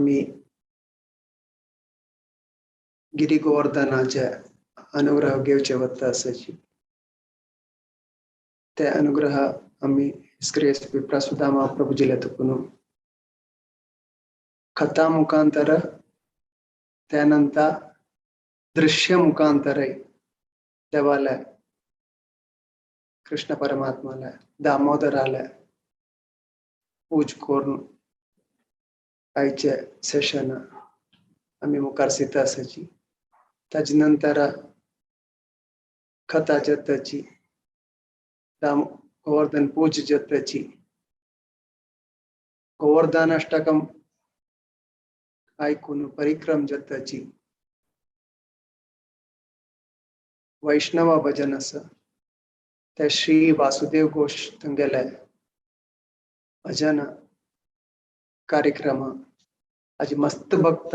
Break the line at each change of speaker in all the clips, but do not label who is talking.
आमी गिरी गोवर्धनाचे अनुग्रह घेवचे वता आसाची ते अनुग्रह आमी ग्रेस विप्रा प्रभुजीले तुकून कथा मुखांतर त्यानंतर दृश्य मुखांतर देवाले कृष्ण परमात्माले दामोदराले पूज करून आयचे सेशन आमी मुखार सीता आसाची. ताजे नंतर कथा जाताची, गोवर्धन पूज जाताची, गोवर्धनाष्टकम आयकून परिक्रम जाताची, वैष्णव भजन आसा ते श्री वासुदेव घोष थंगेले भजन कार्यक्रम आजी मस्त भक्त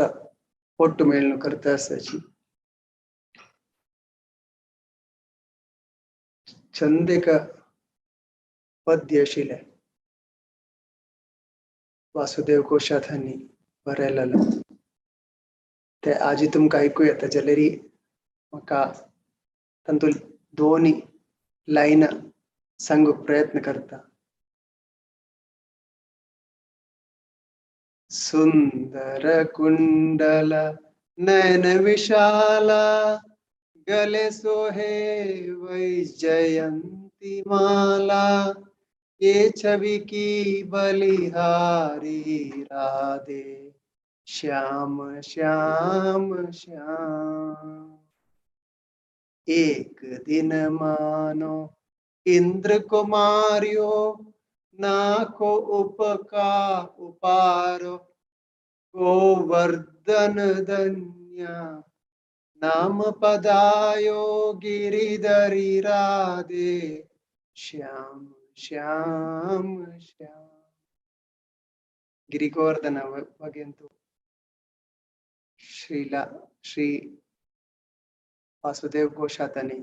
ಒಟ್ಟು ಮೇಲ್ನು करता आसाची. चंदेक पद्य आशिल्लें वासुदेव घोषांनी बरयलेलें ते आजी तुमकां आयकूं येता जाल्यार म्हाका तातूंत दोन लायनां सांगूंक प्रयत्न करता. सुंदर कुंडल नयन विशाला गले सोहे वैजयंती माला ये छवि की बलिहारी राधे श्याम श्याम श्याम. एक दिन मानो इंद्र को मारियो ना को उपका उपारो गोवर्धन धन्या नाम पदायो गिरिधरी राधे श्याम श्याम श्याम. गिरी गोवर्धन बगेंतु श्रीला श्री वासुदेव घोषातांनी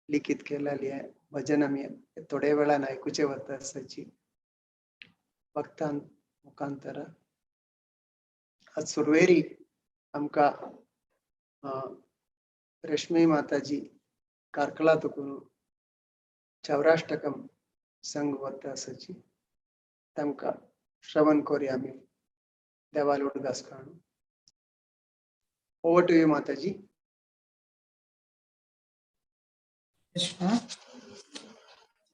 लिखित केलेली भजन आमी थोड्या वेळान आयकुचें वता आसाची भक्तां मुखांतर. आज सुरवेरी आमकां रश्मी माताजी कार्कळा तुकून चौराष्टकम संग वता आसाची तांकां श्रवण करूया आमी देवाल उडगास काडून. Over to you Mataji.
Krishna.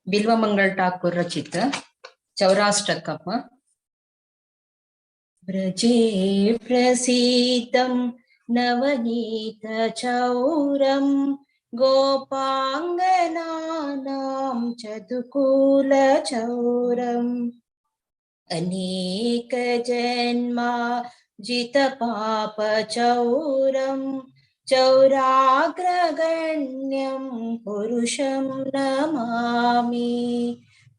Bilvamangal Thakur रचित चौराष्टकम. व्रजे प्रसीदं नवनीत चौरं गोपांगनानां चतुकूल चौरं अनेक जन्मा जित पाप चौरं चौराग्रगण्यं पुरुषं नमामि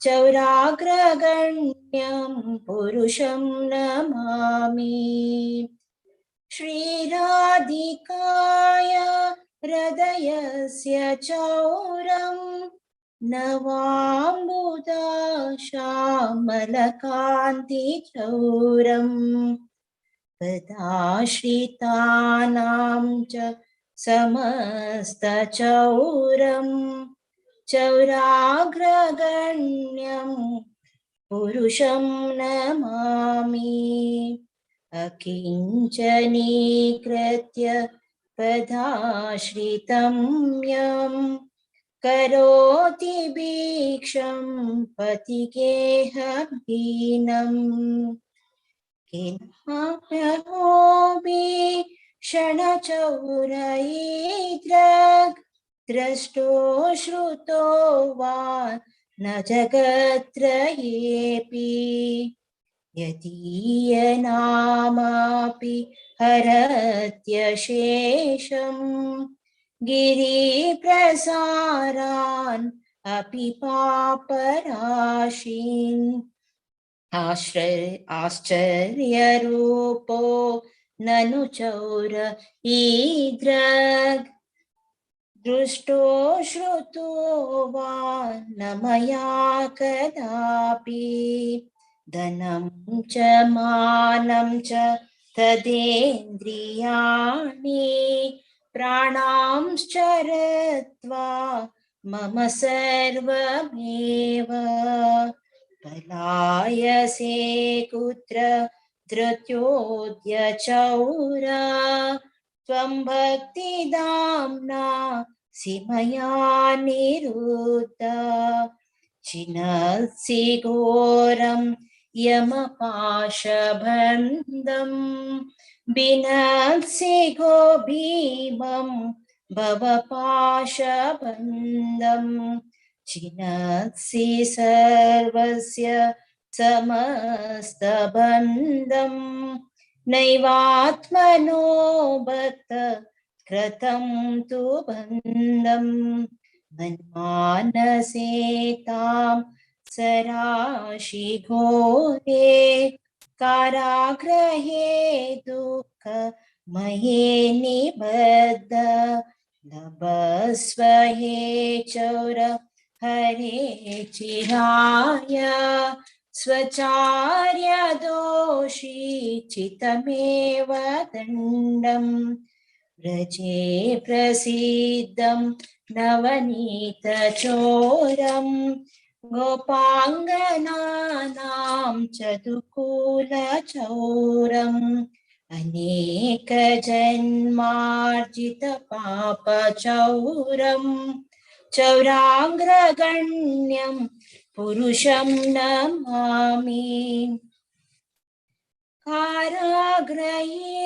चौराग्रगण्यं पुरुषं नमामि. श्रीराधिकाय हृदयस्य चौरं नवाम्बुदा श्यामलकान्ति चौरं पदाश्रितानां च समस्तचौरं चौराग्रगण्यं पुरुषं नमामि. अकिञ्चनीकृत्य पदाश्रितं यं करोति भिक्षं पतिगेहहीनं किन्हापि क्षणचौरैद्रग् द्रष्टो श्रुतो वा न जगत्रयेऽपि यदीयनामापि हरत्यशेषं गिरिप्रसारान् अपि पापराशीन्. आश्चर्यरूपो ननु चौर ईद्रग् दृष्टो श्रुतो वा न मया कदापि. धनं च मानं च तदेन्द्रियाणि प्राणांश्च रत्वा मम सर्वमेव। पलायसे कुत्र धृत्योद्य चौरा त्वं भक्तिदाम्ना सिमया निरुद्धा। छिनत्सि घोरं यमपाशबन्धं बिनत्सि गो भीमं भवपाशबन्धं छिनत्सि सर्वस्य समस्तबन्धं नैवात्मनो भक्त कृतं तु बन्धं। मन्मानसे तां सराशि घोरे कारागृहे दुःखमये निबद्ध। लभस्व हे चौर हरे चिराय स्वचार्य दोषी चितमेव दण्डं। व्रजे प्रसिद्धं नवनीतचोरं गोपाङ्गनानां चतुकुलचौरम् अनेकजन्मार्जितपापचौरं चौराग्रगण्यं पुरुषं नमामि। कारागृहे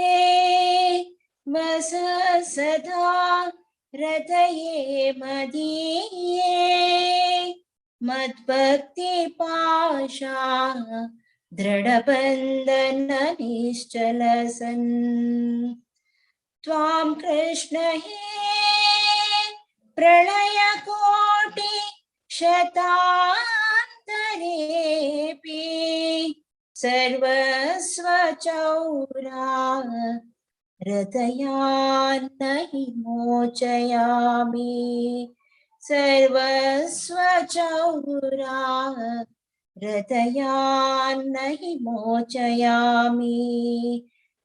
वस सदा हृदये मदीये मद्भक्तिपाशा दृढबन्धन निश्चलसन्। त्वां कृष्ण हे प्रलयकोटि शतान्तरेऽपि सर्वस्वचौरा हृदयान्न हि मोचयामि। सर्वस्वचौरा हृदयान्न हि मोचयामि।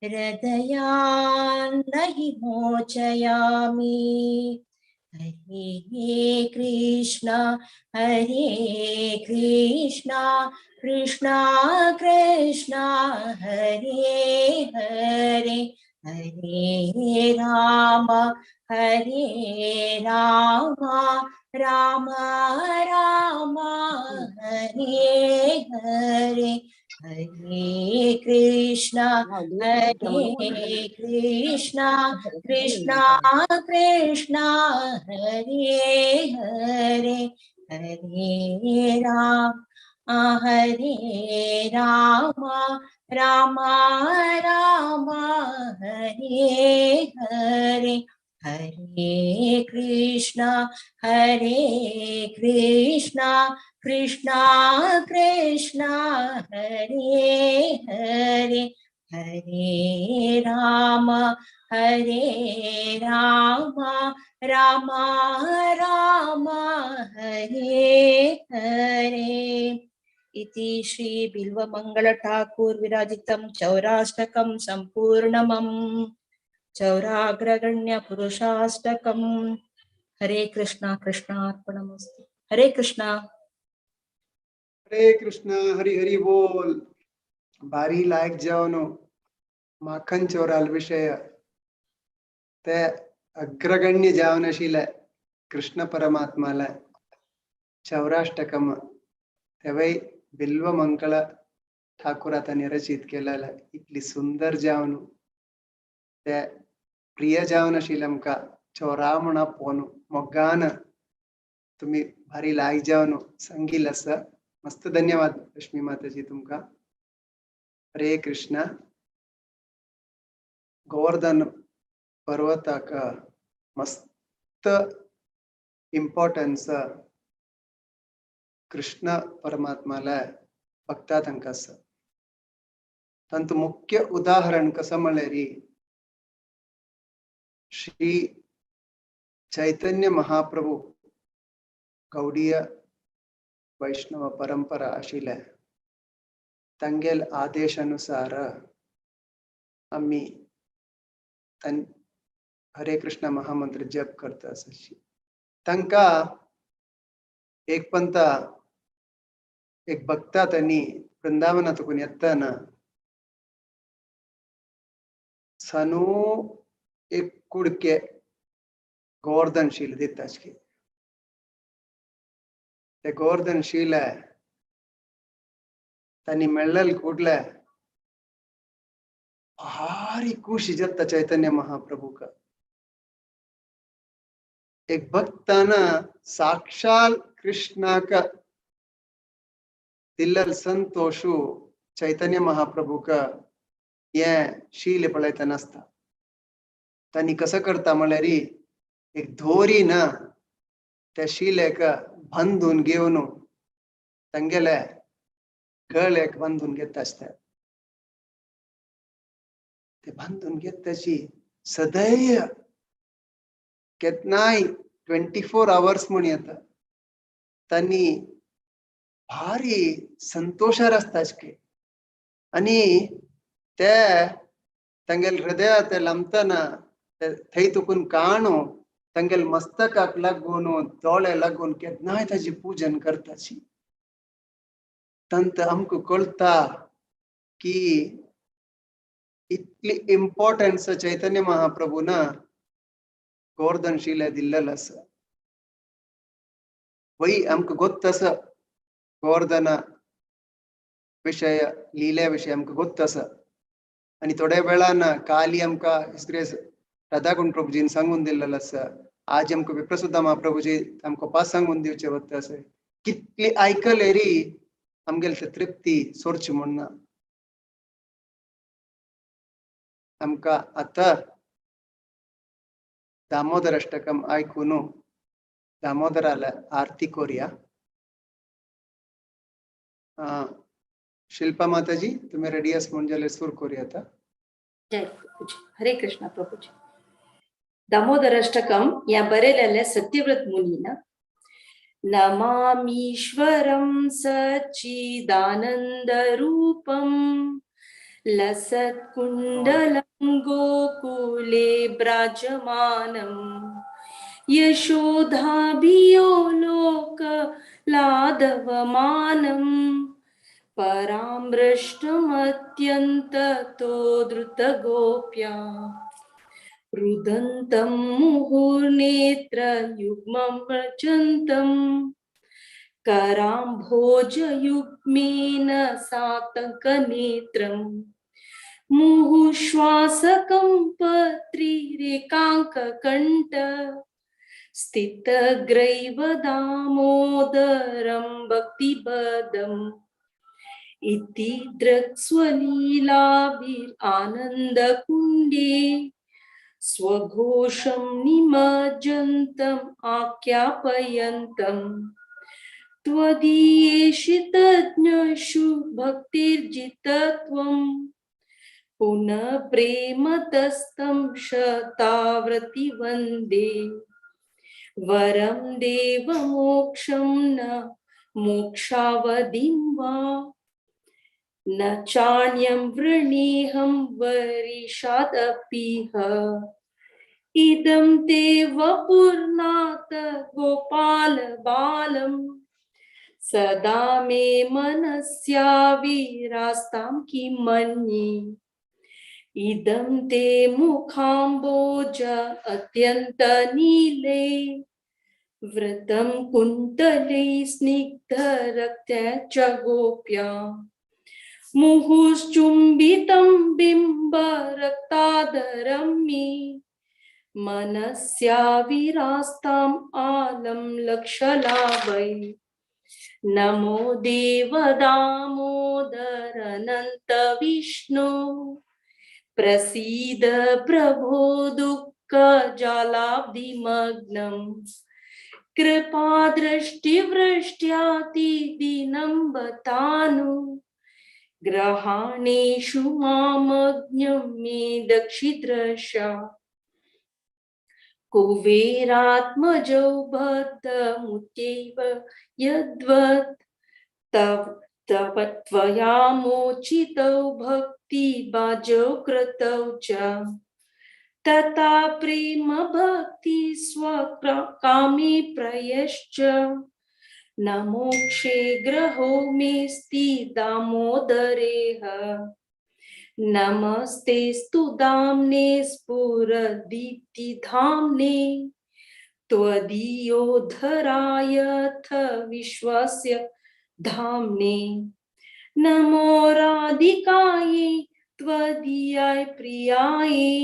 हृदयान्न हि मोचयामि। हरे कृष्ण हरे कृष्ण कृष्ण कृष्ण हरे हरे हरे राम हरे राम राम राम हरे हरे। हरे कृष्ण हरे कृष्ण कृष्ण कृष्ण हरे हरे हरे राम हरे राम राम राम हरे हरे। हरे कृष्ण हरे कृष्ण कृष्ण कृष्ण हरे हरे हरे राम हरे राम राम राम हरे हरे। इति श्री बिल्वमंगल ठाकुर विराजितं चौराष्टकं संपूर्णमं चौराग्रगण्य पुरुषाष्टकं। हरे कृष्णा कृष्णार्पणमस्तु। हरे कृष्णा
हरे कृष्णा हरि हरि बोल। भारी लायक जावनो माखन चोराल विषय ते अग्रगण्य जावनशील कृष्ण परमात्माला चौराष्टकम तेवय बिल्वमंगल ठाकुरातांनी रचित केलेला इतली सुंदर जावनु ते प्रिय जावनशील आमकां चोरा म्हणा पोनू मोगान तुम्ही भारी लायक जावनु संगील आसा। मस्त धन्यवाद लक्ष्मी माताजी तुमका। हरे कृष्ण। गोवर्धन पर्वताक मस्त इम्पॉर्टन्स कृष्ण परमात्माला भक्ता तांकां आसा। तांतू मुख्य उदाहरण कसं म्हणल्यार श्री चैतन्य महाप्रभु गौडीय वैष्णव परंपरा आशिल्ले तांगेल आदेशानुसार आमी हरे कृष्ण महामंत्र जप करता आसा. तांकां एक पंता एक भक्ता त्यांनी वृंदावनातून येताना सनू एक कुडके गोवर्धन शील दिताचके. ते गोवर्धन शील त्यांनी मेळ्ळल ಕೂಡ್ಲೆ भारी खुशी जाता चैतन्य महाप्रभू का. एक भक्तान साक्षाल कृष्णाक दिल्लल संतोषु चैतन्य महाप्रभू का हे शील पळयतना आसता. तांणी कसं करता म्हळ्यार एक दोरी ना त्या शिलेक बांदून घेवन तांगेले गळ्याक बांदून घेता आसता. ते बांदून घेताची सदैव केन्नाय 24 आवर्स म्हण येता. तांणी भारी संतोषार आसता आनी ते तांगेले हृदया ते लांबतना थंय तुकून काणू तांगेले मस्तकाक लागून दोळे लागून केन्नाय ताजी पूजन करताची. तंत आमकां कळटा की इतली इम्पॉर्टन्स चैतन्य महाप्रभून गोवर्धन शिला दिल्लेलो आसा. वय आमकां गोत्त आसा गोवर्धन विशय लील्या विशय आमकां गोत्त आसा. आनी थोड्या वेळान काली आमकां इस्त्रेस राधाकुंड प्रभुजीन सांगून दिल्लेलो आसा. आज आमकां विप्रसुद्धा महाप्रभुजी आमकां पास सांगून दिवचे वता आसा. कितली आयकले री आमगेले ते तृप्ती सोडची म्हण ना. आमकां आतां दामोदर अष्टकम आयकून दामोदराला आरती करूया. शिल्पा माताजी तुम्ही रेडी आस म्हूण जाल्यार सुरू करूया आतां.
जय प्रभुजी. हरे कृष्ण प्रभुजी. दामोदर अष्टकम या बरेलेले सत्यव्रत मुनीन. नमामीश्वरं सच्चिदानंद रूपं लसत्कुण्डलं गोकुले ब्राजमानं यशोधाभियो लोक लादवमानं परामृष्टमत्यन्ततो द्रुतगोप्या रुदन्तं मुहुर्नेत्रयुग्मं व्रजन्तं कराम्भोजयुग्मेन सातङ्कनेत्रं मुहुश्वासकं पत्रिरेकाङ्ककण्ठ स्थितग्रैव दामोदरं भक्तिपदम् इति द्रक्स्वलीलाभिरानन्दकुण्डे स्वघोषं निमज्जन्तम् आख्यापयन्तम् त्वदीयेषितज्ञषु भक्तिर्जितत्वं पुनः प्रेमतस्तं शताव्रति वन्दे वरं देव मोक्षं न मोक्षावधिं वा न चान्यं वृणीहं वरिषादपीह इदं ते वपुर्नाथ गोपाल बालम् सदा मे मनस्याविरास्तां किं मन्ये इदं ते मुखाम्बोज अत्यन्त नीले व्रतं कुन्तले स्निग्धरक्त्या च गोप्या मुहुश्चुम्बितं बिम्बरक्तादरं मे मनस्याविरास्ताम् आलं लक्षलाभै नमो देव दामोदर अनंत विष्णु प्रसीद प्रभो दुःख जालाब्धिमग्नम् कृपा दृष्टिवृष्ट्याति दीनं बतानु ग्रहाणेषु मामज्ञं मे दक्षिद्रशा कुबेरात्मजौ बद्धमुत्यैव यद्वत् तव त्वया मोचितौ भक्ति बाजौ कृतौ च तथा प्रेम भक्ति स्वकामी प्रयश्च न मोक्षे ग्रहो मेऽस्ति दामोदरेह। नमस्तेस्तु दाम्ने स्फुरदीप्तिधाम्ने त्वदीयोद्धरायथ विश्वस्य धाम्ने। नमो राधिकायै त्वदीयाय प्रियायै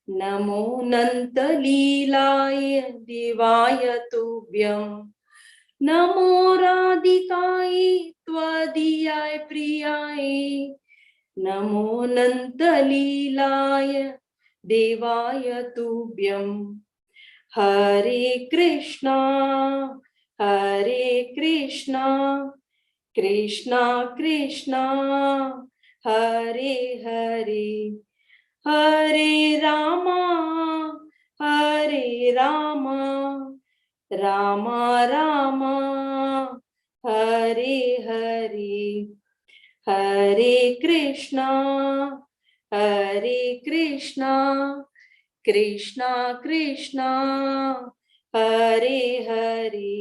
नमो नन्तलीलाय देवाय तुभ्यं। नमो राधिकायै त्वदीयाय प्रियायै नमो नन्तलीलाय देवाय तुभ्यं। हरे कृष्णा हरे कृष्णा कृष्णा कृष्णा हरे हरे हरे रामा हरे रामा रामा रामा हरे हरे। हरे कृष्णा हरे कृष्णा कृष्णा कृष्णा हरे हरे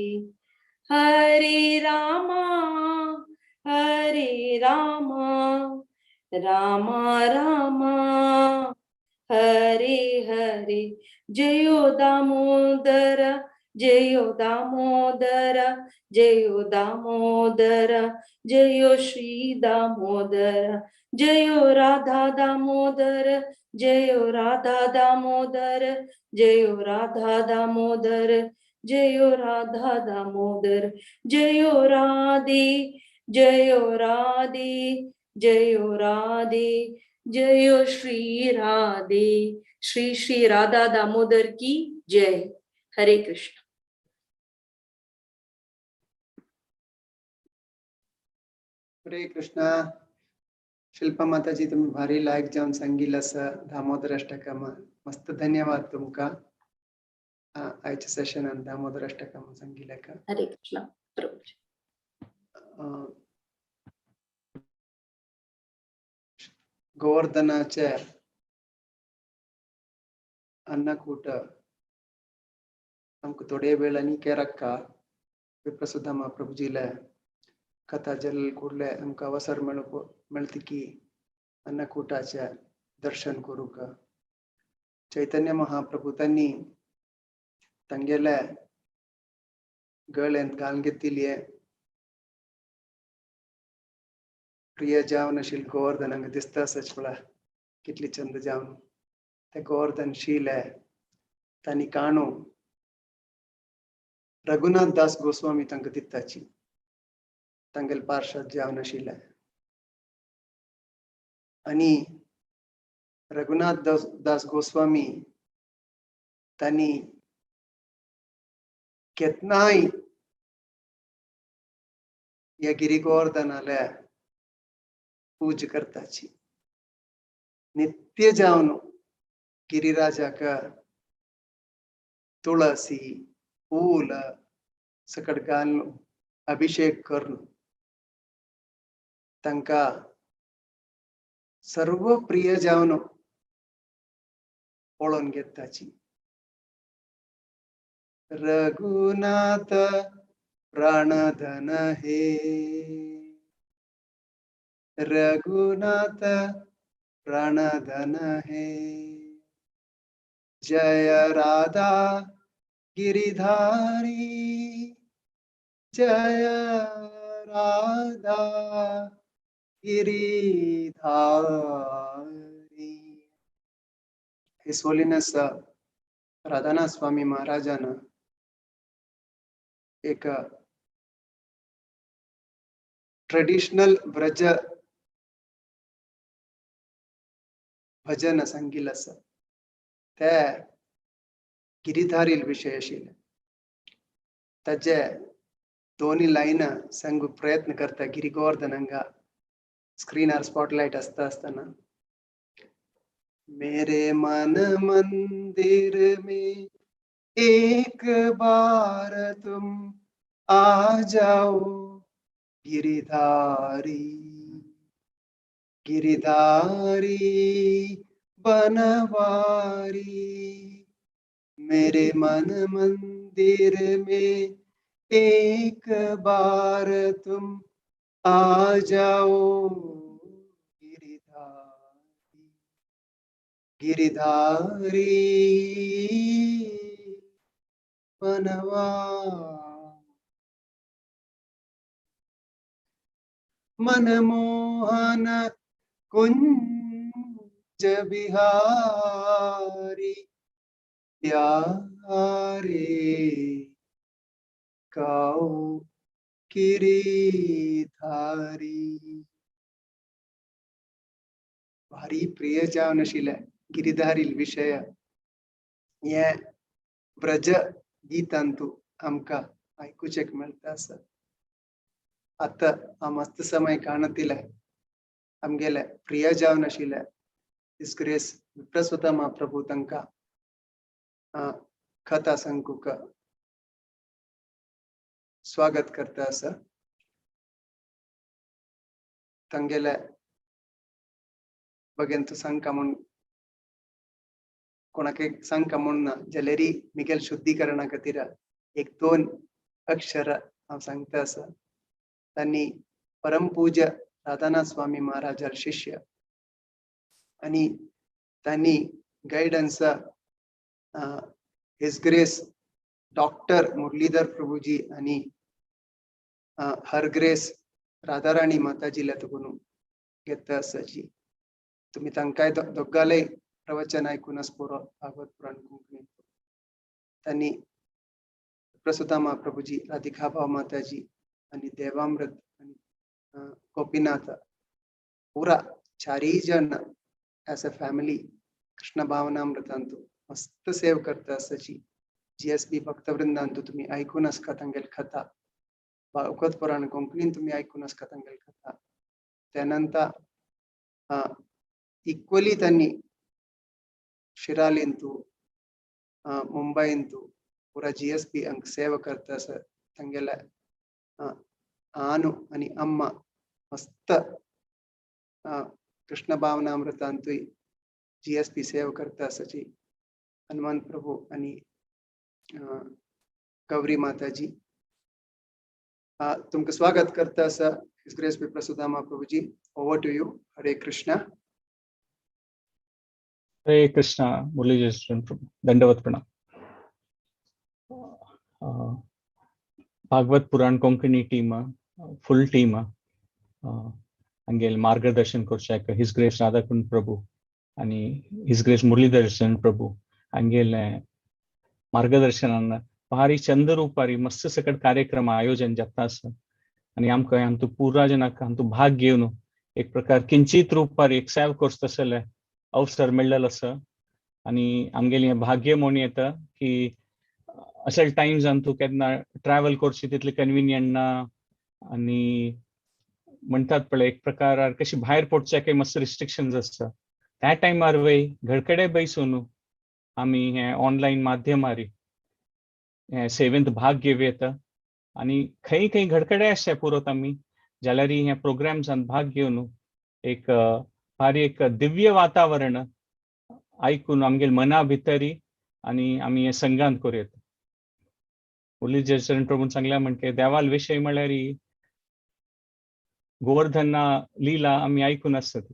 हरे रामा हरे रामा रामा रामा हरे हरे। जयो दामोदर जयो दामोदर जयो दामोदर जयो श्री दामोदर जयो राधा दामोदर जयो राधा दामोदर जयो राधा दामोदर जयो राधा दामोदर जयो राधे जयो राधे जयो राधे जयो श्री राधे। श्री श्री राधा दामोदर की जय। हरे कृष्ण।
हरे कृष्णा। शिल्पा माताजी तुम्ही भारी लायक जावन सांगितलं असं दामोदर अष्टकम, मस्त धन्यवाद तुमका आयच्या सेशनान दामोदर अष्टकम सांगितलं का।
हरे कृष्णा प्रभुजी।
गोवर्धनाचे अन्नकूट आमकां थोडे वेळांनी केरक्का विप्रसुदामा प्रभुजीले कथा जल कुडले आमकां अवसर मेळता की अन्नकूटाचे दर्शन करूंक। चैतन्य महाप्रभु तांणी तांगेले गळ्यांत घालून घेतिल्ले प्रिय जावन आशिल्ले गोवर्धन हांगा दिसता आसच पळय कितली चंद जावन ते गोवर्धन शिले तांणी काणू रघुनाथ दास गोस्वामी तांकां दिताची तांगेले पार्षद जावन आशिल्ले आनी रघुनाथ दास गोस्वामी तांणी केन्नाय ह्या गिरी गोवर्धनाले पूज करताची नित्य जावन गिरिराजाक तुळसी फूल सकट घालून अभिषेक करून तांकां सर्व प्रिय जावन पळोवन घेताची। रघुनाथ प्राणधन हे रघुनाथ प्राणधन हे जय राधा गिरिधारी जय Radha Giridhari. His Holiness Radhanath Swami महाराजान एक ट्रेडिशनल व्रज भजन सांगिल्लें आसा ते गिरिधारील विशय आशिल्ले ताजे दोन्ही लायनां सांगूंक प्रयत्न करता गिरी गोवर्धन हांगा स्क्रीनार स्पॉटलायट आसता आसतना। मेरे मन मंदिर में एक बार तुम आ जाओ गिरिधारी गिरिधारी बनवारी, मेरे मन मंदिर में एक बार तुम आ जाओ। गिरिधारी गिरिधारी बनवारी। मनमोहन कुंज बिहारी प्यारे, गाओ गिरिधारी। भारी प्रिय जावन आशिल्ले गिरिधारील विशय हे ब्रज गीतांतु आमकां आयकुचेक मेळटा आसा। आतां हांव मस्त समय काणतिले आमगेले प्रिय जावन आशिल्ले his grace विप्रस्वता महाप्रभू तांकां कथा सांगूंक स्वागत करता आसा। तांगेले बगेन तूं सांगका म्हूण कोणाक सांगका म्हूण ना जाल्यार मिगेल शुद्धीकरणा खातीर एक दोन अक्षर हांव सांगता आसा। तांणी परमपूज्य राधानाथ स्वामी महाराजार शिष्य आनी तांणी guidance his grace doctor Muralidhar Prabhuji आनी हर ग्रेस राधाराणी माताजीला तुकून घेता आसा जी। तुमी तांकांय दोगांलेय प्रवचन आयकून पुरो भागवत पुराण कोंकणी। तांणी प्रसुता महाप्रभुजी, राधिका भाव माताजी आनी देवामृत आनी गोपीनाथ पुरा चारय जण एज अ फॅमिली कृष्ण भावनामृतांतु मस्त सेव करता आसा जी। जी एस बी भक्तवृंदांतु तुमी आयकून आसका तांगेले कथा, भागवत पुराण कोंकणीन तुमी आयकून आसका तांगेले कथा। त्यानंतर इक्वली तांणी शिरालींतु मुंबईंतु पुरा जी एस बी अंक सेवा करता आसा। तांगेले आनु आनी अम्मा मस्त कृष्ण भावनामृतांतुय जी एस पी सेवा करता आसा जी। हनुमान प्रभू आनी गौरी माताजी तुमकां स्वागत करता आसा his grace Viprasudama Prabhuji. Over to you. Hare Krishna.
Hare Krishna Murali Jayacharan Prabhu, दंडवत प्रणाम। Bhagavat Puran Konkani team full team हांगेले मार्गदर्शन करच्याक his grace Radhakund प्रभू आनी his grace Muralidhar प्रभू हांगेले मार्गदर्शनान भारी चंद रुपारी मस्त सकट कार्यक्रम आयोजन जाता आसा आनी आमकां हांतू पुरा जनाक हांतू भाग घेवन एक प्रकार किंचित रुपार एक सेव कोर्स तसले अवसर मेळ्ळेलो आसा आनी आमगेलें हें भाग्य म्हूण येता की असल टायम्सान तूं केन्ना ट्रॅवल करची तितलें कन्विनियंट ना आनी म्हणटात पळय एक प्रकार कशी भायर पडच्याकय मातसो रिस्ट्रिक्शन्स आसता त्या टायमार वय घरकडे बैसून आमी हें ऑनलायन माध्यमार हे सेवेंत भाग घेवं येता आनी खंय खंय घडकडे आसचे पुरोत आमी जाल्यार हे प्रोग्राम्सान भाग घेवन एक भारी एक दिव्य वातावरण आयकून आमगेले मना भितरी आनी आमी हे संघान करूं येता। मुरली जयचरण प्रभून सांगल्या म्हणके देवाल विशय म्हळ्यार गोवर्धना लीला आमी आयकून आसता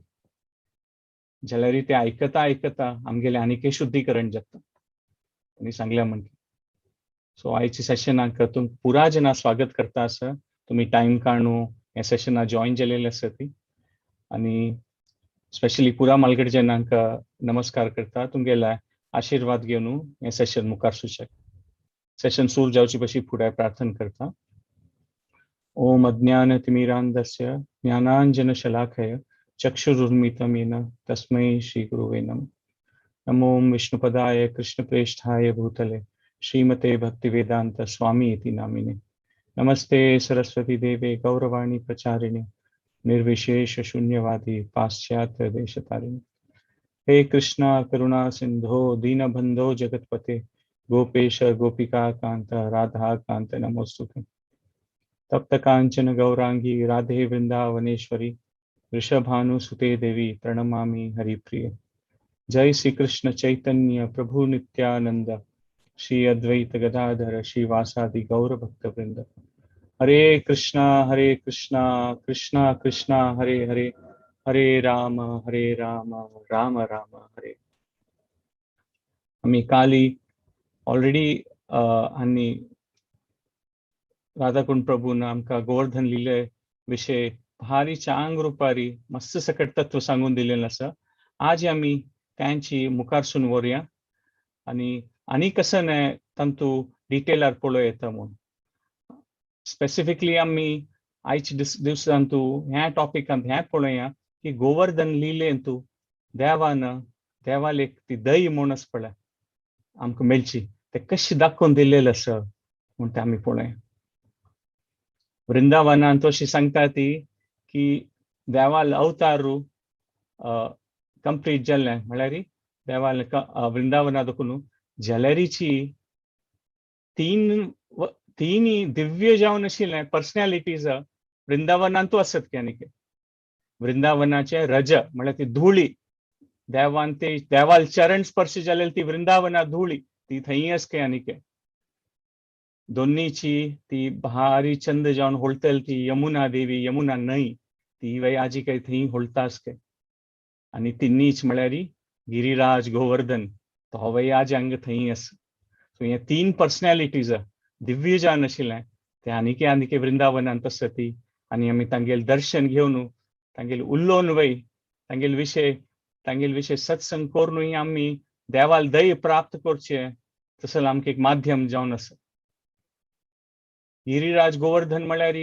जाल्यार ते आयकता आयकता आमगेले आनीकय शुद्धीकरण जाता आनी सांगल्या म्हणके। सो आयच्या सेशनाक तुम पुरा जना स्वागत करता आसा। तुमी टायम काडून ह्या सेशनाक जॉयन जालेले आसा ती आनी स्पेशली पुरा मालगड जनांक नमस्कार करता। तुमगेले आशिर्वाद घेवन हें सेशन मुखार सुचक सेशन सुरू जावचे पशी फुडें प्रार्थना करता। ओम अज्ञानतिमिरान्धस्य ज्ञानांजनशलाकय चक्षुरुन्मीलितं येन तस्मै श्री गुरुवे नमः। नमो विष्णुपदाय कृष्णप्रेष्ठाय भूतले श्रीमते भक्तिवेदांत स्वामी इति नामिने। नमस्ते सरस्वती देवे गौरवाणी प्रचारिणे निर्विशेष शून्यवादी पाश्चात्य देशतारिणे। हे कृष्णा करुणा सिंधो दीनबंधो जगतपते गोपेश गोपिका कांत राधा कांत नमोस्तुते। तप्त कांचन गौरांगी राधे वृंदावनेश्वरी, वृषभानुसुते देवी प्रणमामि हरिप्रिये। जय श्री कृष्ण चैतन्य प्रभु नित्यानंद, श्री अद्वैत गदाधर श्रीवासादि गौर भक्त वृंद। हरे कृष्णा कृष्णा कृष्णा हरे हरे, हरे राम राम राम राम हरे। आमी काली ऑलरेडी आनी राधाकुंड प्रभून आमकां गोवर्धन लिले विशय भारी चांग रुपारी मस्त सकट तत्व सांगून दिलेलें आसा। आज आमी त्यांची मुखारसून व्हरुया आनी आनी कसं न्हय तांतू डिटेलार पळोवं येता म्हूण। स्पेसिफिकली आमी आयच्या दिवसांतू ह्या टॉपिकांत ह्या पळोवया की गोवर्धन लिलेंतू देवान देवालेक ती दही म्हूण आसा पळय आमकां मेळची, ते कशी दाखोवन दिलेलें आसा म्हूण तें आमी पळोवया। वृंदावनांत अशी सांगता ती की देवाल अवतारू कंप्लीट जाल्लें, म्हळ्यार देवाल वृंदावना देखून जाल्यारीची तीन दिव्य जावन आशिल्लें पर्सनॅलिटीज वृंदावनांतू आसत की। आनी वृंदावनाचे रज म्हळ्यार ती धुळी देवान ते देवाल चरण स्पर्श जालेली ती वृंदावना धुळी ती थंय आस की। आनी दोन्नीची ती भारी चंद जावन होळटली ती यमुना देवी, यमुना न्हंय ती वय आजी काय थंय होळटा आस काय। आनी तिन्नीच म्हळ्यार गिरिराज गोवर्धन तो वय आज हांगा थंय आसा। सो हे तीन पर्सनॅलिटीज दिव्य जावन आशिल्लें ते आनीके आनीके वृंदावनांत आसा ती। आनी आमी तांगेलें दर्शन घेवन तांगेलें उलोवन वय तांगेले विशय सत्संग करुनूय आमी देवाल दय प्राप्त करचें तसो आमकां एक माध्यम जावन आसा। गिरिराज गोवर्धन म्हळ्यार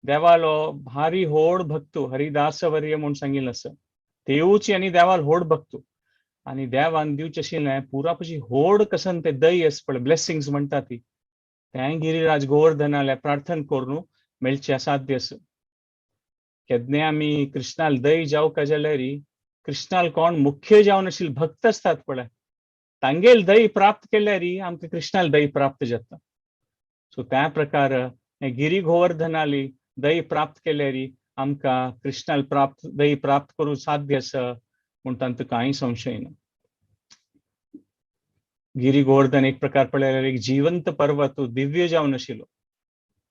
देवालो भारी होड भक्तू हरिदासवर्य म्हूण सांगिल्लें आसा। देवूची आनी देवाल होड भक्तू आनी देवान दिवचें आशिल्लें पुरा पशी होड कसन ते दय आसा पळय ब्लेसिंग्स म्हणटा ती तें गिरिराज गोवर्धनाले प्रार्थना करून मेळचें असाध्य आसा। केन्नाय आमी कृष्णाल दय जावका जाल्यार कृष्णाल कोण मुख्य जावन आशिल्ले भक्त आसतात पळय तांगेल दय प्राप्त केल्यार आमकां कृष्णाल दय प्राप्त जाता। सो त्या प्रकार गिरी गोवर्धनाली दय प्राप्त केल्यार आमकां कृष्णाल प्राप्त दय प्राप्त करूंक साध्य आसा म्हूण तांतूं कांय संशय ना। गिरी गोवर्धन एक प्रकार पळयल्यार एक जिवंत पर्वत दिव्य जावन आशिल्लो।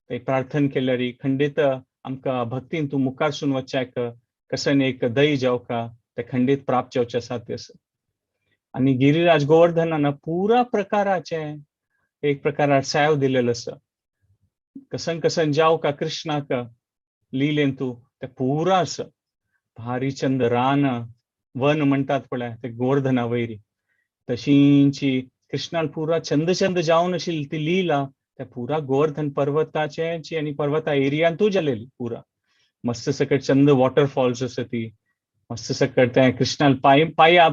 ते प्रार्थना केल्यार खंडीत आमकां भक्तीन तूं मुखारसून वचच्याक कसन एक दय जावका ते खंडीत प्राप्त जावचें साध्य आसा। आनी गिरिराज गोवर्धनान पुरा प्रकाराचे एक प्रकारार सेव दिलेलो आसा। कसन कसन जावका कृष्णाक लिलेन तूं ते पुरा आसा। भारी चंद रान वन म्हणटात पळय ते गोवर्धना वयरी तशींची कृष्णाल पुरा चंद चंद जावन आशिल्ली ती लीला त्या पुरा गोवर्धन पर्वताचे आनी पर्वता एरियांतूय जालेली पुरा मस्त सकट चंद वॉटरफॉल्स आसा ती मस्त सकट तें कृष्णाल पांय पांया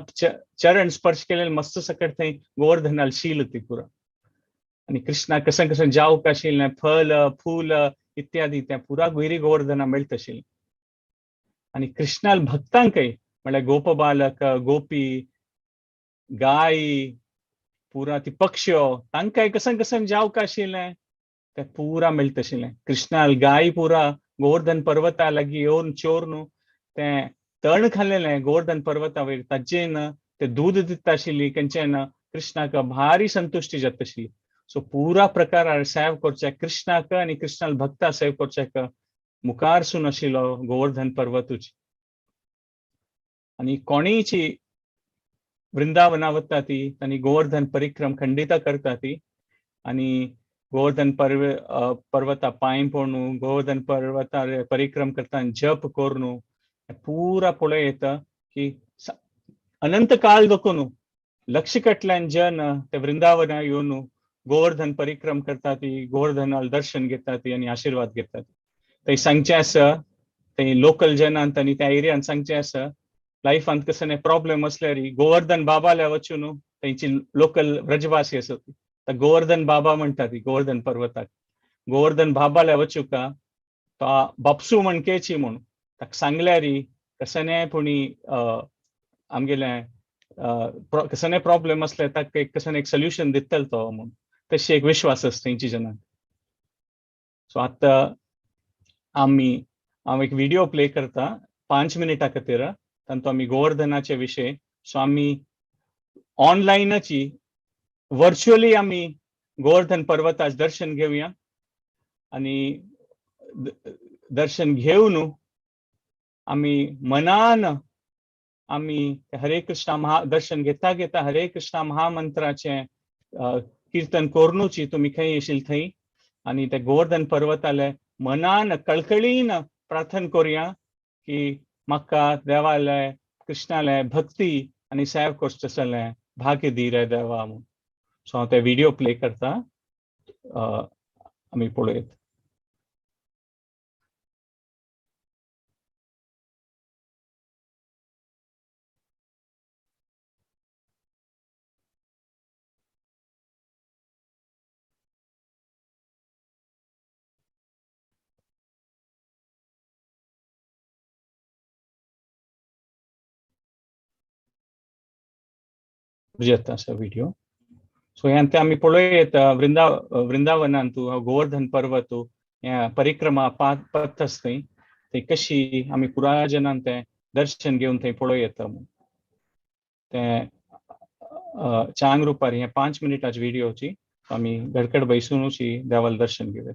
चरण स्पर्श केलेले मस्त सकट थंय गोवर्धनाल शील ती पुरा। आनी कृष्णा कसन कसन जावक आशिल्लें फल फूल इत्यादी तें पुरा गिरी गोवर्धना मेळटा आशिल्लें। आनी कृष्णाल भक्तांकय म्हळ्यार गोप बालक गोपी गाय पुरा ती पक्ष्यो तांकांय कसन कसन जावक आशिल्लें तें पुरा मेळटा आशिल्लें। कृष्णाल गाय पुरा गोवर्धन पर्वता लागीं येवन चोरनु तें तण खाल्लेलें गोवर्धन पर्वता वयर ताजेन ते दूद दिता आशिल्ली खंयच्यान कृष्णाक भारी संतुश्टी जाता आशिल्ली। सो पुरा प्रकारार सेव करच्याक कृष्णाक आनी कृष्णाल भक्ता सेव करच्याक मुखारसून आशिल्लो गोवर्धन पर्वतूच। आनी कोणीची वृंदावना वता ती आनी गोवर्धन परिक्रम खंडिता करता ती आनी गोवर्धन पर्वता पांय पडून गोवर्धन पर्वतार परिक्रम करता जप करून पुरा पळय येता की अनंत काळ दखून लक्ष कटल्यान जन ते वृंदावना येवन गोवर्धन परिक्रम करता ती गोवर्धनाल दर्शन घेता ती आनी आशिर्वाद घेता ती। थंय सांगचें आसा थंय लोकल जनांत आनी त्या एरियान सांगचें आसा लायफांत कसले प्रॉब्लेम आसल्यार गोवर्धन बाबाल्या वचून थंयची लोकल व्रजवासी आसा ती गोवर्धन बाबा म्हणटा ती गोवर्धन पर्वताक गोवर्धन बाबाल्या वचूका तो बापसू म्हणकेची म्हूण ताका सांगल्यार कसलें पुणी आमगेलें कसलें प्रॉब्लेम आसल्यार ताका एक कसलें एक सोल्युशन दितलो तो म्हूण तशी एक विश्वास आसा थंयची जनांक। सो आतां आमी हांव एक व्हिडिओ प्ले करता 5 मिनटां खातीर, तांतू आमी गोवर्धनाचे विशय. सो आमी ऑनलायनाची वर्च्युअली आमी गोवर्धन पर्वताच दर्शन घेवया आनी दर्शन घेवन आमी मनान आमी हरे कृष्णा महा दर्शन घेता घेता हरे कृष्णा महामंत्राचें किर्तन करुनूची तुमी खंय येशील थंय आनी ते गोवर्धन पर्वताले मनान कळकळीन प्रार्थना करुया की म्हाका देवाले कृष्णाले भक्ती आनी सेव करचें तसलें भाग्य दी रे देवा म्हूण. सो हांव ते व्हिडिओ प्ले करता, आमी पळयत. जाता असा व्हिडिओ. सो ह्यान ते आमी पळोवं वृंदावनांतू गोवर्धन पर्वत ह्या परिक्रमा पथ आसा थंय, थंय कशी आमी पुराय जनान तें दर्शन घेवन थंय पळोवं येता म्हूण. तें चांग रुपार हें 5 मिनटाची व्हिडिओची आमी घडकड बैसुनूची देवाल दर्शन घेवया.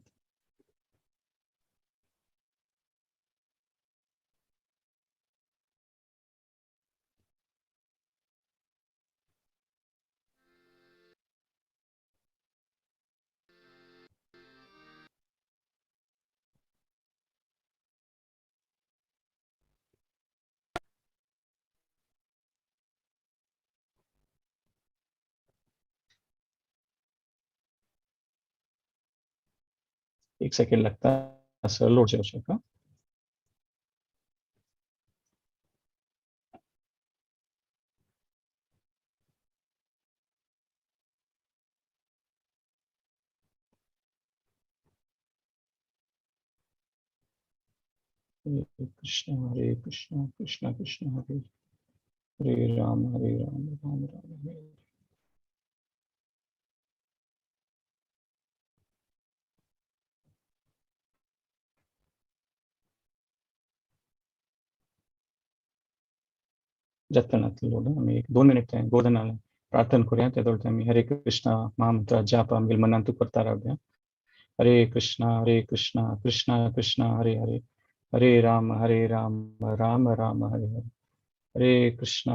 एक सेकंड लागता असं लोड जावं शकता. हरे कृष्ण हरे कृष्ण कृष्ण कृष्ण हरे हरे राम राम राम हरे हरे. जातना लोड आमी एक 2 मिनिट गोवर्धनाला प्रार्थना करूया. त्या दोळ आमी हरे कृष्ण महामंत्र जाप आमगे मनांतू करता रावया. हरे कृष्ण कृष्ण कृष्ण हरे हरे, हरे राम राम राम हरे हरे, हरे कृष्ण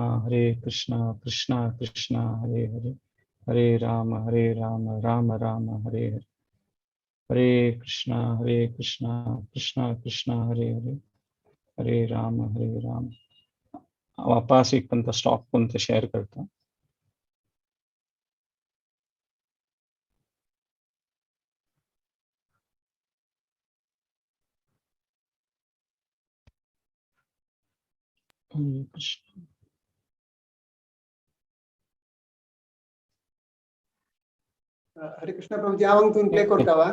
कृष्ण कृष्ण हरे हरे, हरे राम राम राम हरे हरे, हरे कृष्ण कृष्ण कृष्ण हरे हरे, हरे राम हरे राम. वापस एक पंत स्टॉप करून ते शेअर करता. हरे कृष्ण.
हरे कृष्ण प्रभुजी, हांव तुमी प्ले करता वा?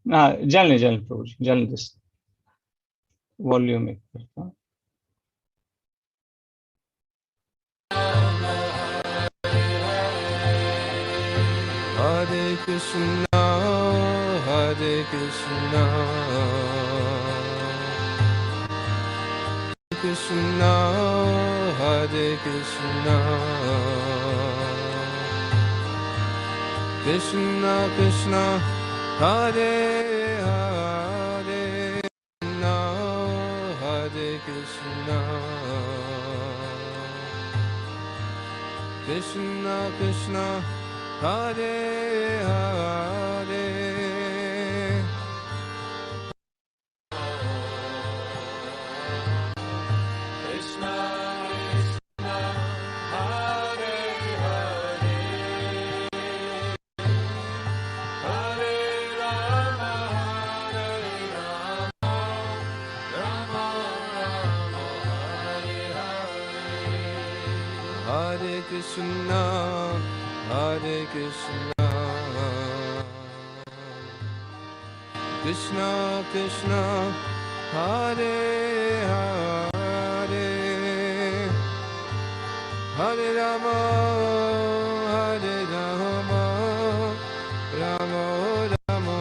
ना, जालें जालें प्रभुजी, जालें दिसता. वॉल्यूम एक करता.
Hare Krishna, Hare Krishna, Krishna, Hare Krishna, Krishna Krishna, Hare Hare, Krishna, Hare Krishna, Krishna Krishna, Hare Hare. Krishna Krishna Hare Hare, Hare Rama Hare Rama, Rama Rama Hare Hare. Hare Krishna Hare Krishna, Krishna Krishna, Hare Hare, Hare Rama, Hare Rama, Rama Rama,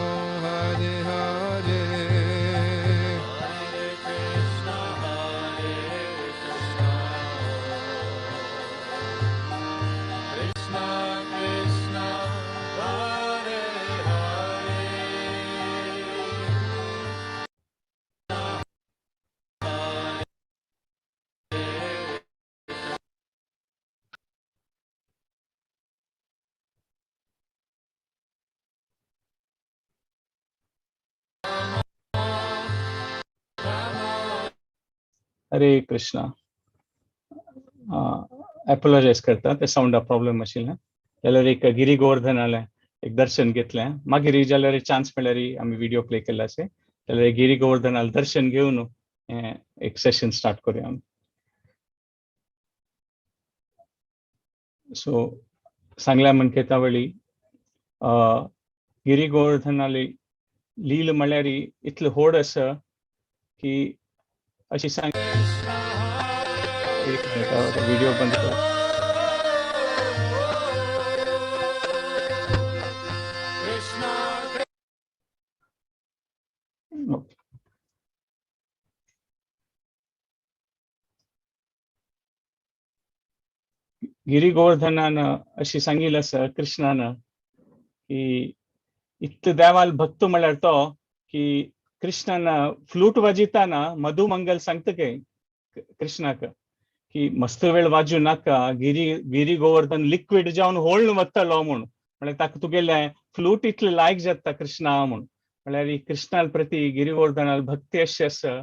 हरे कृष्णा. एपोलॉजायज करता, ते सावंडा problem आशिल्लें. जाल्यार एक गिरी गोवर्धनालें एक दर्शन घेतलें. मागीर जाल्यार चान्स मेळ्ळ्यार आमी व्हिडिओ प्ले केल्ले आसे. जाल्यार गिरी गोवर्धनालें दर्शन घेवन एक सेशन स्टार्ट करूया आमी. सो सांगल्या म्हणकेता वेळी गिरी गोवर्धनाली लील म्हळ्यार इतलें व्हड आसा की अशी सांग. एक मिनिट, व्हिडिओ बंद कर. गिरी गोवर्धनान अशी सांगिल्लें आसा कृष्णान की इतले देवाल भक्त म्हळ्यार तो की कृष्णान फ्लूट वाजयताना मधुमंगल सांगता काय कृष्णाक की मस्त वेळ वाजू नाका, गिरी गिरी गोवर्धन लिक्विड जावन होळून वतलो म्हूण. म्हळ्यार ताका तुगेलें फ्लूट इतलें लायक जाता कृष्णा म्हूण. म्हळ्यार कृष्णाल प्रती गिरी गोवर्धनाल भक्ती अशी आसा,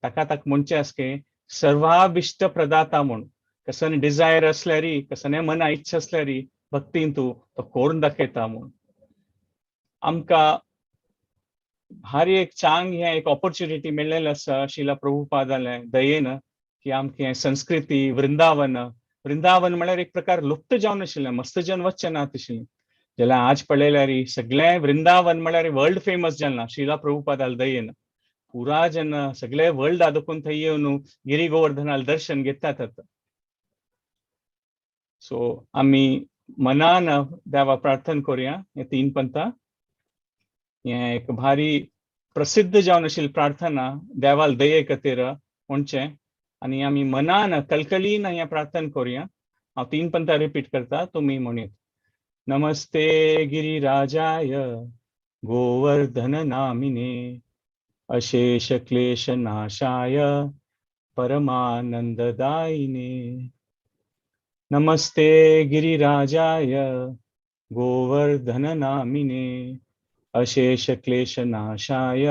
ताका ताका म्हणचें आसा की सर्वाभिश्ट प्रदाता म्हूण. कसने डिझायर असल्यारी, कसने मना इच्छा असल्यारी भक्तीन तूं तो करून दाखयता म्हूण. आमकां भारी एक चांग हें एक ऑपॉर्च्युनिटी मेळ्ळेलें आसा शिला प्रभुपादालें दयेन की आमकां संस्कृती वृंदावन, वृंदावन म्हळ्यार एक प्रकार लुप्त जावन आशिल्लें, मस्त जन वचचे ना आशिल्लें. जाल्यार आज पळयल्यार सगळें वृंदावन म्हळ्यार वर्ल्ड फेमस जालां शिला प्रभुपादाल दयेन. पुरा जन सगळे वर्ल्ड आदकून थंय येवन गिरी गोवर्धनाल दर्शन घेतात आतां. सो आमी मनान देवा प्रार्थना करूया. हे तीन पंथा हें एक भारी प्रसिद्ध जावन आशिल्ली प्रार्थना देवाल दये खातीर म्हणचें. आनी आमी मनान कळकळीन हें प्रार्थना करूया. हांव तीन पंथा रिपीट करता, तुमी म्हणयत. नमस्ते गिरिराजाय गोवर्धन नामिने अशेष क्लेश नाशाय परमानंददायिने. नमस्ते गिरिराजाय गोवर्धन नामिने अशेष क्लेश नाशाय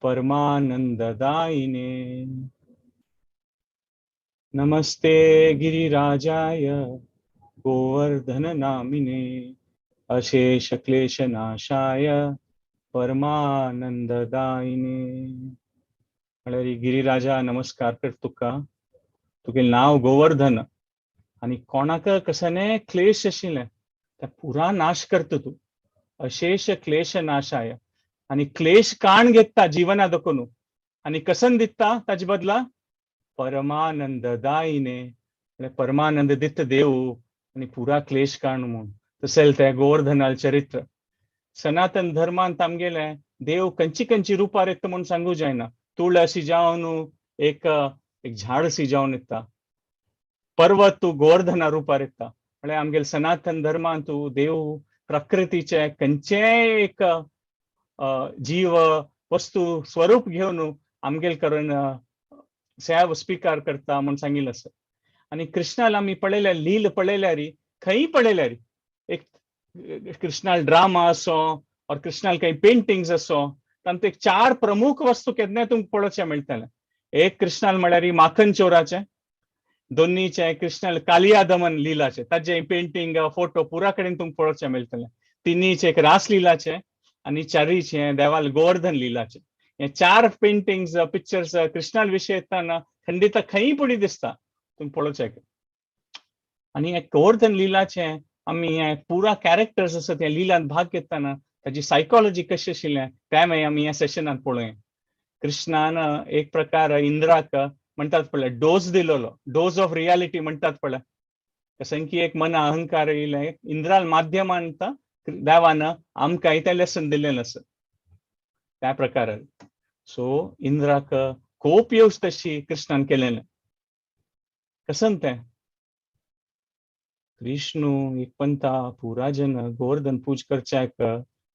परमानंददायिने. नमस्ते गिरिराजाय गोवर्धन नामिने अशेष क्लेश नाशाय परमानंददायिने. म्हळ्यार गिरिराजा नमस्कार कर तुका, तुगे नांव गोवर्धन आनी कोणाक कसने क्लेश आशिल्लें ते पुरा नाश करता तूं. अशेष क्लेश नाशाय. आनी क्लेश काण घेता जिवना दखून आनी कसन दिता ताजे बदला परमानंददायिने. म्हळ्यार परमानंद दिता देव आनी पुरा क्लेश काण म्हूण. तशें तें गोवर्धनाल चरित्र. सनातन धर्मांत आमगेलें देव खंयची खंयची रुपार येता म्हूण सांगू जायना. तुळशी जावन एक एक झाड जावन येता, पर्वत तूं गोवर्धना रुपार येता. म्हळ्यार आमगेले सनातन धर्मांत देव प्रकृतीचे खंयचेय एक जीव वस्तू स्वरूप घेवन आमगेल करून सेव स्वीकार करता म्हूण सांगिल्लें आसा. आनी कृष्णाला आमी पळयल्यार लील पळयल्यार खंय पळयल्यार एक कृष्णाल ड्रामा असो और कृष्णाल काही पेंटिंग्स असो, तांतूत एक चार प्रमुख वस्तू केन्नाय तुमकां पळोवचें मेळटलें. एक कृष्णाल म्हळ्यार माखन चोराचें, दोन्नीचे कृष्णाल कालिया दमन लिलाचे ताजे पेंटिंग फोटो पुरा कडेन तुमकां पळोवचें मेळटलें. तिन्हीचे एक रासलीलाचे आनी चारीचे देवाल गोवर्धन लिलाचे. हे चार पेंटिंग्स पिक्चर्स कृष्णाल विशय येताना खंडित खंय पुणी दिसता तुमकां पळोवचें. आनी हे गोवर्धन लिलाचे आमी हे पुरा कॅरेक्टर्स आसा त्या लिलांत भाग घेतना ताजी सायकोलॉजी कशी आशिल्लें तें मागीर आमी ह्या सेशनांत पळोवया. कृष्णान एक प्रकार इंद्राक म्हणटात पळय डोस दिलोलो, डोस ऑफ रियालिटी म्हणटात पळय. कशें की एक मना अहंकार येयलें इंद्राल माध्यमान देवान आमकां तें लेसन दिल्लें आसा त्या प्रकारान. सो इंद्राक कोप येवच तशी कृष्णान केलेलें. कसन तें कृष्णू एक पंथा पुरा जन गोवर्धन पूज करच्याक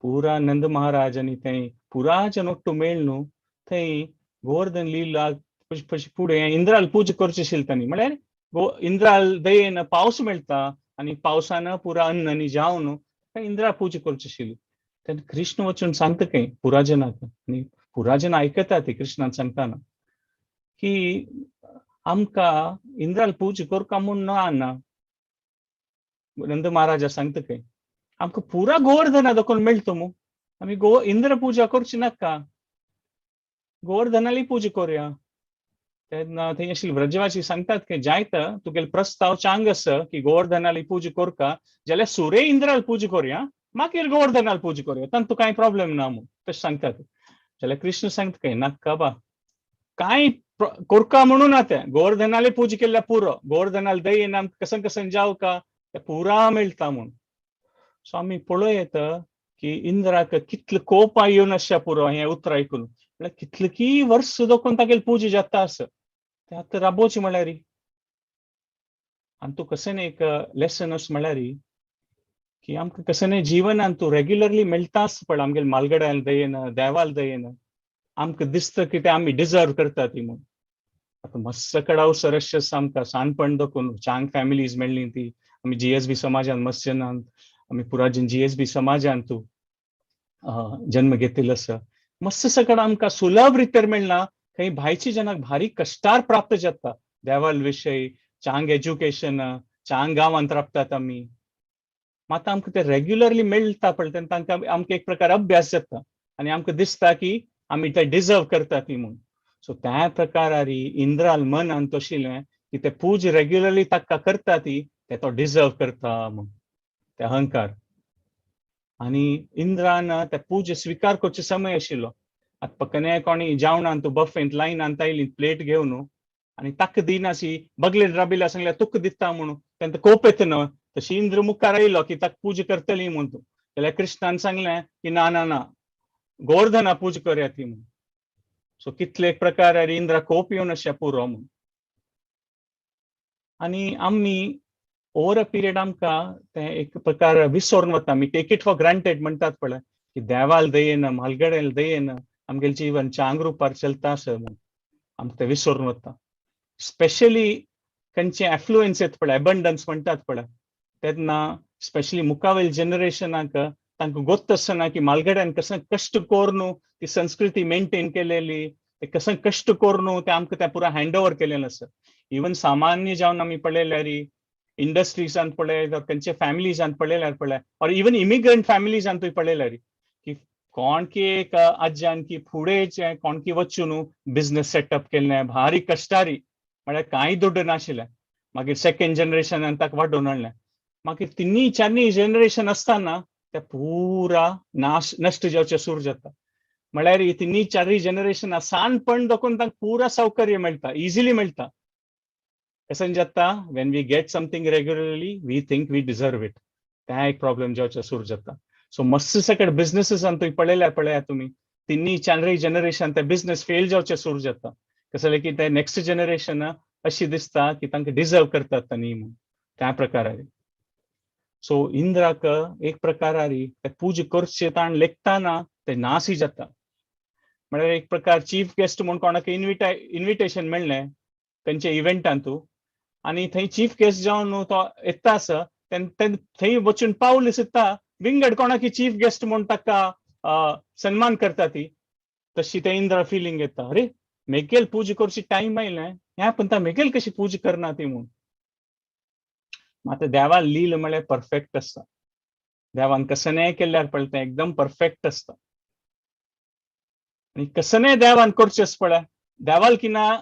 पुरा नंद महाराज आनी थंय पुरा जन ಒಟ್ಟು मेळ्ळू थंय गोवर्धन लीला फुडें इंद्राल पूज करचे आशिल्ली तांणी. म्हळ्यार इंद्राल दयेन पावस मेळटा आनी पावसान पुरा अन्न आनी जावन इंद्रा पूज करची आशिल्ली. तेन्ना कृष्ण वचून सांगता खंय पुराजनाक आनी पुराजन आयकता ती कृष्णान सांगताना की आमकां इंद्राल पूजा करका म्हूण ना ना. नंद महाराजा सांगता खंय, आमकां पुरा गोवर्धना दाखोवन मेळटा मू, आमी गो इंद्र पूजा करची नाका, गोवर्धनाली पूजा करुया. तेन्ना थंय आशिल्ली व्रजवासी सांगतात की जायत तुगेले प्रस्ताव चांग आसा की गोवर्धनाली पूजा करका, जाल्यार सुरे इंद्राल पूजा करुया, मागीर गोवर्धनाल पूजा करुया, तांतूं कांय प्रॉब्लेम ना म्हूण तशें सांगतात. जाल्यार कृष्ण सांगता खंय, नाका बा, कांय करका म्हणून ना, तें गोवर्धनाले पूजा केल्यार पुरो, गोवर्धनाल दयेन आमकां कसन कसन जावका तें पुरा मेळटा म्हूण. सो आमी पळोवं येता की इंद्राक कितले कोप येवन आसच्या पुरो हें उतर आयकून. म्हळ्यार कितले की वर्स दोकून तागेली पूजा जाता आसा, तें आतां राबोवचें म्हळ्यार. आनी तूं कशें एक लेसन अशें म्हळ्यार की आमकां कशें न्ही जिवनान तूं रेग्युलरली मेळटाच पळय, आमगेले म्हालगड्यान दयेन, देवाल दयेन आमकां दिसता की ते आमी डिजर्व करता ती म्हूण. आतां मस्त कडाव सरस आमकां सानपण दखून चांग फॅमिलीज मेळ्ळी ती, आमी जीएसबी समाजान मस्त जनान, आमी पुराजन जीएसबी समाजान तूं जन्म घेतिल्लो आसा. मस्त सकड आमकां सुलभ रितीर मेळना, खंय भायची जनाक भारी कश्टार प्राप्त जाता देवाल विशय, चांग एज्युकेशन, चांग गांवांत राबतात आमी. मात आमकां ते रेग्युलरली मेळटा पळय, तेन्ना तांकां आमकां एक प्रकार अभ्यास जाता आनी आमकां दिसता की आमी ते डिजर्व करता ती म्हूण. सो त्या प्रकारारी इंद्राल मनान तशिल्लें की ते पूज रेग्युलरली ताका करता ती, ते तो डिजर्व करता म्हूण, ते अहंकार. आनी इंद्रान ते पूज स्विकार करचे समय आशिल्लो. आतां पकने कोणी जेवणान तूं बफेंत लायनान आयली प्लेट घेवन आनी ताका दिनासी, बगलेन राबिल्ल्या सांगल्यार तुका दिता म्हणून, तेन्ना कोप येता न्हय. तशी इंद्र मुखार आयलो की ताका पूजा करतली म्हूण तूं, जाल्यार कृष्णान सांगलें की ना ना ना, गोवर्धना पूजा करया ती म्हूण. सो कितले एक प्रकार इंद्रा कोप येवन अशें पुरो म्हूण. आनी आमी ओवर अ पिरियड आमकां तें एक प्रकार विसरून वता, आमी टेक it for granted म्हणटात पळय की देवाल दयेन, म्हालगड्याल दयेन आमगेलें जीवन चांग रुपार चलता आसा म्हूण, आमकां तें विसरून वता. स्पेशली खंयचे एफ्लुएन्स येता पळय, एबंडन्स म्हणटात पळय, तेन्ना स्पेशली मुखावेल जनरेशनाक तांकां गोत्त आसना की म्हालगड्यान कशें कश्ट करून ती संस्कृती मेंटेन केलेली, ते कशें कश्ट करून ते आमकां तें पुरा हँड ओवर केलेलें आसा. इवन सामान्य जावन आमी पळयल्यार इंडस्ट्रीजान पळय, खंयच्या फॅमिलीजान पळयल्यार पळय, ऑर इवन इमिग्रंट फॅमिलीजान पळयल्यार की कोण की एक आज्यान की फुडें कोण की वचून बिझनेस सेटअप केल्लें भारी कश्टारी, म्हळ्यार कांय दुड्ड नाशिल्लें, मागीर सेकंड जनरेशनान ताका वाडोवन हाडलें, मागीर तिन्ही चारनी जनरेशन आसतना ते पुरा नाश नश्ट जावचें सुरू जाता. म्हळ्यार तिन्ही चारय जनरेशन सानपण दाखोवन तांकां पुरा सौकर्य मेळटा, इजिली मेळटा. कशें जाता, when we get something regularly, we think we deserve it. तें एक प्रॉब्लेम जावचें सुरू जाता. सो मस्त सकट बिझनेसीसान तुवें पळयल्यार पळयात तुमी, तिन्ही चारय जनरेशन ते बिझनेस फेल जावचें सुरू जाता. कसलें की ते नेक्स्ट जनरेशन अशी दिसता की तांकां डिजर्व करतात तांणी म्हूण, त्या प्रकारारी. सो इंद्राक एक प्रकारारी ते पूजा करचे ताण लेखताना ते नासी जाता. म्हळ्यार एक प्रकार चीफ गेस्ट म्हूण कोणाक इन्विटेशन मेळ्ळें तेंच्या इव्हेंटांतू आनी थंय चीफ गेस्ट जावन तो येता आसा, तेन्ना थंय वचून पावल सुद्दां विंगड कोणाकी चीफ गेस्ट म्हूण ताका सन्मान करता ती, तशी ते इंद्रा फिलिंग येता, अरे मेगेल पूजा करची टायम आयलें, ह्या पण मेगेल कशी पूजा करना ती म्हूण. मात देवा लील म्हळ्यार परफेक्ट आसता. देवान कसनेय केल्यार पळय तें एकदम परफेक्ट आसता. आनी कसनेय देवान करचें पळय, देवाल किना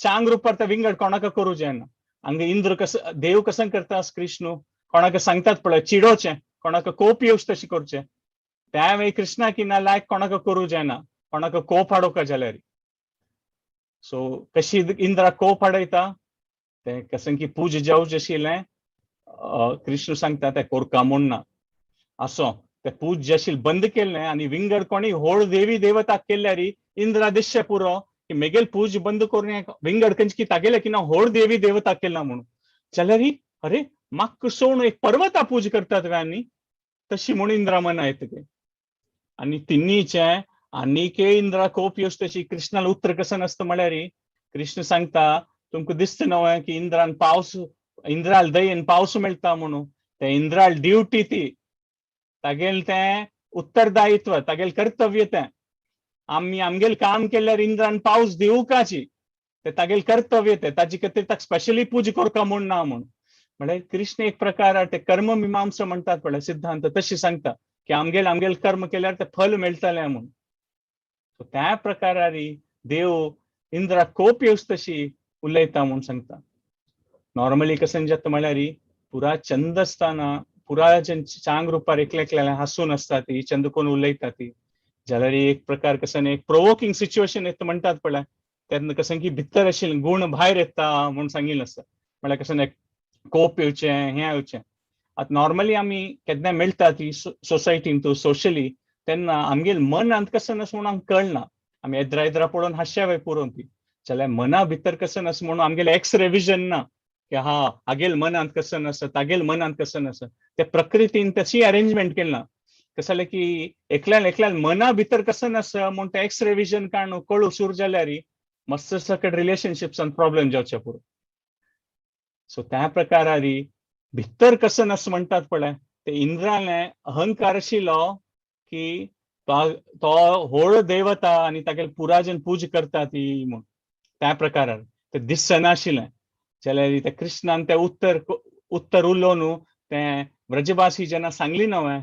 चांग रुपार ते विंगड कोणाक करूं जायना. हांगा इंद्र कस देव कसं करता, कृष्ण कोणाक सांगतात पळय चिडोवचें, कोणाक कोप येवचें तशें करचें, त्या वेळी कृष्णा किना लायक कोणाक करूं जायना, कोणाक कोप हाडोवका जाल्यार. सो कशी इंद्रा कोप हाडयता तें कसं की पूजा जावचें आशिल्लें, कृष्ण सांगता तें कोरका म्हूण ना असो ते पूज आशिल्लें बंद केल्लें आनी विंगड कोणी होड देवी देवता केल्यार इंद्रा दिसचें पुरो की मेगेल पूज बंद करून विंगड खंयची की तागेले की ना होड देवी देवता केला म्हणून, जाल्यार अरे म्हाका सोडून एक पर्वता पूज करतात आनी तशी म्हूण इंद्रा मना येता ते. आनी तिन्हीचे आनीक इंद्रा कोप येवच तशी कृष्णाला उत्तर कसं नासता म्हळ्यार कृष्ण सांगता तुमकां दिसता न्हय की इंद्रान पावस, इंद्राल दयेन पावस मेळटा म्हणून, ते इंद्राल ड्युटी ती, तागेल तें उत्तरदायित्व, तागेल कर्तव्य तें. आमी आमगेल काम केल्यार इंद्रान पावस दिवकाची. ते तागेल कर्तव्य ते ताजी खातीर ताका स्पेशली पूजा करका म्हूण ना म्हूण. म्हळ्यार कृष्ण एक प्रकार ते कर्म मीमांसा म्हणटात पळय सिद्धांत, तशी सांगता की आमगेल आमगेल कर्म केल्यार ते फल मेळटलें म्हूण. त्या प्रकारारी देव इंद्रा कोप येवच तशी उलयता म्हूण सांगता. नॉर्मली कशें जाता म्हळ्यार पुरा चंद आसतना पुरा चांग रुपार एकले एकल्याले हांसून आसता ती चंद कोण उलयता ती, जाल्यार एक प्रकार कसं एक प्रोवोकिंग सिच्युएशन येता म्हणटात पळय, तेन्ना कसं की भितर आशिल्ले गुण भायर येता म्हूण सांगिल्लें आसता. म्हळ्यार कसं एक कोप येवचें, हें येवचें. आतां नॉर्मली आमी केन्ना मेळटा ती सोसायटीन तूं सोशली, तेन्ना आमगेल मनांत कसं आसा म्हणून आमकां कळना, आमी एद्रा एद्रा पळोवन हांश्या पुरोवन ती, जाल्यार मना भितर कसं आसा म्हणून आमगेले एक्सरे विजन ना की हा हागेल मनांत कसं आसा, तागेल मनांत कसं आसा. ते प्रकृतीन तशी अरेंजमेंट केली ना, कसं जालें की एकल्यान एकल्यान मना भितर कसं आसा म्हूण ते एक्सरे विजन काडून कळू सुरू जाल्यार मस्त सकट रिलेशनशिप्सान प्रॉब्लेम जावचे पुरो. सो त्या प्रकारारी भितर कसं आसा म्हणटात पळय, ते इंद्राले अहंकार आशिल्लो की तो होड देवता आनी तागेले पुराजन पूजा करता ती म्हूण, त्या प्रकारार ते दिसनाशिल्लें. जाल्यार ते कृष्णान ते उत्तर उत्तर उलोवन ते व्रजवासी जेन्ना सांगली न्हय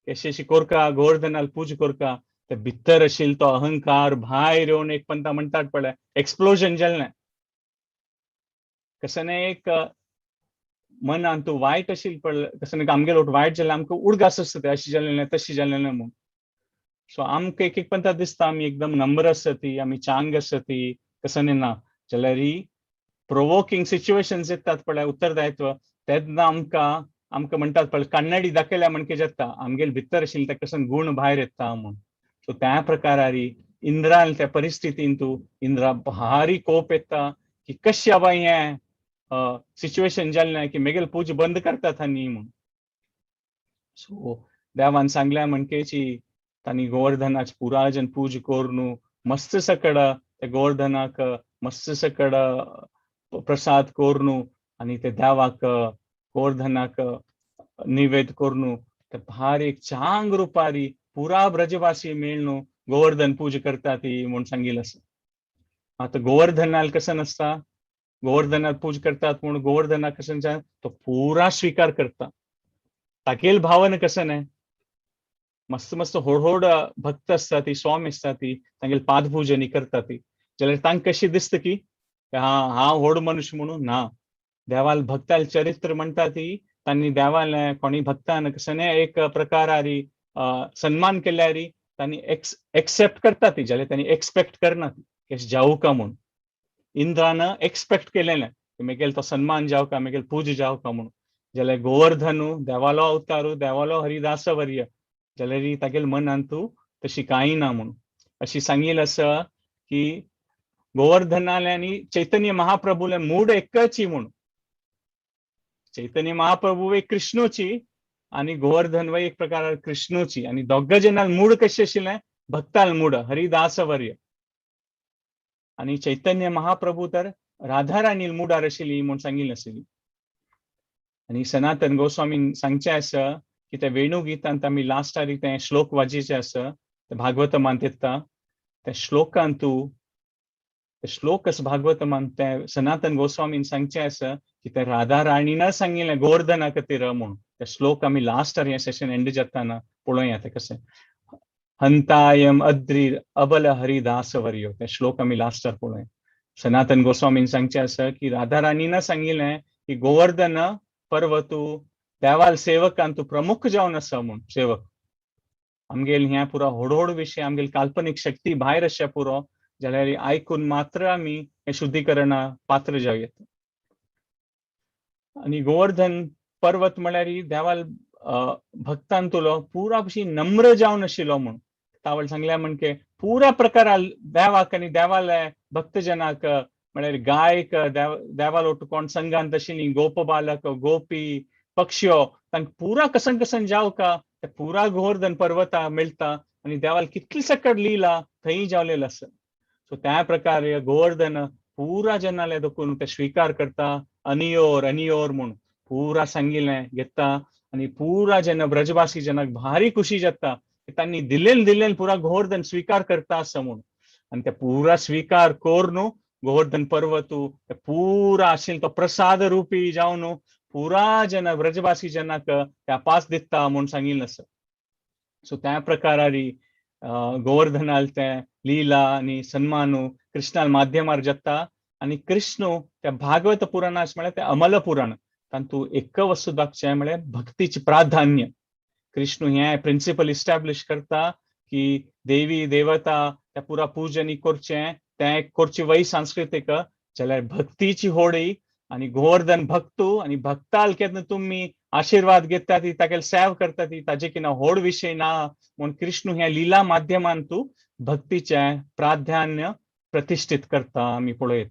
अशी अशी कोरका गोवर्धनाल पूजा कोरका, ते भितर आशिल्लो तो अहंकार भायर येवन एक पंता म्हणटात पळय एक्सप्लोजन जालें. कसं न्ही एक मनान तूं वायट आशिल्लें पळय, कसं न्ही आमगेलो वायट जाल्यार आमकां उडगास आसता तें अशें जालें तशें जालें म्हूण. सो आमकां एक एक पंता दिसता आमी एकदम नम्र आसता ती, आमी चांग आसता ती, कसं न्ही ना, जाल्यार प्रोवोकिंग सिच्युएशन्स येतात पळय उत्तरदायित्व, तेन्ना आमकां आमकां म्हणटात पळय कन्नडी दाखयल्या म्हणके जाता आमगेल भितर आशिल्लें तें कसं गुण भायर येता म्हूण. सो त्या प्रकारारी इंद्रान त्या परिस्थितीन तूं इंद्रा भारी कोप येता की कशें बाबा हें सिच्युएशन जालें की मेगेल पूजा बंद करतात न्ही म्हूण. सो देवान सांगल्या म्हणकेची तांणी गोवर्धनाची पुराजन पूजा करून मस्त सकड त्या गोवर्धनाक मस्त सकड प्रसाद करून आनी ते देवाक गोवर्धनाक निवेद करून ते भारी एक चांग रुपारी पुरा ब्रजवासी मेळनु गोवर्धन पूजा करता ती म्हूण सांगिल्लें आसा. आतां गोवर्धनाल कसं नासता, गोवर्धनाक पूजा करतात म्हूण गोवर्धनाक कसं तो पुरा स्वीकार करता, तागेल भावन कसं न्हय. मस्त मस्त होड होड भक्त आसता ती, स्वामी आसता ती, तांगेल पादपूजनी करता ती, जाल्यार तांकां कशी दिसता की हा हांव व्हड मनुष्य म्हणून ना. देवाल भक्ताल चरित्र म्हणटा ती तांणी देवाले कोणी भक्तान कसं एक प्रकारारी सन्मान केल्यारी तांणी एक्सेप्ट करता ती, जाल्यार तांणी एक्सपेक्ट करना ती की जावं का म्हूण. इंद्रान एक्सपेक्ट केलेलें की मेगेल तो सन्मान जावं का, मेगेल पूजा जावं का म्हूण. जाल्यार गोवर्धनु देवालो अवतारू देवालो हरिदासवर्य, जाल्यार तागेल मनांत तूं तशी कांय ना म्हूण अशी सांगिल्लें आसा की गोवर्धनाले आनी चैतन्य महाप्रभूले मूड एकच म्हूण. चैतन्य महाप्रभू एक कृष्णूची आनी गोवर्धन वय एक प्रकार कृष्णूची, आनी दोग जणां मूड कशें आशिल्लें भक्ताल मूड हरिदासवर्य, आनी चैतन्य महाप्रभू तर राधाराणी मुडार आशिल्ली म्हूण सांगिल्लें आशिल्ली. आनी सनातन गोस्वामीन सांगचें आसा की ते वेणुगीतांत आमी लास्टाक तें श्लोक वाजीचें आसा, ते भागवतमांत येता त्या श्लोकांतू, ते श्लोक भागवतमांत ते सनातन गोस्वामीन सांगचें आसा की ते राधा राणीन सांगिल्लें गोवर्धना खातीर म्हूण. ते श्लोक आमी लास्टार हें सेशन एंड जाताना पळोवया तें कशें. हंतायम अद्री अबल हरिदासवर्यो, ते श्लोक आमी लास्टार पळोवया. सनातन गोस्वामीन सांगचें आसा की राधा राणीन सांगिल्लें की गोवर्धन पर्वतू देवाल सेवकान तूं प्रमुख जावन आसा म्हूण. सेवक आमगेल हें पुरो होड होड विशय आमगेल काल्पनीक शक्ती भायर आसच्या पुरो, जाल्यार आयकून मात्र आमी हें शुद्धीकरणा पात्र जावं येता. आनी गोवर्धन पर्वत म्हळ्यार देवाल भक्तांतुलो पुरा कशी नम्र जावन आशिल्लो म्हूण तावळ सांगल्या म्हणके पुरा प्रकाराल देवाक आनी देवाले भक्तजनाक म्हळ्यार गायक देवालोट कोण संघांत आशिल्ली गोपबालक गोपी पक्ष्यो तांकां पुरा कसन कसन जावका ते पुरा गोवर्धन पर्वता मेळटा आनी देवाल कितली सकट लिला थंय जावलेलो आसा. सो त्या प्रकारे गोवर्धन पुरा जनाले देखून ते स्वीकार करता अनियोर अनियोर म्हूण पुरा सांगिल्लें घेता आनी पुरा जेन्ना ब्रजवासी जनाक भारी खुशी जाता तांणी दिलेल दिलेल पुरा गोवर्धन स्वीकार करता आसा म्हूण. आनी ते पुरा स्वीकार करून गोवर्धन पर्वतू पुरा आशिल्लो तो प्रसाद रूपी जावन पुरा जन व्रजवासी जनाक त्या पास दिता म्हूण सांगिल्लें आसा. सो त्या प्रकारारी गोवर्धनाल ते लीला आनी सन्मानू कृष्णाल माध्यमार जाता. आनी कृष्ण त्या भागवत पुराणास म्हळ्यार ते अमल पुराण तांतू एक वस्तू दाखचें म्हळ्यार भक्तीचे प्राधान्य. कृष्ण हें प्रिंसिपल इस्टॅब्लिश करता की देवी देवता त्या पुरा पूजनी करचें, तें करची वय सांस्कृतीक जाल्यार भक्तीची होडी आनी गोवर्धन भक्तू आनी भक्ताल केन्ना तुमी आशिर्वाद घेता ती तागेले सेव करता ती ताजे किना होड विशय ना म्हूण कृष्ण ह्या लिला माध्यमान तूं भक्तीचें प्राधान्य प्रतिश्ठीत करता आमी पळयत.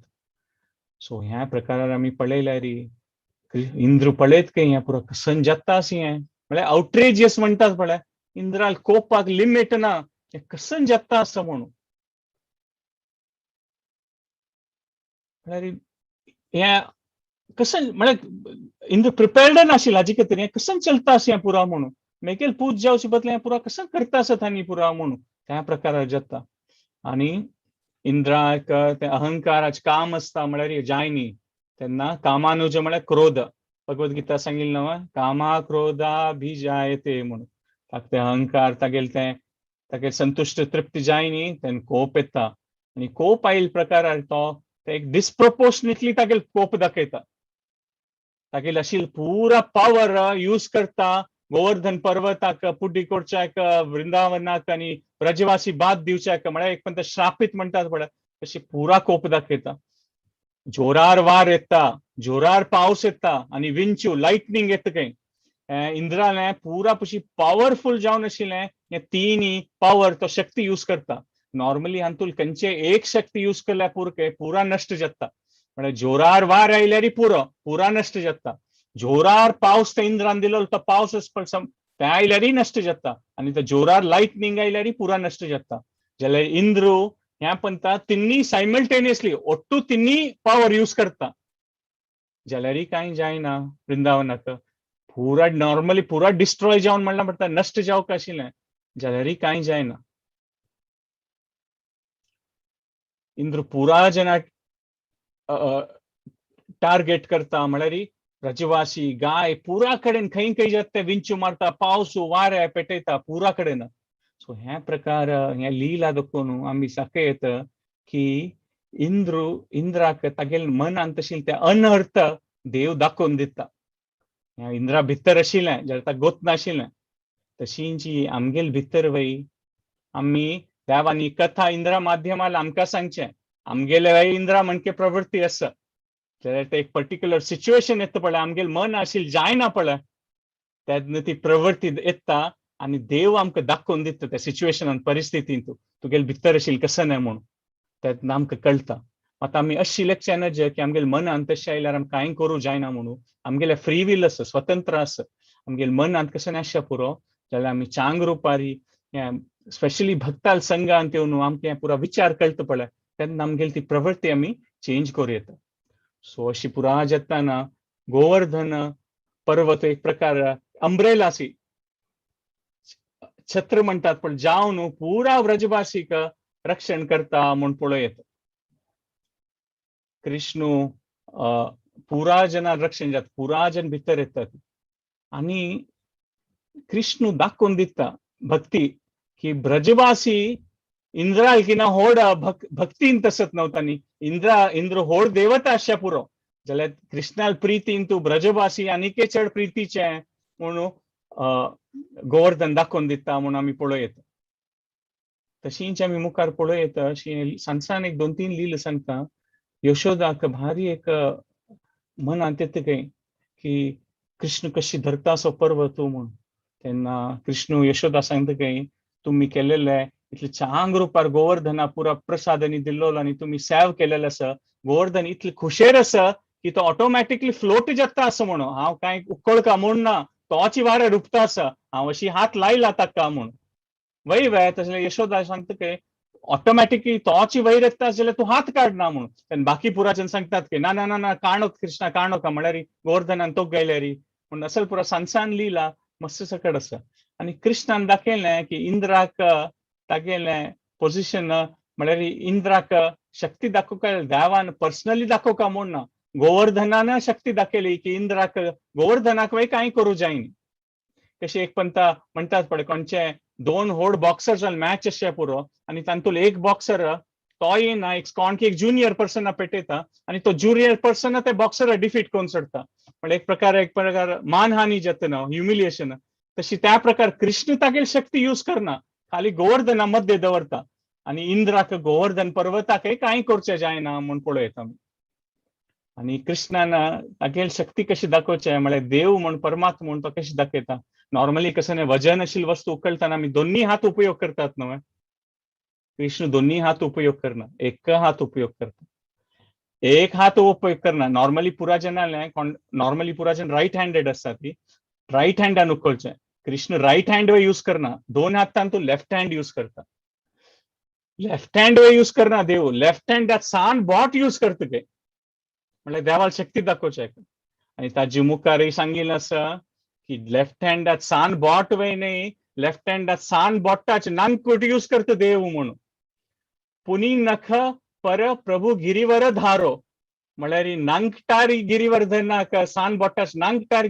सो ह्या प्रकारार आमी पळयल्यार इंद्र पळयत काय हें पुरो कसन जाता अशें हें म्हळ्यार आउटरेजियस म्हणटात पळय, इंद्राल कोपाक लिमीट ना, हें कसन जाता आसा म्हणून. म्हळ्यार हें कसन म्हळ्यार इंद्र प्रिपेर्ड नाशिल्लो हाजे खातीर हें कसन चलता अशें हें पुरा म्हणून, मेगेल पूज जावचे बदले हें पुरा कसन करता आसत आनी पुरा म्हणून त्या प्रकारार जाता. आनी इंद्राक ते अहंकाराचें काम आसता म्हळ्यार जायनी तेन्ना कामानुज म्हळ्यार क्रोध, भगवद गीता सांगिल्लें न्हू कामा क्रोधाभिजायते म्हणून, ताका ते अहंकार तागेले तें तागेले संतुश्ट तृप्ती जायनी तेन्ना कोप येता. आनी कोप आयिल्ल्या प्रकारार तो एक डिसप्रोपोर्शनेटली तागेले कोप दाखयता, तागेले अशी पुरा पावर यूज करता गोवर्धन पर्वताक पुड्डी करच्याक वृंदावनाक आनी ब्रजवासी बाद दिवच्याक म्हळ्यार एक पण श्रापीत म्हणटात पळय तशी पुरा कोप दाखयता. जोरार वार येता, जोरार पावस येता आनी विंचू लायटनींग येता खंय. इंद्रालें पुरा पशी पावरफूल जावन आशिल्लें हें तिनी पावर तो शक्ती यूज करता. नॉर्मली हातूंत खंयचे एक शक्ती यूज केल्यार पुरो पुरा नश्ट जाता, म्हळ्यार जोरार वार आयल्यार पुरो पुरा नश्ट जाता, जोरार पावस ते इंद्रान दिलो तो पावस ते आयल्यारय नश्ट जाता आनी तो जोरार लायटनींग आयल्यारय पुरा नश्ट जाता. जाल्यार इंद्र ह्या पंता तिन्ही सायमल्टेनियसली ഒट्टू तिन्ही पावर यूज करता, जाल्यारय कांय जायना वृंदावनाक पुरा नॉर्मली पुरा डिस्ट्रॉय जावन म्हणल्यार पडटा नश्ट जावंक आशिल्लें, जाल्यारय कांय जायना. इंद्र पुरा जनाक टार्गेट करता म्हळ्यार रजवासी गाय पुरा कडेन खंय खंय जाता ते विंचू मारता, पावस वारे पेटयता पुरा कडेन. सो ह्या प्रकार ह्या लीला दाखोवन आमी दाखयत की इंद्र इंद्राक तागेले मनांत आशिल्लें तें अनर्थ देव दाखोवन दिता. ह्या इंद्रा भितर आशिल्लें जाल्यार ताका गोत नाशिल्लें, तशींची आमगेले भितर वय आमी देवानी कथा इंद्रा माध्यमाल आमकां सांगचें, आमगेले वय इंद्रा म्हणके प्रवृत्ती आसा, जाल्यार ते एक पर्टिक्युलर सिच्युएशन येता पळय आमगेले मन आशिल्लें जायना पळय तेन्ना ती प्रवृत्ती येता आनी देव आमकां दाखोवन दिता त्या सिच्युएशनान परिस्थितींत तुगेले भितर आशिल्लें कसं न्हय म्हणून, तेन्ना आमकां कळटा. आतां आमी अशी लक्षां नज की आमगेले मनांत तशें आयल्यार आमकां कांय करूं जायना म्हणून, आमगेले फ्री will आसा, स्वतंत्र आसा, आमगेले मनांत कशें आसचें पुरो जाल्यार आमी चांग रुपारी स्पेशली भक्ताल संघांत येवन आमकां पुरा विचार कळटा पळय तेन्ना आमगेली ती प्रवृत्ती आमी चेंज करूं येता. सो अशी पुरा जाताना गोवर्धन पर्वत एक प्रकार अंब्रेला अशी छत्र म्हणटात पण जावन पुरा व्रजवासीक रक्षण करता म्हूण पळयत. कृष्णू पुरा जनां रक्षण जाता, पुरा जन भितर येतात आनी कृष्णू दाखोवन दिता भक्ती की ब्रजवासी इंद्राल किना होड भक्तीन तसत नव्हता, इंद्रा इंद्र होड देवता आसच्या पुरो, जाल्यार कृष्णाल प्रितीन तूं ब्रजवासी आनीकय चड प्रितीचे म्हणून गोवर्धन दाखोवन दिता म्हणून आमी पळयत. तशींच आमी मुखार पळयत अशी सान एक दोन तीन लील सांगता. यशोदाक भारी एक मनांत येता खंय की कृष्ण कशी धरता असो पर्वत म्हणून, तेन्ना कृष्ण यशोदा सांगता खंय तुमी केलेले इतले चांग रुपार गोवर्धना पुरा प्रसादांनी दिल्लो आनी तुमी सेव केलेले आसा, गोवर्धन इतले खुशेर आसा की तो ऑटोमॅटिकली फ्लोट जाता असो म्हणून, हांव कांय उकळका म्हूण ना, तोची वारे रुपता आसा, हांव अशी हात लायला ताका म्हूण वय वय. तशें यशोदा सांगता की ऑटोमॅटिकली तोची वयर येता जाल्यार तूं हात काडना म्हणून. तेन्ना बाकी पुराच्यान सांगतात की ना ना ना ना काणो कृष्णा काणो का म्हळ्यार गोवर्धनान तो गेल्यारी पूण असल पुरा सानसान लिला मस्त सकट आसा. आनी कृष्णान दाखयलें की इंद्राक तागेलें पोजिशन म्हळ्यार इंद्राक शक्ती दाखोवका देवान पर्सनली दाखोवका म्हूण ना, गोवर्धनान शक्ती दाखयली की इंद्राक गोवर्धनाक वय कांय करूं जायनी. कशें एक पंता म्हणटात पळय, कोणचे दोन व्हड बॉक्सर्स मॅच अशें पुरो आनी तातूंत एक बॉक्सर तोय ना एक कोण की एक ज्युनियर पर्सना पेटयता आनी तो ज्युनियर पर्सन ते बॉक्सर डिफीट करून सोडटा. म्हळ्यार एक प्रकार मानहानी जाता ना, ह्युमिलिएशन. तशी त्या प्रकार कृष्ण तागेली शक्ती यूज करना, खाली गोवर्धना मध्ये दवरता आनी इंद्राक गोवर्धन पर्वताकय कांय करचें जायना म्हूण पळयता आमी. आनी कृष्णान तागेली शक्ती कशी दाखोवचें, म्हळ्यार देव म्हूण, परमात्मा म्हूण तो कशी दाखयता. नॉर्मली कसं न्ही वजन आशिल्ली वस्तू उखलताना आमी दोन्ही हात उपयोग करतात न्हय, कृष्ण दोन्ही हात उपयोग करना, एक हात उपयोग करता, एक हात उपयोग करना. नॉर्मली पुरा जनाले कोण नॉर्मली पुरा जन रायट हँडेड आसता, ती रायट हँडान उखलचें. कृष्ण रायट हँड यूज करना, दोन हातान तो लेफ्ट हँड यूज करता. लेफ्ट हँड यूज करना देव, लेफ्ट हँड सान बोट यूज करता ते, म्हळ्यार देवाक शक्ती दाखोवचें. आनी ताजे मुखारय सांगिल्लें आसा की लेफ्ट हँडात सान बोट वय न्ही, लेफ्ट हँडात सान बोटाचे नांगकुट यूज करता देव म्हणून. पुनी नख पर प्रभू गिरिवर धारो, म्हळ्यार नांगटार गिरिवर्धनाक सान बोटाच नांगटार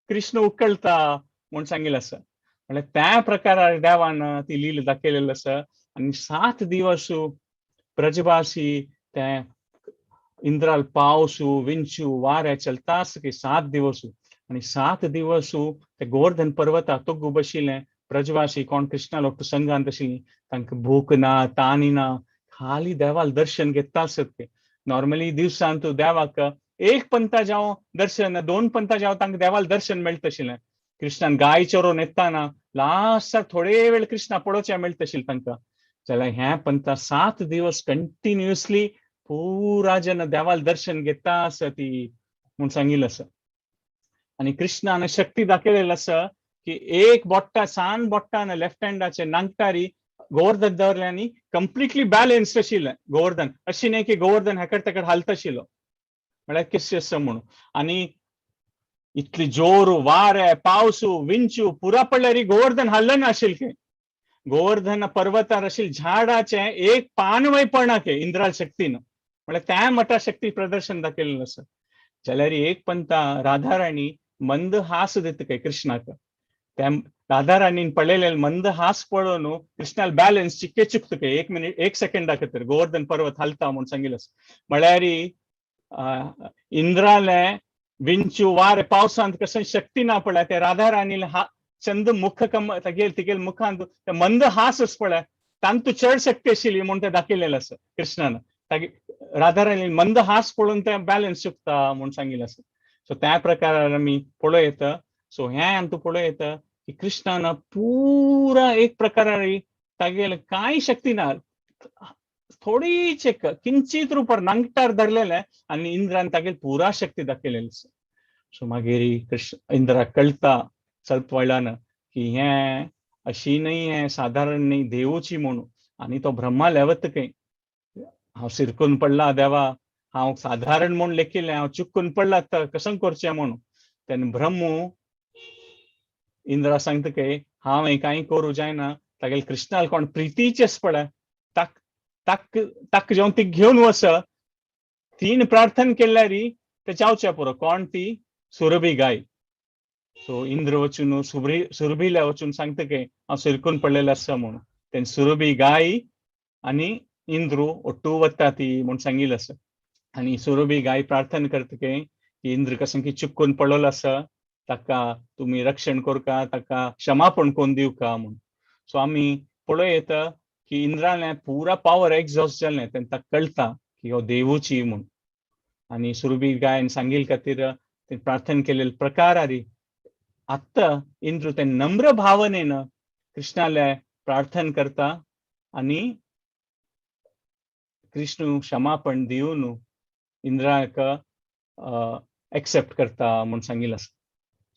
कृष्ण उकळता म्हूण सांगिल्लें आसा. म्हळ्यार त्या प्रकारार देवान ती लीला दाखयलेली आसा. आनी 7 दिवस ब्रजवासी ते इंद्राल पावसू, विंचू, वारें चलता आसा की 7 दिवस. आनी 7 दिवस ते गोवर्धन पर्वता तोग्गू बशिल्ले ब्रजवासी कोण कृष्णा लोक संघांत आशिल्ली, तांकां भूक ना, तानी ना, खाली देवाल दर्शन घेता आसत ते. नॉर्मली दिवसांत देवाक एक पंता जावं दर्शन, दोन पंता जावं तांकां देवाल दर्शन मेळटा आशिल्लें. कृष्णान गाय चरोवन येताना लास्टाक थोडे वेळ कृष्णा पळोवचें मेळटा आशिल्लें तांकां. जाल्यार ह्या पंता 7 दिवस कंटिन्युअसली पुरा जन देवाल दर्शन घेता आसा ती म्हूण सांगिल्लें आसा. आनी कृष्णान शक्ती दाखयलेली आसा की एक बोट्टा, सान बोट्टान लेफ्ट हँडाचे नांगटारी गोवर्धन दवरलें आनी कंप्लिटली बॅलन्स्ड आशिल्लें गोवर्धन. अशें न्ही की गोवर्धन हेकड तेकड हालता आशिल्लो, म्हळ्यार कशें आसा म्हणून. आनी इतली जोर वारे, पावसू, विंचू पुरा पडल्यार गोवर्धन हालना नाशिल्लें. गोवर्धन पर्वतार आशिल्लें झाडाचें एक पानवय पडना के इंद्राल शक्तीन, म्हळ्यार त्या मठा शक्ती प्रदर्शन दाखयलेलें आसा. जाल्यार एक पंता राधाराणी मंद हास दिता काय कृष्णाक. त्या राधाराणीन पळयलें मंद हास पळोवन कृष्णाल बॅलन्स चिक्के चुकता काय, एक मिनिट, एक सेकंडा खातीर गोवर्धन पर्वत हालता म्हूण सांगिल्लें आसा. म्हळ्यार इंद्राले विंचू, वारे, पावसांत कसं शक्ती ना पळय, ते राधाराणीले हा चंद मुख कम तागेल तिगेल मुखांत ते मंद हास पळय, तांतू चड शक्ती आशिल्ली म्हूण ते दाखयलेलें आसा कृष्णान. तागे राधाराणी मंद हास पळोवन ते बॅलन्स चुकता म्हूण सांगिल्लें आसा. सो त्या प्रकारार आमी पळोवं येता. सो हें आमकां पळोवं येता की कृष्णान पुरा एक प्रकारार तागेले कांय शक्ती ना, थोडीच एक किंचित रुपार नांगटार धरलेलें आनी इंद्रान तागेली पुरा शक्ती दाखयलेली आसा. सो मागीर कृष्ण इंद्राक कळटा ಸ್ವಲ್ಪ वेळान की हें अशी न्ही, हें सादारण न्ही, देवूची म्हणून. आनी तो ब्रह्मा लेवत खंय, हांव सिरकून पडला देवा, हांव सादारण म्हूण लेखिल्लें, हांव चुकून पडला तर कसं करचें म्हणून. तेन्ना ब्रह्मू इंद्रा सांगता की हांव हें कांय करूं जायना, तागेले कृष्णाल कोण प्रितीचेच पळय, ताक ताक ताक जेवन ती घेवन वच, तीन प्रार्थना केल्यार ते जावचे पुरो. कोण ती? सुरभी गाय. सो इंद्र वचून सुरभी सुरभीला वचून सांगता की हांव सिरकून पडलेलो आसा म्हणून. तेन्ना सुरभी गाय आनी इंद्रू ఒట్టు वता ती म्हूण सांगिल्लें आसा. आनी सुरभी गाय प्रार्थना करता की इंद्र कसं की चुकून पडलेलो आसा, ताका तुमी रक्षण करका, ताका क्षमापण करून दिवका म्हूण. सो आमी पळोवं येता की इंद्रालें पुरा पावर एक्झॉस्ट जालें, तेन्ना ताका कळटा की हो देवूची म्हूण. आनी सुरभी गायन सांगिल्ले खातीर ते प्रार्थना केलेले प्रकारारी आत्तां इंद्र ते नम्र भावनेन कृष्णाले प्रार्थना करता आनी कृष्ण क्षमापण दिवन इंद्राक एक्सेप्ट करता म्हूण सांगिल्लें आसा.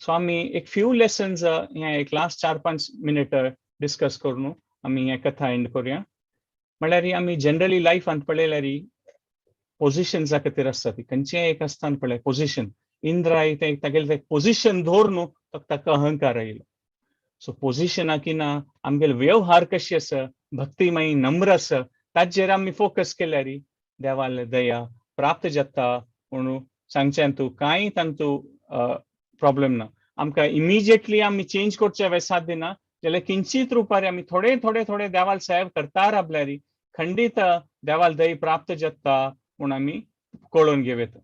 सो आमी एक फ्यू लेसन्स हे एक लास्ट 4-5 मिनिट डिस्कस करून आमी हे कथा एंड करुया. म्हळ्यार आमी जनरली लायफांत पळयल्यार पोझिशन्सा खातीर आसता ती. खंयचेय एक आसतना पळय पोझिशन, इंद्रा ते तागेले पोझिशन दवरून ताका अहंकार आयलो. सो पोझिशना की ना, आमगेले व्यवहार कशी आसा, भक्तिमयी नम्र आसा. ताजेर आमी फोकस केल्यार देवाले दया प्राप्त जाता म्हणून सांगचें तूं कांय तांतू प्रॉब्लेम ना. आमकां इमिजिएटली आमी चेंज करचे वेळ साध्य ना जाल्यार किंचित रुपार आमी थोडे थोडे थोडे देवाल सेव करता राबल्यार खंडीत देवाल दया प्राप्त जाता म्हूण आमी कळोवन घेवं येता.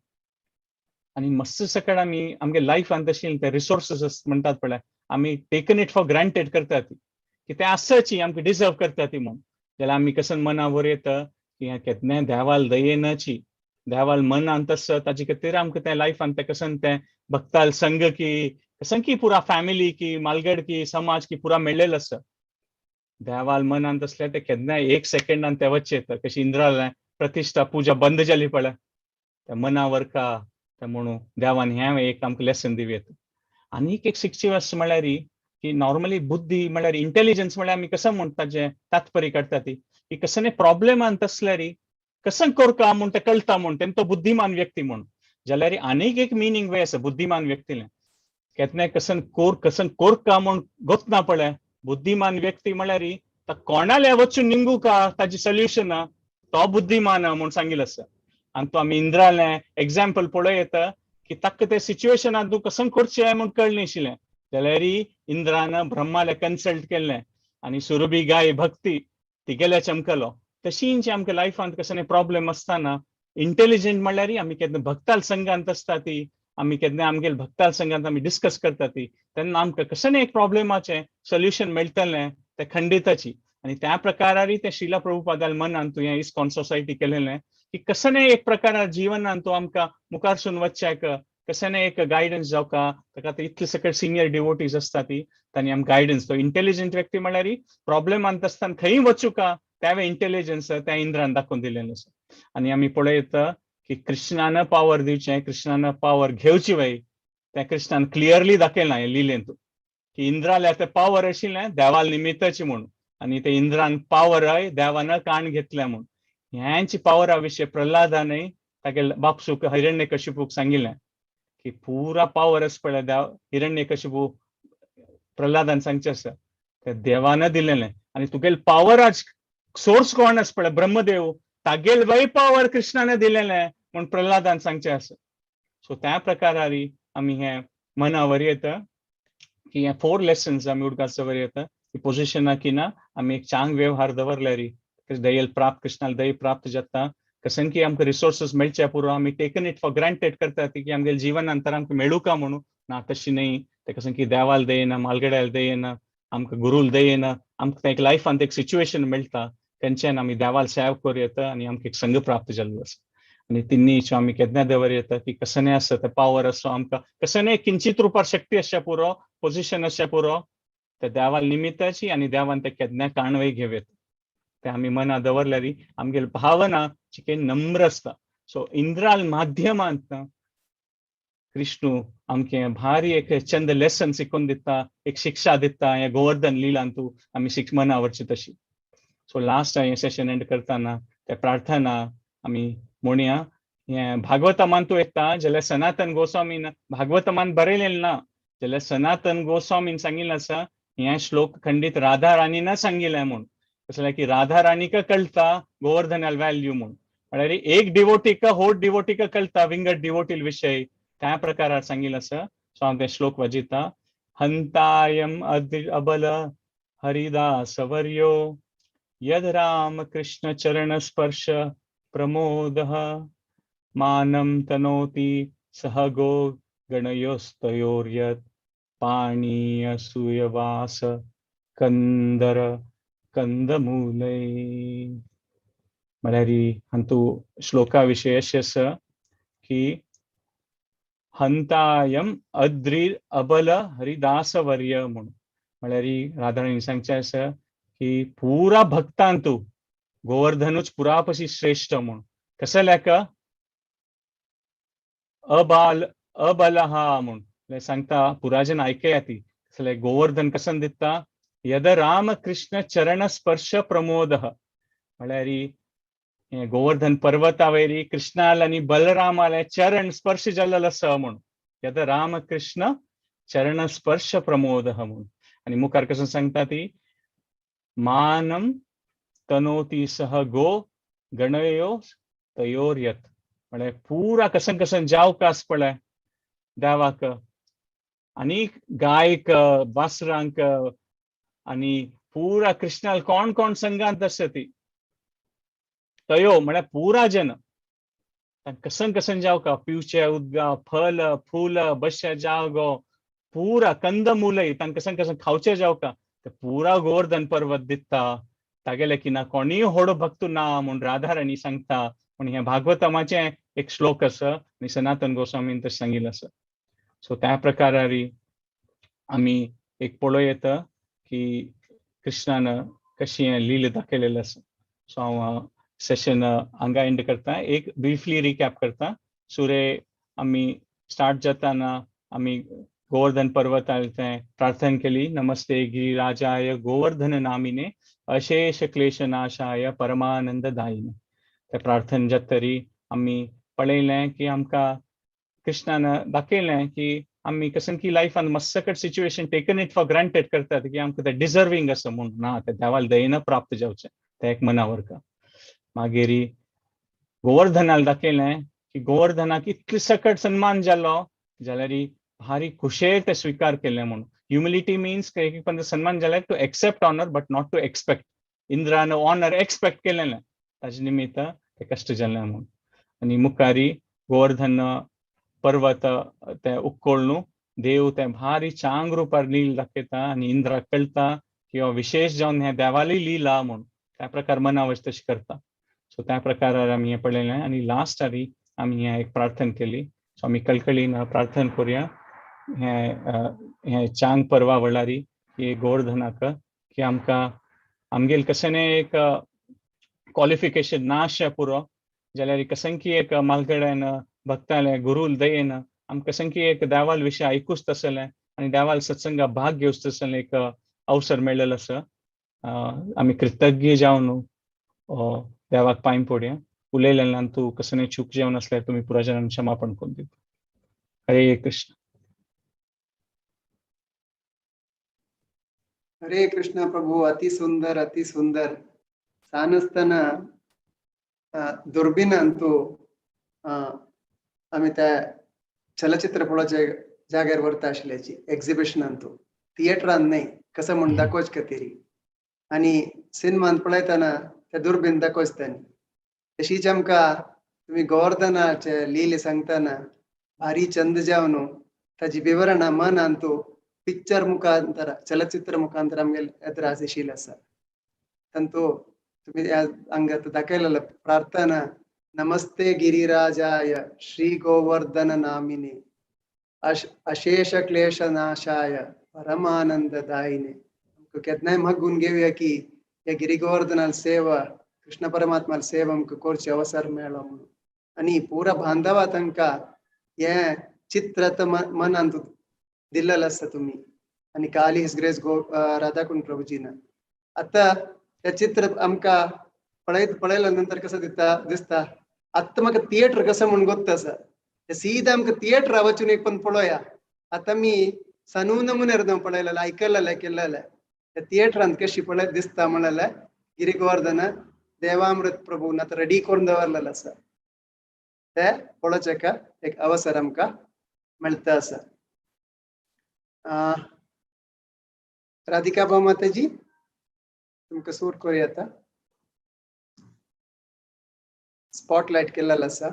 आनी मस्त सकळ आमी आमगे लायफान तशी ते रिसोर्सीस म्हणटात पळय, आमी टेकन it for granted करतात की ते आसाची, आमकां डिजर्व करता ती म्हूण. जाल्यार आमी कसन मनावर येता की हें केन्नाय देवाल दयेनाची, देवाल मनांत आसा ताजे खातीर आमकां तें लायफान तें कसन तें भक्ताल संघ की कसन की पुरा फॅमिली की मालगड की समाज की पुरा मेळ्ळेलो आसा. देवाल मनांत आसल्यार तें केन्नाय एक सेकंडान तें वचचें येता. कशी इंद्रालें प्रतिश्ठा पुजा बंद जाली पळय त्या मनावर का तें म्हणून देवान हें एक आमकां लेसन दिवं येता. आनीक एक शिकची वस्त म्हळ्यार की नॉर्मली बुद्धी म्हळ्यार इंटेलिजन्स म्हळ्यार आमी कसं म्हणटा जें तात्पर्य काडटा ती की कसं प्रॉब्लेमान आसल्यार कसं करका म्हूण तें कळटा म्हूण तेन्ना तो बुद्धिमान व्यक्ती म्हूण. जाल्यार आनीक एक मिनींग वे आसा बुद्धिमान व्यक्तीलें, केन्नाय कसन कोर कसन कोरका म्हूण गोतना पळय बुद्धिमान व्यक्ती म्हळ्यार तो कोणाले वचून निंगू का ताजी सोल्युशन तो बुद्धिमान म्हूण सांगिल्लें आसा. आनी तो आमी इंद्रालें एग्जाम्पल पळय येता की ताका ते सिच्युएशनान तूं कसं करचें म्हूण कळनाशिल्लें, जाल्यार इंद्रान ब्रह्माले कन्सल्ट केल्लें आनी सुरभी गाय भक्ती तिगेले चमकलो. तशींच आमकां लायफांत कसले प्रॉब्लेम आसतना इंटेलिजंट म्हणल्यार आमी केन्ना भक्ताल संघांत आसता ती आमी केन्ना आमगेले भक्ताल संघांत आमी डिस्कस करता ती तेन्ना आमकां कसलें एक प्रॉब्लेमाचें सोल्युशन मेळटलें तें खंडिताची. आनी त्या प्रकारारी तें श्रीला प्रभुपादाल मनान तूं हें इस्कॉन सोसायटी केलेलें की कसलें एक प्रकारार जिवनान तूं आमकां मुखारसून वचच्याक कसलें एक गायडन्स जावका ताका इतले सगळे सिनियर डिवोटीज आसता ती तांणी आमकां गायडन्स. तो इंटेलिजंट व्यक्ती म्हणल्यार प्रॉब्लेमांत आसतना खंय वचूका त्यावें इंटेलिजन्स त्या इंद्रान दाखोवन दिलेलें आसा. आनी आमी पळयता की कृष्णान पावर दिवचें, कृष्णान पावर घेवची वय त्या कृष्णान क्लियरली दाखयलां हे लिलेंत की इंद्राले ते पावर आशिल्लें देवाल निमित्ताची म्हूण आनी ते इंद्रान पावरय देवान काण घेतलें म्हूण. ह्यांची पावरा विशय प्रल्हादानय तागे बापसूक हिरण्य कशिपूक सांगिल्लें की पुरा पावर आसा पळय देव हिरण्य कशिपू प्रल्हादान सांगचें आसा ते देवान दिलेलें आनी तुगेले पावराच सोर्स कोण आसा पळय ब्रह्मदेव तागेल वय पावर कृष्णान दिलेलें म्हूण प्रल्हादान सांगचें आसा. सो त्या प्रकारारी आमी हें मनावर येता की हे 4 लेसन्स आमी उडगास वर येता की पोजिशना की ना आमी एक चांग व्यवहार दवरल्यारी दयल प्राप्त कृष्णाल दय प्राप्त जाता कसन की आमकां रिसोर्सीस मेळचे पुरो आमी टेकन it for granted करता की आमगेले जिवनांतर आमकां मेळूका म्हणून ना तशी न्ही. ते कसन की देवाल दयना मालगड्याल दयना आमकां गुरूल दयना आमकां एक लायफांत एक सिच्युएशन मेळटा तेंच्यान आमी देवाल सेव करूं येता आनी आमकां एक संघ प्राप्त जाल्लो आसा. आनी तिन्नी आमी केन्ना दवर येता की कसने आसा ते पावर आसो आमकां कसने किंचित रुपार शक्ती आसच्या पुरो पोजिशन आसच्या पुरो ते देवाल निमित्ताची आनी देवान ते केन्ना काणवय घेवं येता. ते आमी मना दवरल्यार आमगेले भावना चिके नम्र आसता. सो इंद्राल माध्यमांत कृष्णू आमके भारी एक चंद लेसन शिकोवन दिता, एक शिक्षा दिता हे गोवर्धन लिलांतू आमी शिक मनावरची तशी. सो लास्ट हें सेशन एंड करतना ते प्रार्थना आमी म्हणया. हें भागवतमान तूं येता जाल्यार सनातन गोस्वामीन भागवतमान बरयलें ना जाल्यार सनातन गोस्वामीन सांगिल्लें आसा हें श्लोक खंडीत राधा राणीन सांगिल्लें म्हूण. कसलें की राधा राणीक कळटा गोवर्धनाल व्हॅल्यू म्हूण, म्हळ्यार एक डिवोटीक होट डिवोटीक कळटा विंगड डिवोटील विशय त्या प्रकारार सांगिल्लें आसा. सो हांव तें श्लोक वाजयता. हंतायम अबल हरिदासवर्यो यद राम कृष्ण चरण स्पर्श प्रमोदः मानं तनोति सह गो गणयोस्तयोर्यत् पाणीय सूयवास कंदर कंदमूलै. म्हळ्यार हातूं श्लोका विशय अशें आसा की हंतायम अद्री अबल हरिदासवर्य म्हूण, म्हळ्यार राधाराणी सांगचें आसा की पुरा भक्तांतू गोवर्धनूच पुरापशी श्रेष्ठ म्हूण. कसं लेका अबाल अबलहा म्हूण सांगता पुराजन आयकया ती कसले गोवर्धन कसन दिता यद रामकृष्ण चरण स्पर्श प्रमोद, म्हळ्यार गोवर्धन पर्वतावयरी कृष्णाल आनी बलरामाले चरण स्पर्श जाल्लो आसा म्हूण. यद रामकृष्ण चरण स्पर्श प्रमोद म्हूण. आनी मुखार कसं सांगता ती मानम तनोती सह गो गणयो तयोर्यत. म्हळ्यार पुरा कसन कसन जावक आस पळय देवाक आनी गायक वासरांक आनी पुरा कृष्णाल कोण कोण संघांत आसा ती तयो म्हळ्यार पुरा जन कसन कसन जावका पिवचे उदका फल फूल बश्या जागो पुरा कंदमूलय तांकां कसन कसन खावचे जावका ते पुरा गोवर्धन पर्वत दिता तागेले की ना कोणीय होडो भक्तू ना म्हूण राधाराणी सांगता. पूण हें भागवतमाचें एक श्लोक आसा आनी सनातन गोस्वामीन तशें सांगिल्लें आसा. सो त्या प्रकारारी आमी एक पळोवं येता की कृष्णान कशी हें लील दाखयलेलें आसा. सो हांव सेशन हांगा एंड करता, एक ब्रीफली रिकॅप करता. सुरे आमी स्टार्ट जाताना आमी गोवर्धन पर्वतार तें प्रार्थना केली, नमस्ते गिरिराजाय गोवर्धन नामिने अशेष क्लेश नाशाय परमानंद दायिने. ते प्रार्थना जातरी आमी पळयलें की आमकां कृष्णान दाखयलें की आमी कसन की लायफान मस्सकट situation taken it for granted करतात की आमकां तें डिजर्वींग आसा म्हूण ना, तें देवाल दयेन प्राप्त जावचें तें एक मनावर. मागीर गोवर्धनाक दाखयलें की गोवर्धनाक इतले सकट सन्मान जालो जाल्यार भारी खुशेर ते स्विकार केलें म्हूण. ह्युमिलिटी मिन्स एक पण सन्मान जाल्यार to accept honour but not to expect. Indran honour expect केलें ताजे निमित्त ते कश्ट जालें म्हूण. आनी मुखारी गोवर्धन पर्वत ते उक्कोळ्ळू देव ते भारी चांग रुपार लील दाखयता आनी इंद्राक कळटा की हो विशेष जावन हें देवाली लीला म्हूण त्या प्रकार मनावच तशें करता. सो त्या प्रकारार आमी हें पळयलें आनी लास्ट आरी आमी हें एक प्रार्थना केली. सो आमी कळकळीन प्रार्थना करुया हें हें चांग पर्वा वळारी की गोवर्धनाक की आमकां आमगेल कशें एक क्वॉलिफिकेशन ना अशें पुरो जाल्यार कसंकी एक मालकड्यान भक्ताले गुरूल दयेन आमकां कसंकी एक देवाल विशय आयकूच तसलें आनी देवाल सत्संगा भाग घेवच तसलें एक अवसर मेळ्ळेलो आसा. आमी कृतज्ञ जावन देवाक पांय पडया. उलयलेल्यान तूं कसलें चूक जेवन आसल्यार तुमी पुरा जाणांक क्षमापण करून दिता. हरे कृष्ण.
हरे कृष्ण प्रभु, अति सुंदर अति सुंदर. सान आसतना दुर्बीणान आमी त्या चलचित्र पळोवच्या जाग्यार व्हरता आशिल्ल्याची एक्झिबिशनान तूं थिएटरान न्हय कसं म्हूण दाखोवच खातीर आनी सिनेमान पळयतना ते दुर्बीण दाखोवच तांणी. तशीच आमकां तुमी गोवर्धनाचे लीले सांगतना भारी चंद जावन ताजी विवरणां मनान तूं पिक्चर मुखांतर चलचित्र मुखांतर आमगेले एदराज येशील आसा. तांतू तुमी हांगा दाखयलेलं प्रार्थना नमस्ते गिरिराजाय श्री गोवर्धन नामिने अशेष क्लेश नाशाय परमानंद दायिने. केन्नाय मागून घेवया की ह्या गिरिगोवर्धनाल सेवा कृष्ण परमात्माल सेवा आमकां करचे अवसर मेळ्ळो म्हणून. आनी पुरा बांधवा तांकां हें चित्र आतां मनांत दिल्लेलें आसा तुमी आनी काली his grace गो राधाकुंड प्रभुजीन. आतां हें चित्र आमकां पळयत पळयल्या नंतर कसं दिता दिसता आतां म्हाका थिएटर कसं म्हूण गोत्त आसा. सीधा आमकां थिएटरा वचून एक पण पळोवया. आतां आमी सनू नमुन्यार पळयलेलें आयकलेलें केल्लेलें त्या थिएटरांत कशी पळयत दिसता म्हणलें गिरिगोवर्धन देवामृत प्रभून आतां रेडी करून दवरलेलें आसा. ते पळोवचें एक अवसर आमकां मेळटा आसा. राधिका भाऊ माताजी तुमकां सूर करूया आतां. स्पॉटलायट केलेलो आसा.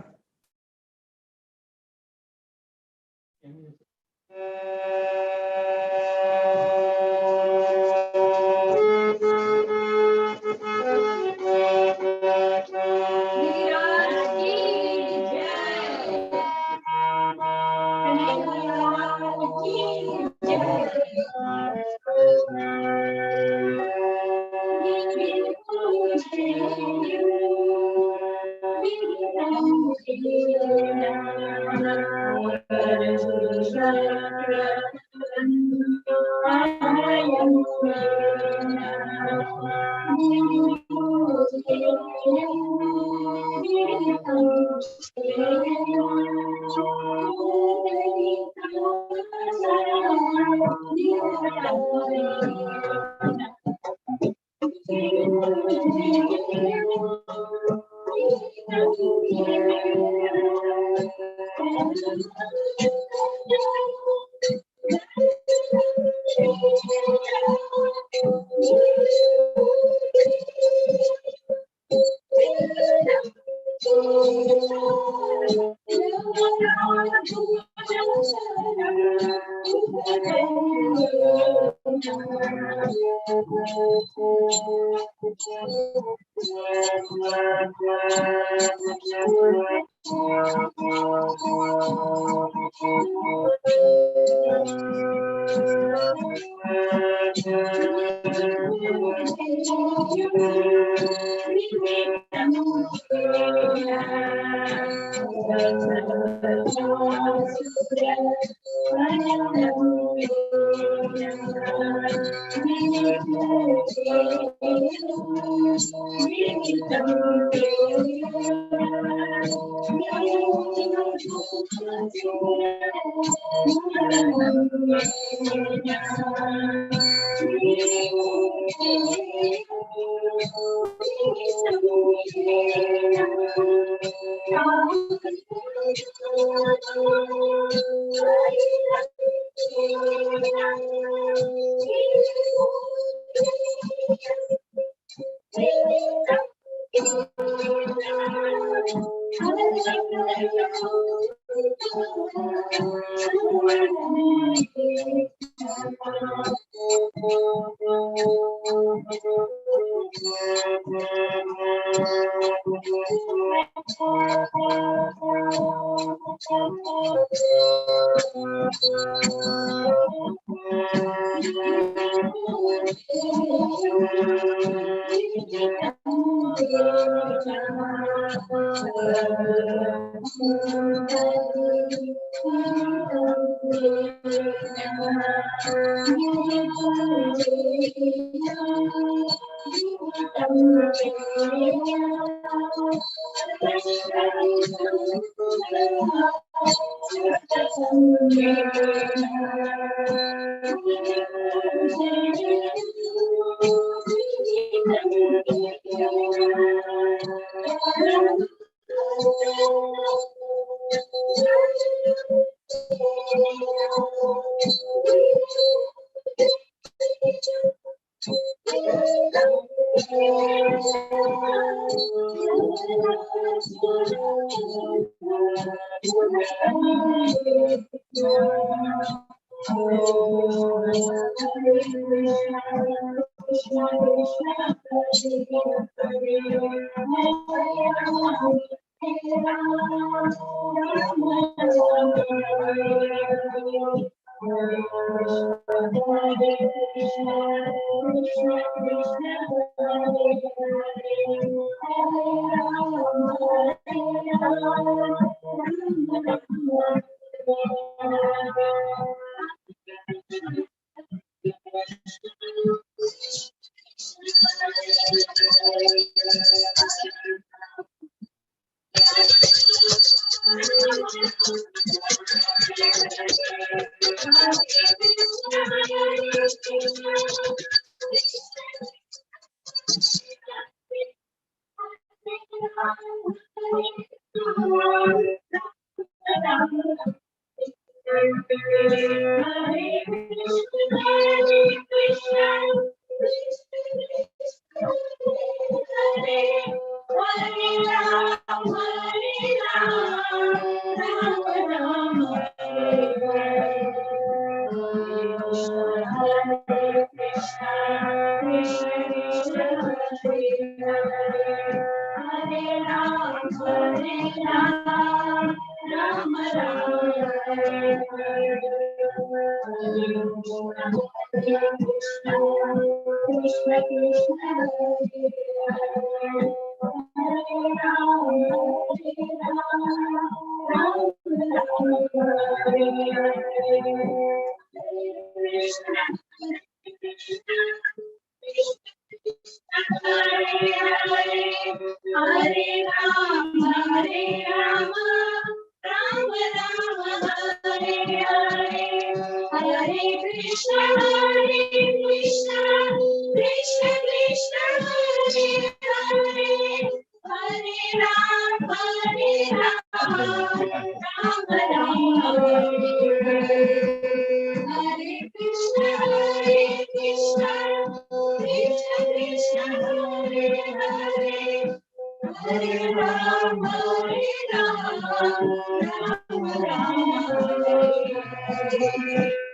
Thank you.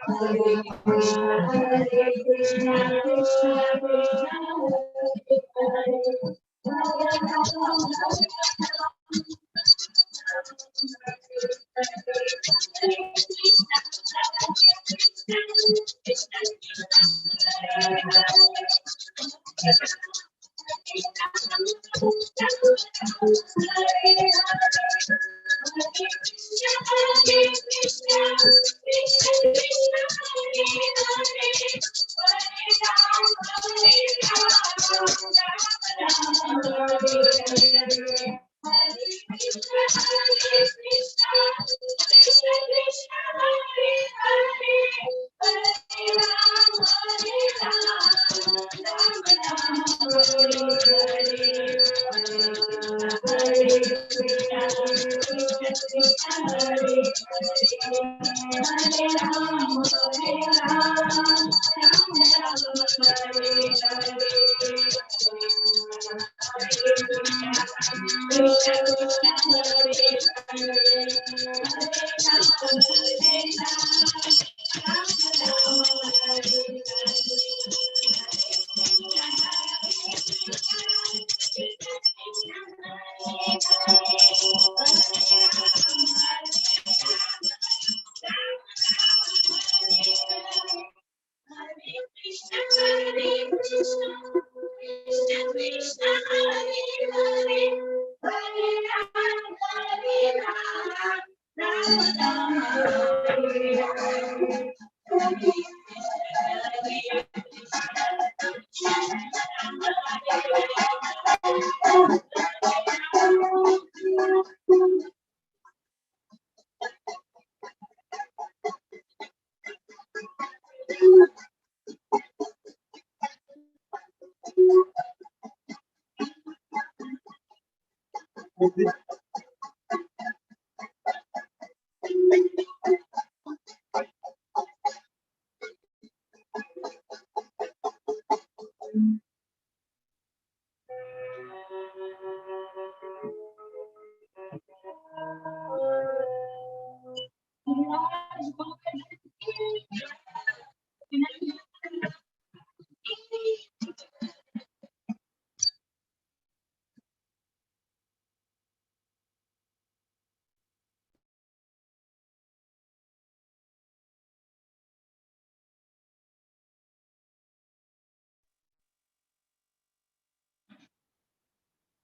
Hare Krishna, Hare Krishna, Krishna Krishna, Hare Hare. Hare Rama, Hare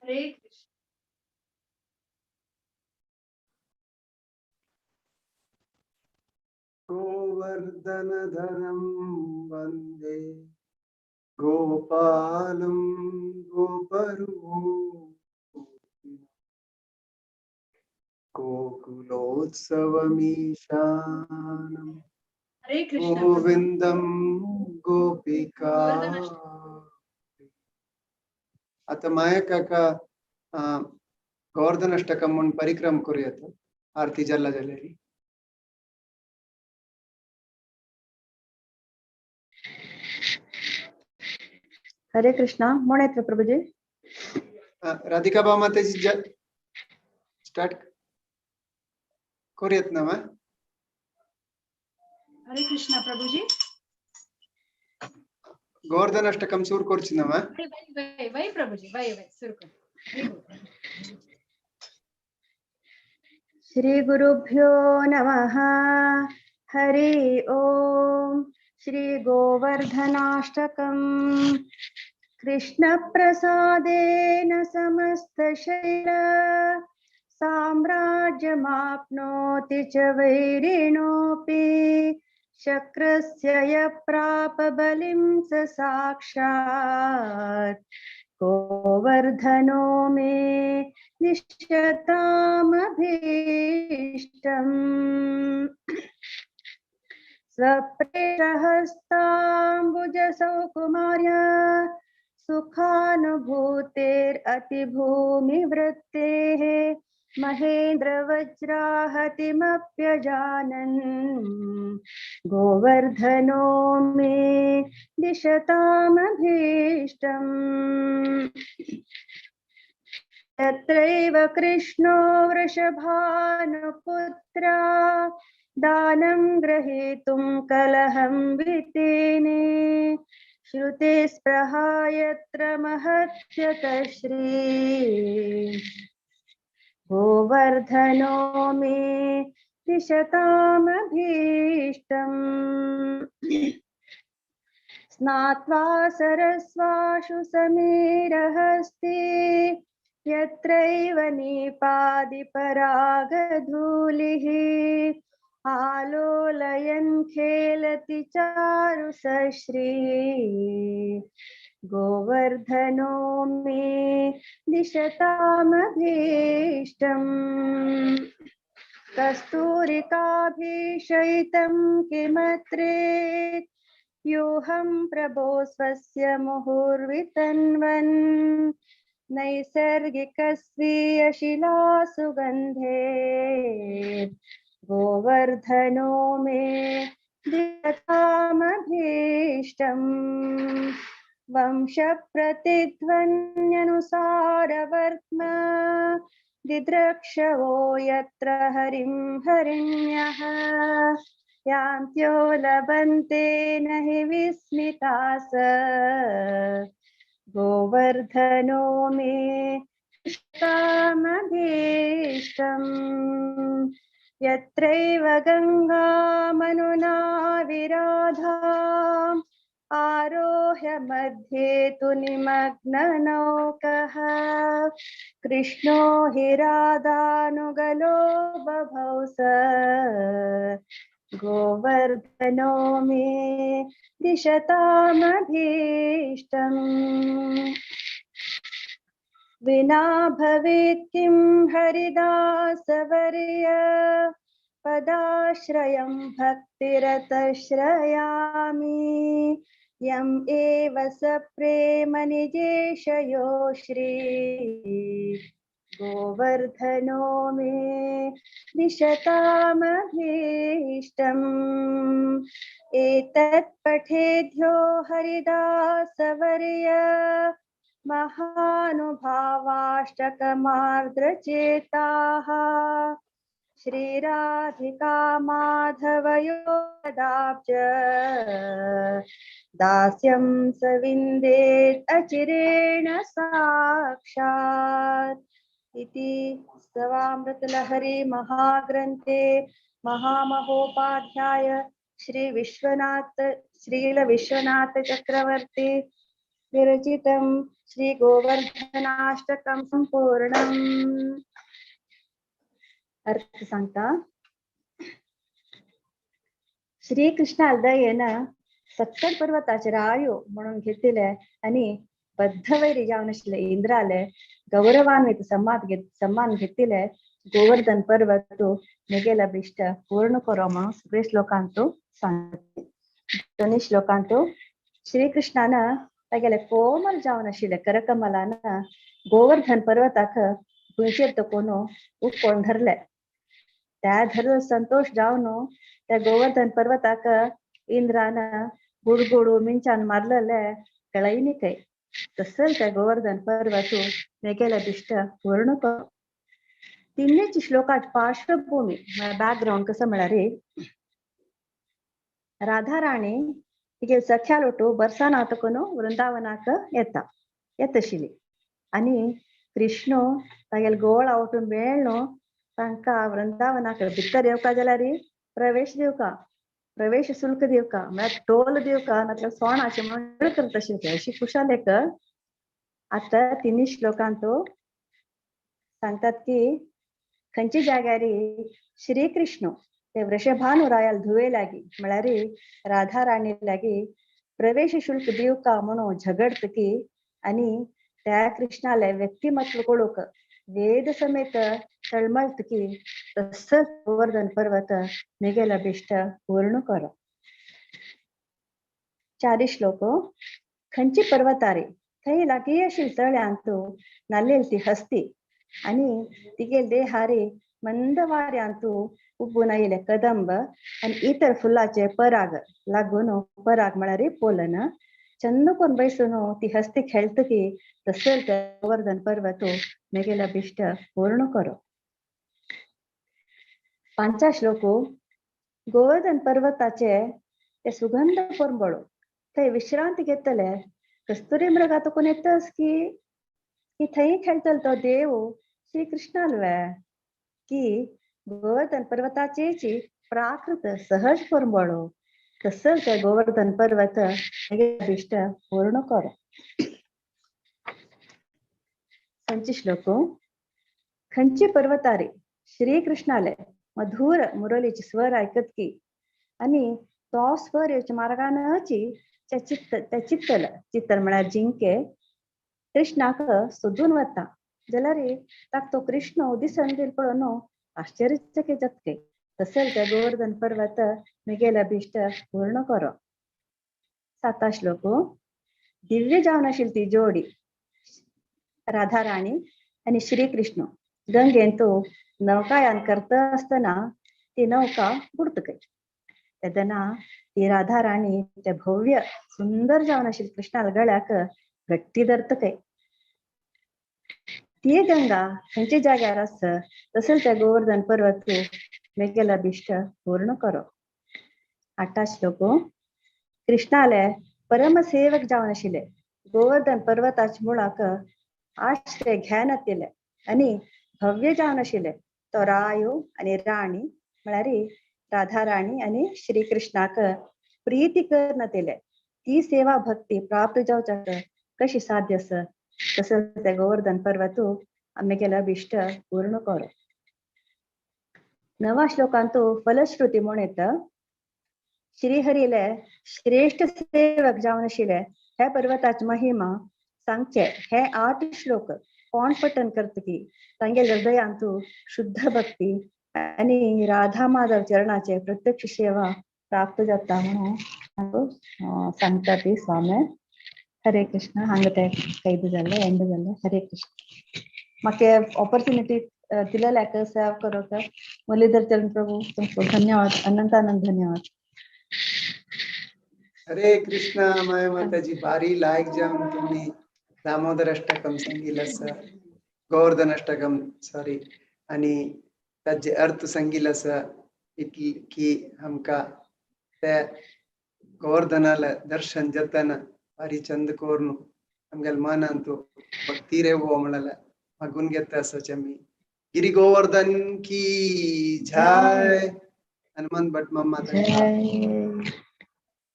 Hare Krishna.
Govardhanadharam Vande Gopalam Goparu Gokulotsavamishanam
Hare Krishna.
Govindam Gopika. आता माया काका गोवर्धन अष्टकम म्हूण परिक्रम करूया आरती जाला जाल्यार.
हरे कृष्णा. म्हण येतले प्रभुजी.
राधिका बा माताजी स्टार्ट करूयात ना मा.
हरे कृष्णा प्रभुजी.
गोवर्धन अष्टकम सुरू करची ना मा.
वै वै प्रभुजी वै वै सुरू कर.
श्री गुरुभ्यो नमः. हरि ओम. श्री गोवर्धनाष्टकम्. कृष्ण प्रसादेन समस्तशैल साम्राज्यमाप्नोति च वैरिणोऽपि शक्रस्य यः प्राप बलिं स साक्षात् गोवर्धनो मे निश्यतामभीष्टम्. स्वप्रेषहस्ताम्बुजसौकुमार्य सुखानुभूतेरतिभूमिवृत्तेः महेन्द्रवज्राहतिमप्यजानन् गोवर्धनो मे दिशतामभीष्टम्. तत्रैव कृष्णो वृषभानुपुत्रा
दानं ग्रहीतुं कलहं वितेने श्रुते स्पृहा यत्र महत्यतश्री गोवर्धनो मे दिशतामभीष्टम्। स्नात्वा सरस्वाशु समीरहस्ते यत्रैव निपादिपरागधूलिः आलोलयन् खेलति चारुसश्री गोवर्धनो मे दिशतामभीष्टम्। कस्तूरिकाभिषयितं किमत्रे योऽहं प्रभो स्वस्य मुहुर्वितन्वन् नैसर्गिकस्वीयशिलासुगन्धे गोवर्धनो मे दिशतामभीष्टम्। वंशप्रतिध्वन्यनुसारवर्त्म दिद्रक्षवो यत्र हरिं हरिण्यः यान्त्यो लभन्ते न हि विस्मितास गोवर्धनो मे दिशतामभीष्टम्। यत्रैव गङ्गा मनुना विराधा आरोह्य मध्ये तु निमग्ननौकः कृष्णो हि राधानुगलो बभौ स गोवर्धनो मे दिशतामभीष्टम्। विना भवेत् किं हरिदासवर्य पदाश्रयं भक्तिरतश्रयामि यम् एव स प्रेम निजेशयो श्री गोवर्धनो मे दिशतामभीष्टम्। एतत् पठेद्यो हरिदासवर्य महानुभावाष्टकमार्द्रचेताः श्रीराधिका माधवयोदाब्ज दास्यं सविन्देत् अचिरेण साक्षात्। इति स्तवामृतलहरी महाग्रन्थे महामहोपाध्याय श्री विश्वनाथ श्रील विश्वनाथ चक्रवर्ती विरचितं श्री गोवर्धनाष्टकं संपूर्णम्। अर्थ सांगता श्री कृष्णाल दयेन सक्कड पर्वताचेर आयो म्हणून घेतिले आणि बद्धवैरी जावन आशिल्ले इंद्राले गौरवान्वित सम्मान घेतिले गोवर्धन पर्वत मेगेला भिष्ट पूर्ण करो म्हणून सगळे श्लोकांतू सांगता. दोन्ही श्लोकांतू श्रीकृष्णान तागेले कोमल जावन आशिल्ले करकमलान गोवर्धन पर्वताक भुंयचेर तकोन उक्कोण धरले. त्या धरून संतोष जावन त्या गोवर्धन पर्वताक इंद्रान गुडगुडू मिंचान मारलेले कळयनी काय तसल त्या गोवर्धन पर्वतू मेगेले भिष्ट पूर्ण करो. तिन्हीची श्लोकात पार्श्वभूमी बॅकग्राऊंड कसं म्हळ्यार राधा राणी तिगे सख्या लोटू बरसानातकून वृंदावनाक येता येतशिली आणि कृष्ण तागेले गोळ आवटून मेळ्ळो तांकां वृंदावनाक भितर येवका जाल्यार प्रवेश दिवका प्रवेश शुल्क दिवका म्हळ्यार टोल दिवका नातल्यार सोणाचें म्हणून करता आशिल्ले अशी खुशालेक. आतां तिन्ही श्लोकांत सांगतात की खंयच्या जाग्यार श्री कृष्ण ते वृषभानुरायाल धुवे लागी म्हळ्यार राधा राणी लागी प्रवेश शुल्क दिवका म्हणून झगडत की आणि त्या कृष्णाले व्यक्तिमत्व कळूक वेद समेत तळमळत की तसंच गोवर्धन पर्वत मेगेला भिष्ट पूर्ण करो. चारी श्लोक खंयची पर्वतारे थंय लागी आशिल्ले तळ्यांत नाल्लेली ती हस्ती आणि तिगेले देहारे मंद वाऱ्यांत उबून आयिल्ले कदंब आणि इतर फुलाचे पराग लागून पराग म्हळ्यार पोलन चंद कोण बैसून ती हस्ती खेळतकी तसंच गोवर्धन पर्वत मेगेला भिष्ट पूर्ण करो. पांचा श्लोको गोवर्धन पर्वताचे ते सुगंध परंबळो थंय विश्रांती घेतले कस्तुरी मृगा तो येतस की की थंय खेळटलो तो देव श्री कृष्णालवे की गोवर्धन पर्वताचेची प्राकृत सहज परंबळो तसंच ते गोवर्धन पर्वत अभिष्ट पूर्ण कर. संची श्लोक खंयचे पर्वतारे श्री कृष्णाले मधुर मुरलीचे स्वर ऐकत की आणि तो स्वर येवच्या मार्गानची त्या चित्त त्या चित्तल चित्तल म्हळ्यार जिंके कृष्णाक सोदून वता जाल्यार ताका तो कृष्ण दिसन दिल पळोवन आश्चर्यचकित जातके तसेच ते गोवर्धन पर्वत मिगेल अभिष्ट पूर्ण करो. साता श्लोक दिव्य जावन आशिल्ली ती जोडी राधा राणी आणि श्री कृष्ण गंगेन तो नौकायान करता असताना ती नौका बुडतकय तेन्ना ती राधा राणी त्या भव्य सुंदर जावन आशिल्ली कृष्णाला गळ्याक गट्टी धरतकय ती गंगा खंयच्या जाग्यार आसा तसेच त्या गोवर्धन पर्वत मेगेल अभिष्ट पूर्ण करो. आठा श्लोक कृष्णाले परमसेवक जावन आशिल्ले गोवर्धन पर्वताच्या मुळाक आश्रय घेनातिल्ले आनी भव्य जावन आशिल्ले तो रायो आनी राणी म्हळ्यार राधा राणी आनी श्री कृष्णाक प्रीती करनातिल्ले ती सेवा भक्ती प्राप्त जावच्याक कशी साध्य आसा तसंच ते गोवर्धन पर्वत आमी अभिष्ट पूर्ण करो. नवा श्लोकांतु फलश्रुती म्हूण येता श्रीहरीले श्रेष्ठ सेवक जावन आशिल्ले हे पर्वताची महिमा सांगचे हे 8 श्लोक कोण पठन करतकी तांगेले हृदयांतु शुद्ध भक्ती आणि राधा माधव चरणाचे प्रत्यक्ष सेवा प्राप्त जाता म्हणून सांगता ती स्वामी. हरे कृष्ण. हांगा ते कैद जाले एंड जाले. हरे कृष्ण. म्हाका ऑपॉर्च्युनिटी दिलेल्याक सेवा करूंक मुरलीधर चरण प्रभू तुमकां धन्यवाद, अनंत अनंत धन्यवाद.
हरे कृष्ण. माया माताजी भारी लायक जावन तुम्ही दामोदर अष्टकम सांगितलं आसा, गोवर्धन अष्टकम सॉरी, आणि ताजे अर्थ सांगितलं आसा इतली की आमकां ते गोवर्धनाला दर्शन जाताना भारी चंद कोरून आमगेले मनान तो भक्ती रेवो म्हळ्यार मागून घेता आसा आमी. गिरी गोवर्धन की जय. हनुमान भट मामा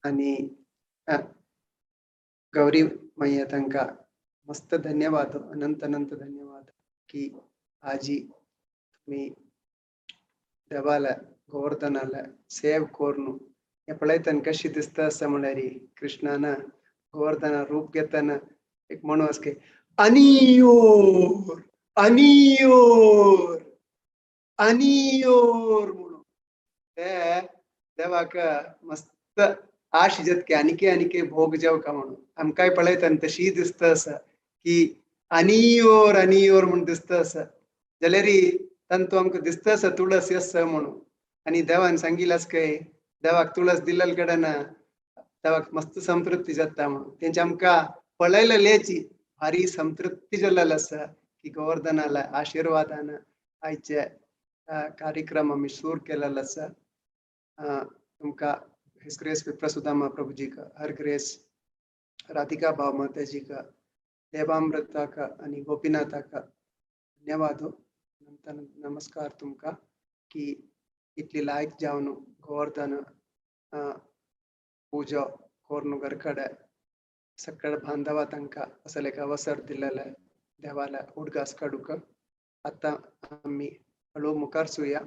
आणि गौरी मैया तांकां मस्त धन्यवाद, अनंत अनंत धन्यवाद की आजी तुम्ही देवाला गोवर्धनाला सेव करून हे पळयतना कशी दिसता आसा म्हळ्यार कृष्णान गोवर्धना रूप घेतना एक म्हणू आसा की अनियोर अनियोर अनियोर म्हणून ते देवाक मस्त आश जातकी आनिके आनिके भोग जेवका म्हणून आमकांय पळयतना तशी दिसता आसा की अनियोर अनियोर म्हूण दिसता आसा जाल्यार तांतू आमकां दिसता आसा तुळस आसा म्हणून. आनी देवान सांगिल्लें आसा काय देवाक तुळस दिल्ले कडेन देवाक मस्त संतृप्ती जाता म्हणून तेंचे आमकां पळयलेची भारी संतृप्ती जाल्लेली आसा की गोवर्धनाला आशिर्वादान आयचे कार्यक्रम आमी सुरू केलेलो आसा. तुमकां his grace विप्रसुदामा प्रभुजी का, हर ग्रेस राधिका भाव माताजी का, देवामृता का आणि गोपीनाथा का धन्यवाद. नंतर नमस्कार तुमकां की इतली लायक जावन गोवर्धन पूजा करून घरकडे सगळे बांधवा तांकां असले एक अवसर दिलेले देवाला उडगास काडूंक. आतां आमी हळू मुखार सुया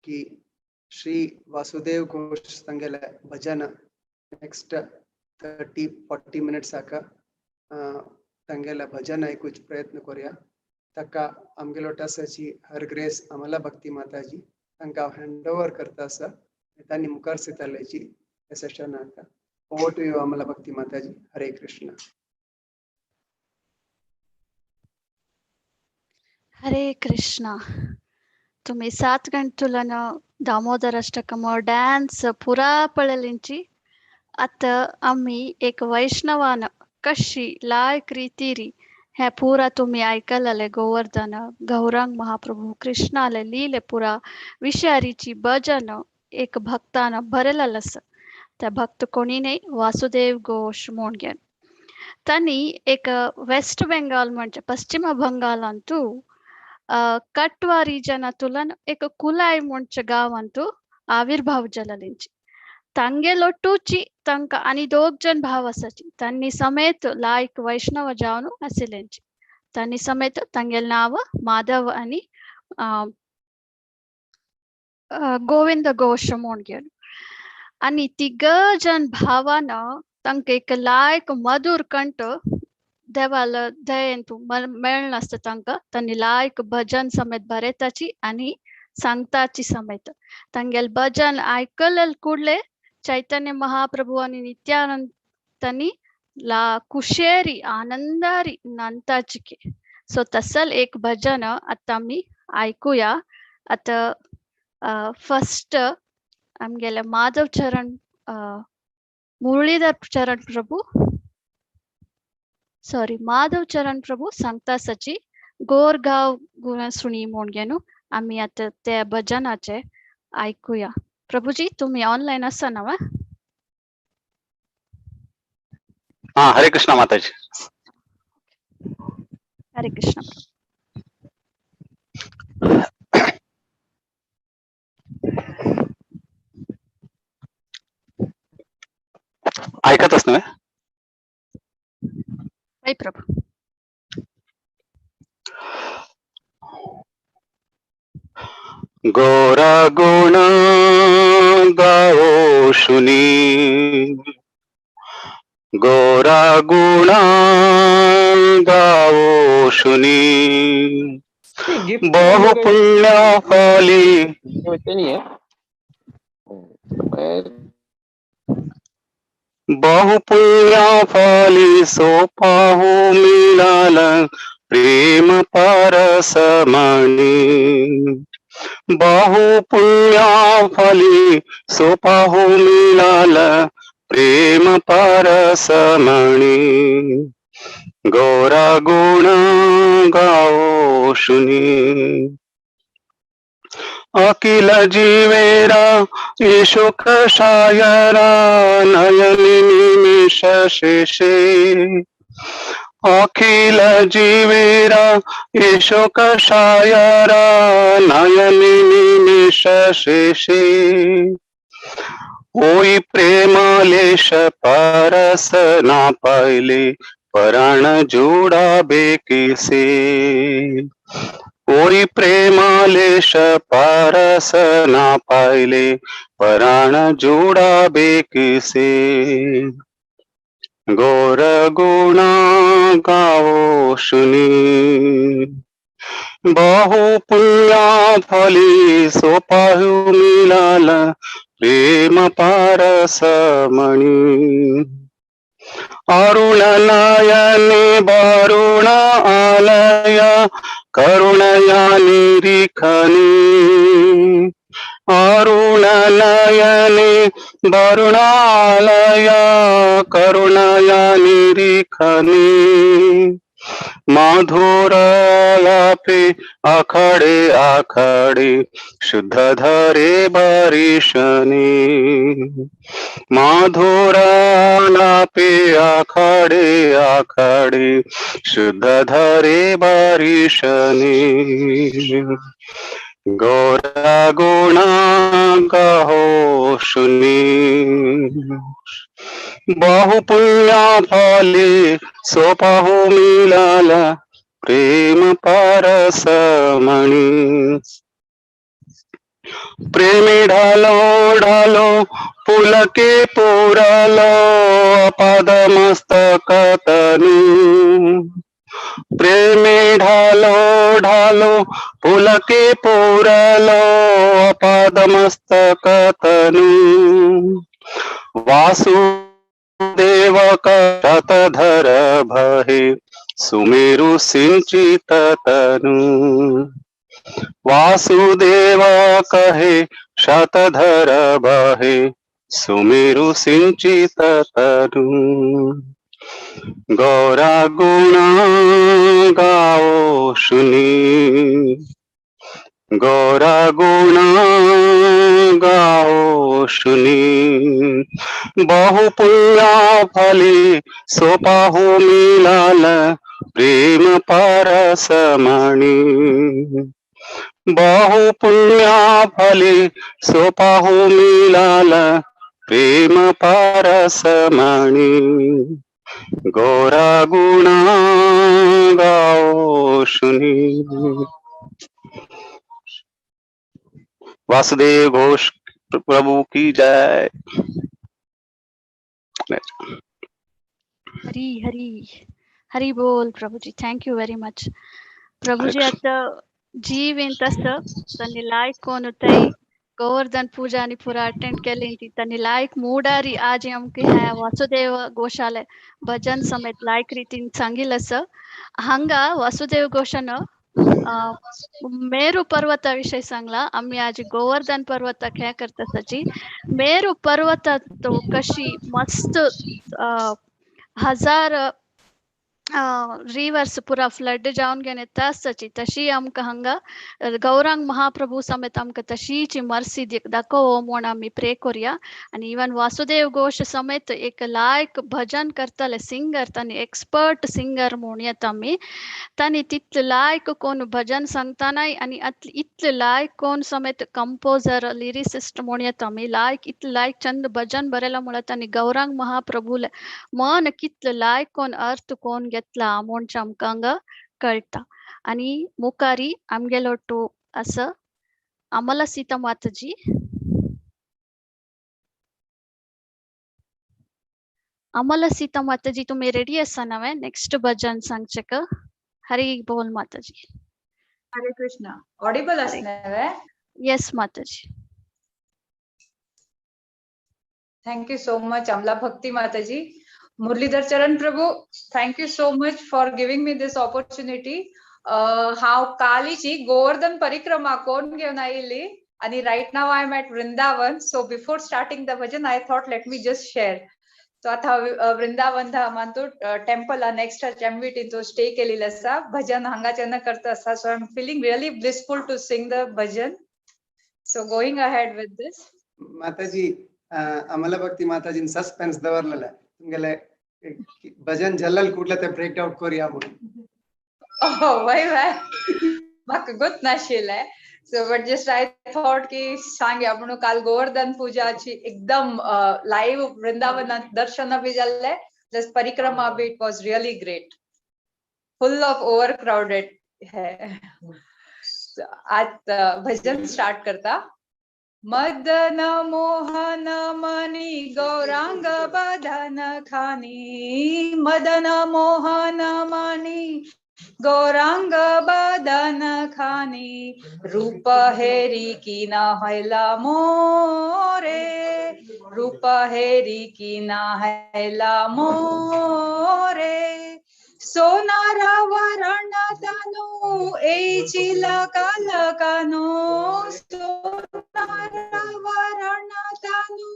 की श्री वासुदेव घोष तांगेले भजन नेक्स्ट 30-40 मिनिट्साक तांगेले भजन आयकुचे प्रयत्न करूया. ताका आमगेलो टासाची हर ग्रेस अमला भक्ती माताजी तांकां हँड ओवर करता आसा तांणी मुखार सितालेची ह्या सेशनाक. Over to you Amala Bhakti Mataji. Hare Krishna.
Hare Krishna. तुम्ही 7 गंटुलन दामोदर अष्टकम डान्स पुरा पळयलींची. आतां आमी एक वैष्णवान कशी लायक रितीरी हे पुरा तुम्ही आयकलेले गोवर्धन गौरांग महाप्रभू कृष्णाले लीले पुरा विषारीची भजन एक भक्तान बरयलेलें आसा. त्या भक्त कोणी न्हय, वासुदेव घोष म्हूण घेवन. तांणी एक वेस्ट बेंगाल म्हणजे पश्चिम बंगालांतू कटवा रिजनांतुल्यान एक कुलाय म्हणचे गांवांतू आविर्भाव जालेलींची. तांगेलोटूची तांकां आनी दोग जण भाव आसाची, तांणी समेत लायक वैष्णव जावन आशिल्ल्यांची. तांणी समेत तांगेलें नांव माधव आनी गोविंद घोष म्हूण घेवन. आनी तिग जण भावान तांकां एक लायक मधुर कंठ देवाल दयेंतू मेळनासता तांकां, तांणी लायक भजन समेत बरयताची आनी सांगताची समेत. तांगेले भजन आयकले ಕೂಡಲೇ चैतन्य महाप्रभु आनी नित्यानंद तांणी ला कुशेरी आनंदारी नांताचिके. सो तसल एक भजन आतां आमी आयकुया. आतां फर्स्ट आमगेले माधव चरण मुरळीधर चरण प्रभू, सॉरी, माधव चरण प्रभू सांगता सची गोरगांव गुण सुणी म्हूण घेवन आमी आतां ते भजनाचे आयकुया. प्रभुजी, तुम्ही ऑनलायन आसा ना वा?
हा, हरे कृष्णा माताजी.
हरे कृष्ण.
ऐकतच नव्हे?
हय प्रभू.
गोरा गुण गाओ शुनी, गोरा गुण गाओ शुनी, बहु पुण्य फली, बहु पुण्य फली सोपाहु मिळाल प्रेम परसमणी, बहु पुण्य फली सोपाहु मिळाल प्रेम परसमणी, गोरा गुण गाओ शुनी. अखिल जीवेरा ईशु कषायरा नयन निमिष शेषे, अखिल जीवेरा ईशु कषायरा नयन निमिष शेषे, ओई प्रेमालेश परस ना पायले पराण जोडा बेकिसे, ओई प्रेमालेश पारस ना पायले पराण जोडा बेकिसे, गोर गुणा गाओ शुनी, बहु पुण्या फली सोपाहु मिळाल प्रेम पारसमणी, अरुण नयने वरुण आलय करुणया निरीखनी, अरुण नयने वरुणालय करुणया निरीखनी, माधुर लापे आखाडे आखाडे शुद्ध धरे बारिशनी, माधुर लापे आखाडे आखाडे शुद्ध धरे बारिशनी, गोरा गुणा गाहो शुनी, बहु पुण्या फले सोपाहु मिळाल प्रेम पारसमणी, प्रेमी ढालो ढालो पुलके पुरलो अपद मस्तक तनु, प्रेमी ढालो ढालो पुलके पुरलो अपद मस्तक तनु, वासुदेव शतधर भहे सुमेरु सिंचित तनु, वासुदेव कहे शतधर बहे सुमेरु सिंचित तनु, गौरा गुण गाओ शुनी, गौरा गुण गाओ सुनी। बहु पुण्या फले सोपाहु मिलाल प्रेम पारसमणी। बहु पुण्या फले सोपाहु मिलाल प्रेम पारसमणी। गौरा गुण गाओ सुनी। वासुदेव घोष प्रभु की जय।
हरी हरी हरी बोल Prabhuji. Thank you very much Prabhuji. आता जीव तसं त्यांनी लायक कोण होतय गोवर्धन पूजा आणि पुरा अटेंड केली ती त्यांनी लायक मूडारी आज आमके ह्या वासुदेव गोशाले भजन समेत लायक रीतीन सांगिल असं. हांगा वासुदेव घोषान मेरू पर्वता विषय सांगला. आम्ही आज गोवर्धन पर्वताक हे करता सची मेरू पर्वतात तो कशी मस्त हजार रिवर्स पुरा फ्लड जावन घेवन येता आसताची तशी आमकां हांगा गौरांग महाप्रभू समेत आमकां तशीची मर्सी दाखोवो म्हूण आमी प्रे करुया. आनी इवन वासुदेव घोष समेत एक लायक भजन करताले सिंगर, तांणी एक्सपर्ट सिंगर म्हूण येता आमी. तांणी तितले लायक कोण भजन सांगतानाय आनी इतले लायक कोण समेत कंपोजर लिरिसिस्ट म्हूण येता आमी. लायक इतले लायक चंद भजन बरयला म्हळ्यार तांणी गौरांग महाप्रभूले मन कितले लायक कोण अर्थ कोण घेतला म्हूण आमकां हांगा कळटा. आनी मुखारी आमगेलो टू असं अमला सीता माताजी. अमला सीता माताजी तुम्ही रेडी आसा नवे नेक्स्ट भजन सांगचे का? हरी बोल माताजी.
हरे कृष्णा. ऑडिबल आसले?
Yes Mataji.
Thank you so much Amala Bhakti Mataji. Muralidhar Charan Prabhu, thank you so much for giving me this opportunity. हांव कालीची गोवर्धन परिक्रमा कोण घेवन आयिल्ली आनी right now I am at Vrindavan. So before starting the bhajan I thought let me just share. So आतां वृंदावन धामान तो temple next एमवीटीन तो stay केलेलो आसा. भजन हांगाच्यान करता आसा. So I am feeling really blissful to sing the bhajan. So going ahead with this.
Mataji, Amala Bhakti माताजीन suspense दवरलेला तुमगेले भजन जल्लल कुठलं ते ब्रेक आउट करूया म्हणून.
वय वय म्हाका गोत नाशिल्लें. So but just I thought की सांगया म्हणून. काल गोवर्धन पूजाची एकदम लाईव्ह वृंदावनात दर्शन बी जाल्लें प्लस परिक्रमा बी. It was really great, full of over crowded हे. आज भजन स्टार्ट करता. मदन मोहन मनी गौरांग बदन खानी. मदन मोहन मनी गौरांग बदन खानी. रूप हेरी की ना हैला मोरे. रूप हेरी की ना हैला मोरे. सोनारा वरण तनु एचिला काल कानो. सोनारा वरण तनु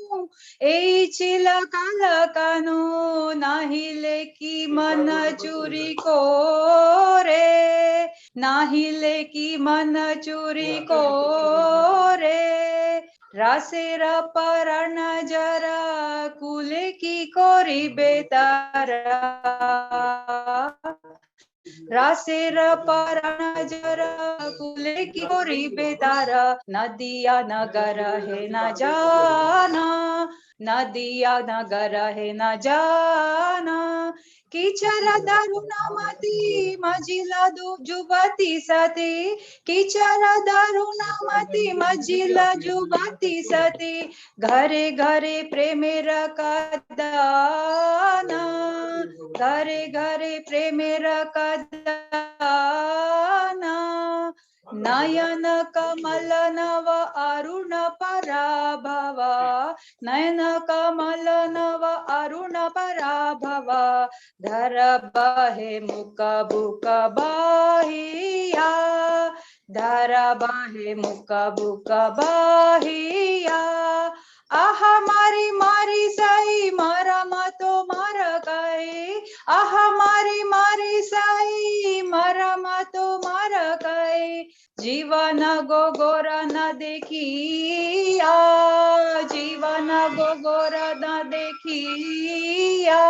एचिला काल कानो. नाहिले की मन चुरी कोरे. नाहिले की मन चुरी कोरे. रासेरा परण जरा कुले की कोरी बेतारा. रासेरा परण जरा कुले की कोरी बेतारा. नदिया नगर है न जाना. नदिया नगर है न जाना. किचरा दारुणामती मजिला जुबती सती. किचरा दारुणामती मजिला जुबती सती. घरे घरे प्रेमेर कदाना. घरे घरे प्रेमेर कदाना. नयन कमल नव अरुण पराभवा. नयन कमल नव अरुण पराभवा. धर बहे मुख बुक बाहिया. धर बहे मुख बुक बाहिया. आहा मारी मारी साई मारा मातो मारा काय. आहा मारी मारी साई मारा मातो मारा काय. जीवन गो किया, जीवन गोगोरा देखिया।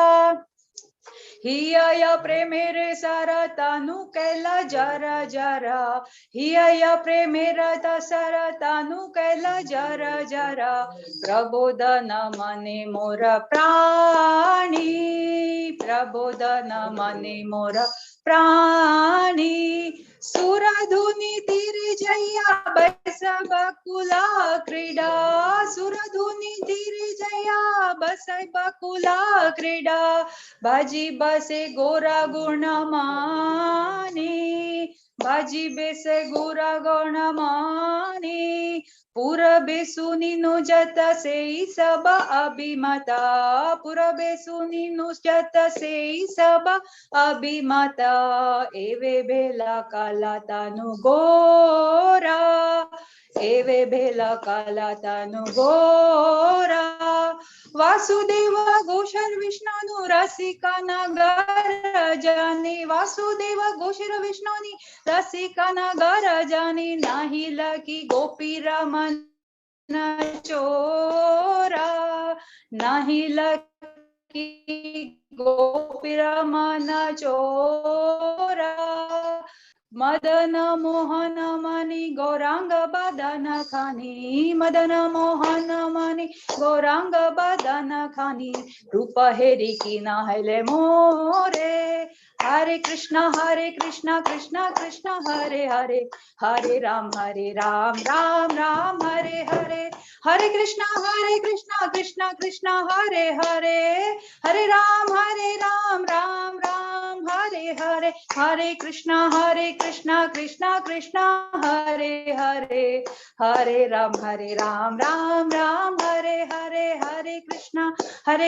हिया प्रेमेर सारा तानु कैला जरा जरा, हिया प्रेमेर सारा तानु कैला जरा जरा। प्रबोधन मने मोर प्राणी, प्रबोधन मने मोर प्राणी। सुरधुनि तीर जया बस बकुला क्रीडा, सुरधुनि तीर जया बस बकुला क्रीडा। बाजी बसे गोरा गुण मानी, बाजी बेसे गोरा गुण मानी। पूरबे सुनिनु जत से सब अभिमता, पूरबे सुनिनु जत से सब अभिमता। एवे भेला काला तानु गोरा, एवे भेला काला तानु गोरा। वासुदेव घोषर विष्णु रसिका नगर जानी, वासुदेव घोषर विष्णु रसिका नगर जानी। नाही लकी गोपी रमन चोरा, नाही लकी गोपी रमन चोरा। मदन मोहन मणि गौरांग बदन खानी, मदन मोहन मणि गौरांग बदन खानी। रूप हेरी की नाहले मोरे। हरे कृष्णा कृष्णा कृष्णा हरे हरे, हरे राम राम राम हरे हरे। हरे कृष्णा कृष्णा कृष्णा हरे हरे, हरे राम राम राम हरे हरे। हरे कृष्णा कृष्णा कृष्णा हरे हरे, हरे राम राम राम हरे हरे। हरे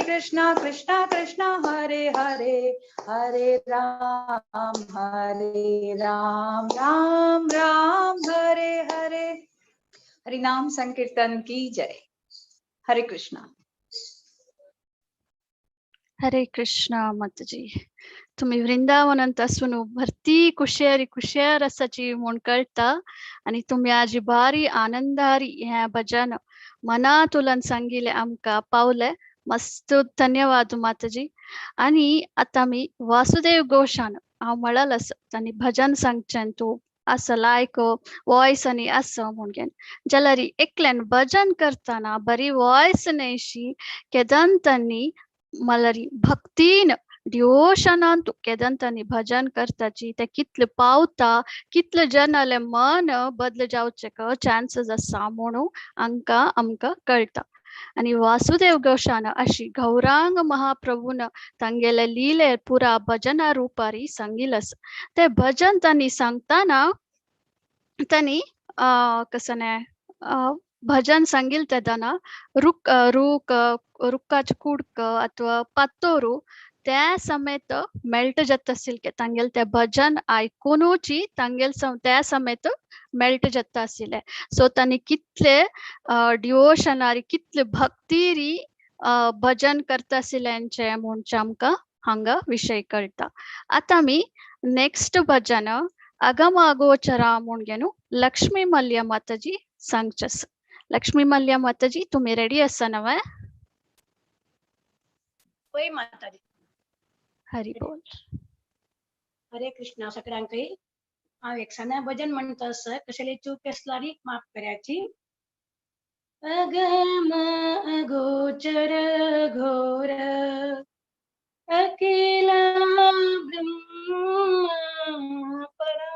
कृष्णा कृष्णा कृष्णा हरे हरे, हरे राम राम राम हरे हरे। हरि नाम संकीर्तन की जय। हरे कृष्णा।
हरे कृष्णा माताजी, तुमी वृंदावनांत आसून भरती कुशेरी कुशेर आसाची म्हूण कळटा आनी तुमी आज भारी आनंदारी हें भजन मनातुल्यान सांगिल्लें आमकां पावलें. मस्त धन्यवाद माताजी. आनी आतां आमी वासुदेव घोषान हांव म्हळाल आसा तांणी भजन सांगचें तूं आसा लायक वॉयस आनी आसा म्हूण घेवन जाल्यार एकल्यान भजन करतना बरी वॉयस न्हयशी केदन तांणी म्हणल्यार भक्तीन डिवोशनान तूं केदन तांणी भजन करताची तें कितलें पावता कितले जनालें मन बदल जावचें चान्सीस आसा म्हणून आमकां आमकां कळटा. आनी वासुदेव घोषान अशी गौरांग महाप्रभून तांगेले लिले पुरा भजना रुपारी सांगिल्लें आसा. तें भजन तांणी सांगतना तांणी कसं भजन सांगिल्लें तेदना रुक रुक रुक्काचे कुडक अथवा पातोरू त्या समेत मेल्ट जाता आशिल्लें तांगेलें तें भजन आयकुनूची तांगेल त्या समेत मेल्ट जाता आशिल्लें. सो तांणी कितले डिवोशनारी कितले भक्तीरी भजन करता आशिल्ल्यांचें म्हणचें आमकां हांगा विशय कळटा. आतां आमी नेक्स्ट भजन अगम अगोचरा म्हूण घेवन लक्ष्मी मल्य माताजी सांगचें आसा. लक्ष्मी मल्य माताजी तुमी रेडी आसा न्हय?
होय माताजी.
हरी बोल.
हरे कृष्णा सगळ्यांकय. हांव एकसाना भजन म्हणटा आसा, कसली चूक आसल्यार माफ कराची. अगम अगोचर घोर अकेला ब्रह्म परा,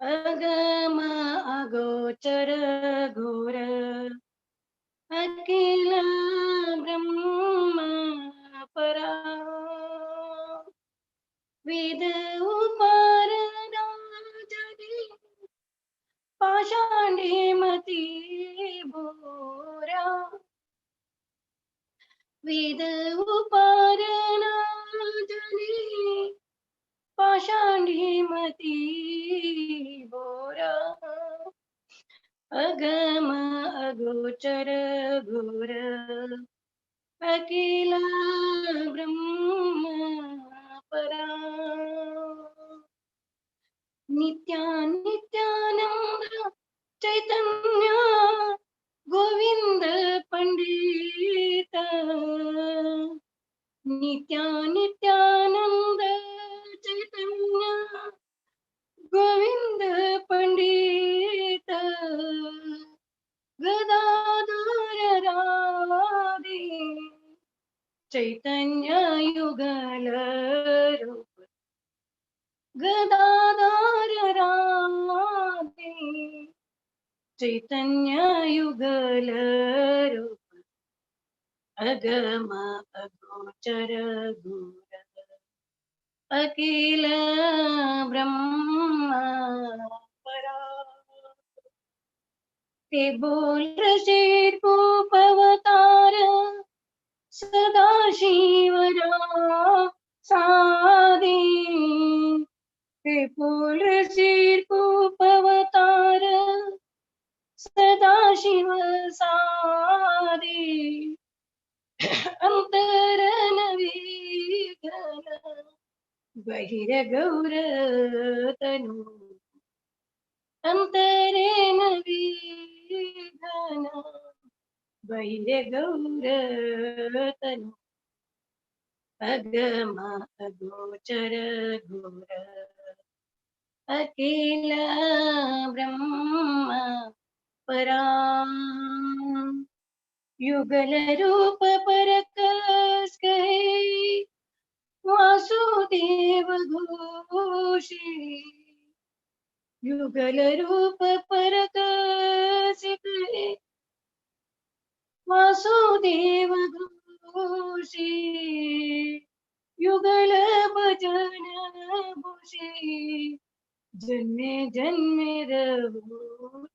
अगम अगोचर घोर अकेला ब्रह्म परा। वेद उपार राजनी पाषाणी मती बोरा, वेद उपार राजनी पाषाणी मती बोरा। अगम अगोचर घोर अकेला ब्रह्म परा। नित्या नित्यानंद चैतन्य गोविंद पंडित, नित्या नित्यानंद चैतन्य गोविंद पंडित, गदाधर राधे चैतन्य युगल रूप, गदाधर राधे चैतन्य युगल रूप, अगम अगोचर गुर अखिल ब्रह्म परा। ते बोल अवतार सदा शिवरा सादे, ते बोल अवतार सदा शिव सादे, अंतर नवीघन बहिर गौर तनु, अंतरे नवीघन बहिर गौर तनु, अगम अगोचर घोर अखिल ब्रह्म परा। युगल रूप परकस कहे वासुदेव घोषे, युगल रूप परकस कहे वासुदेव घोषे, युगल भजन भूषे जन्मे जन्मे रघु,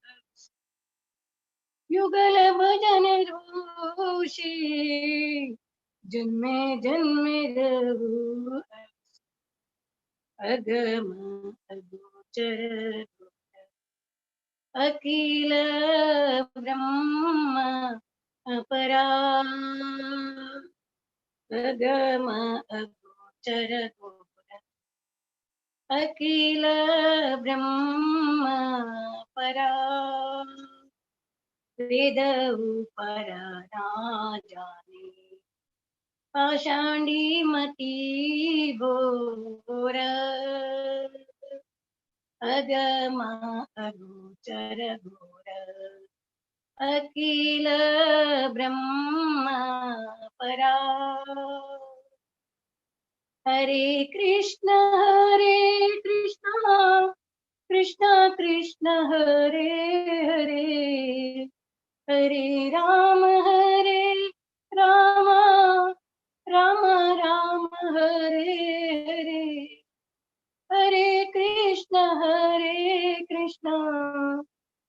युगल भजन रोषे जन्मे जन्मे रघु, अगम अगोचर अखिल ब्रह्म अपरा, अगम अगोचर अखिल ब्रह्म परा। वेद पर ना जाने पाषांडी मती भोर, अगम अगोचर घोर अखिल ब्रह्म परा। हरे कृष्ण कृष्ण कृष्ण हरे हरे, हरे राम राम राम हरे हरे, हरे कृष्ण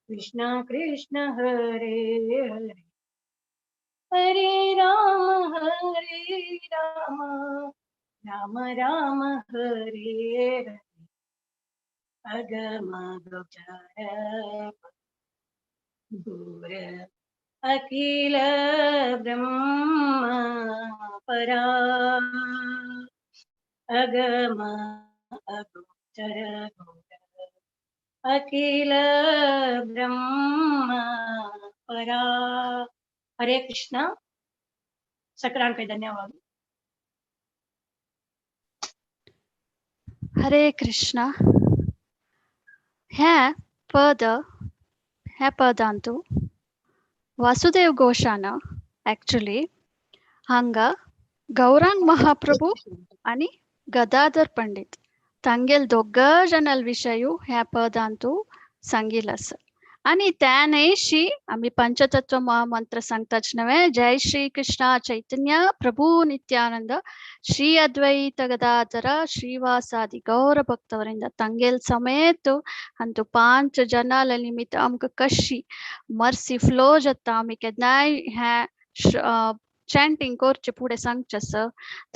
कृष्ण कृष्ण हरे हरे, हरे राम राम राम हरे हरे, अगम गोचर घोर अखिल ब्रह्म परा, अगम अगोचर घोर अखिल ब्रह्म परा। हरे कृष्णा। सकरांक धन्यवाद।
हरे कृष्णा। ह्या पद ह्या पदांतु वासुदेव घोषान ॲक्च्युली हांगा गौरांग महाप्रभू आणि गदाधर पंडित तांगेल दोग जनाल विशयू ह्या पदांतु सांगिल आसा. आणि त्यानेशी आम्ही पंचतत्व महामंत्र सांगताच नव्हे, जय श्री कृष्ण चैतन्य प्रभू नित्यानंद श्री अद्वैत गदाधर श्रीवासादि गौर भक्तवरिंद तांगेल समेत अंतु पांच जनाल निमित्त आमकां कशी मर्सी फ्लो जाता आमी केन्नाय हें चॅन्टिंग करचें फुडें सांगचें आसा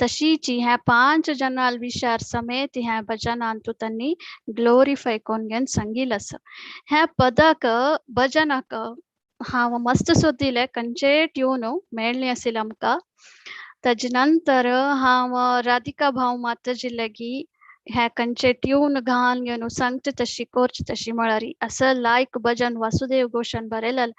तशीची ह्या पांच जनाल विचार समेत ह्या भजनांतु तांणी ग्लोरिफाय करून घेवन सांगिल आसा. ह्या पदाक भजनाक हांव मस्त सोदिलें खंयचेय ट्यून मेळ्ळें आशिल्लें आमकां. ताजे नंतर हांव राधिका भाव माताजी लागीं हे खंयचे ट्यून घालून घेवन सांगचे तशी करचे तशी म्हळ्यार असं लायक भजन वासुदेव घोषान बरयलें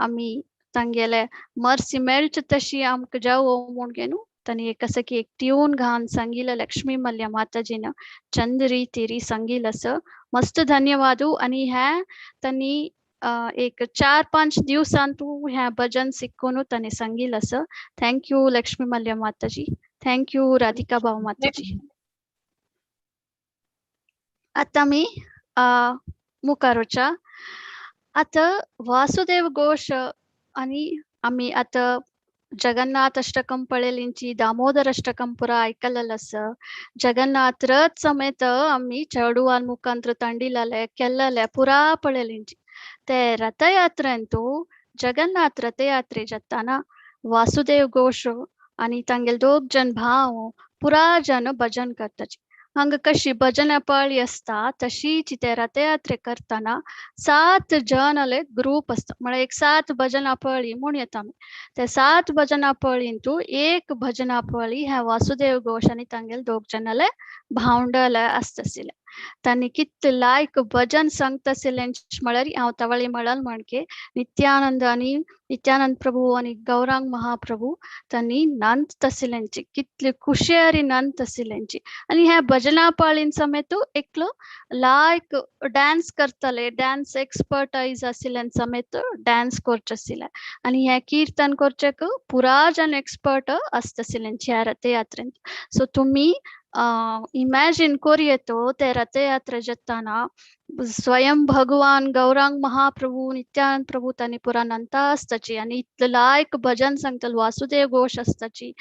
आमी तांगेले मर्सी मेळचे तशी आमकां जावो म्हूण घेवन तांणी एक असं की एक ट्यून घालून सांगिल्लें लक्ष्मी मल्ल्या माताजीन चंद रितीरी सांगिल्लें असं. मस्त धन्यवाद. आनी हे तांणी एक 4-5 दिवसांत तूं हें भजन शिकून तांणी सांगिल्लें असं. Thank you Lakshmi Mallya Mataji, thank you Radhika भाव माताजी. आतां आमी मुखार वच्या. आतां वासुदेव घोष आनी आमी आतां जगन्नाथ अष्टकम पळयलींची, दामोदर अष्टकम पुरा आयकलेलें आसा. जगन्नाथ रथ समेत आमी चेडवान मुखांत्र तांडिलेले केल्लेले पुरा पळयलींची. ते रथयात्रेंतू जगन्नाथ रथयात्रे जाताना वासुदेव घोष आनी तांगेले दोग जन भाव पुरा जन भजन करताची. हांगा कशी भजन पाळी आसता तशीच ते रथयात्रे करतना 7 जनाले ग्रुप आसता, म्हळ्यार एक 7 भजना पळी म्हूण येता आमी. ते 7 भजना पळींतू एक भजना पळी हे वासुदेव घोष आनी तांगेले दोग जनाले भावंडले आसता आशिल्ले. तांणी कितले लायक भजन सांगता आशिल्लें म्हळ्यार हांव तवळी म्हणल म्हणके नित्यानंद आनी नित्यानंद प्रभू आनी गौरांग महाप्रभू तांणी नंत आशिल्ल्यांची कितले खुशयारी नंत आशिल्ल्यांची. आनी ह्या भजना पाळीन समेत एकलो लायक डान्स करताले, डान्स एक्सपर्टायज आशिल्ल्यान समेत डान्स करचे आशिल्ले. आनी हे किर्तन करचेक पुरा जन एक्सपर्ट आसता आशिल्ल्यांची ह्या रथयात्रेंत. सो तुमी इमॅजिन करूं ते रथयात्रा जाताना स्वयं भगवान गौरांग महाप्रभू नित्यानंद प्रभू तांणी पुरा नंता आसताची आनी इतले लायक भजन सांगतले वासुदेव घोष आसताची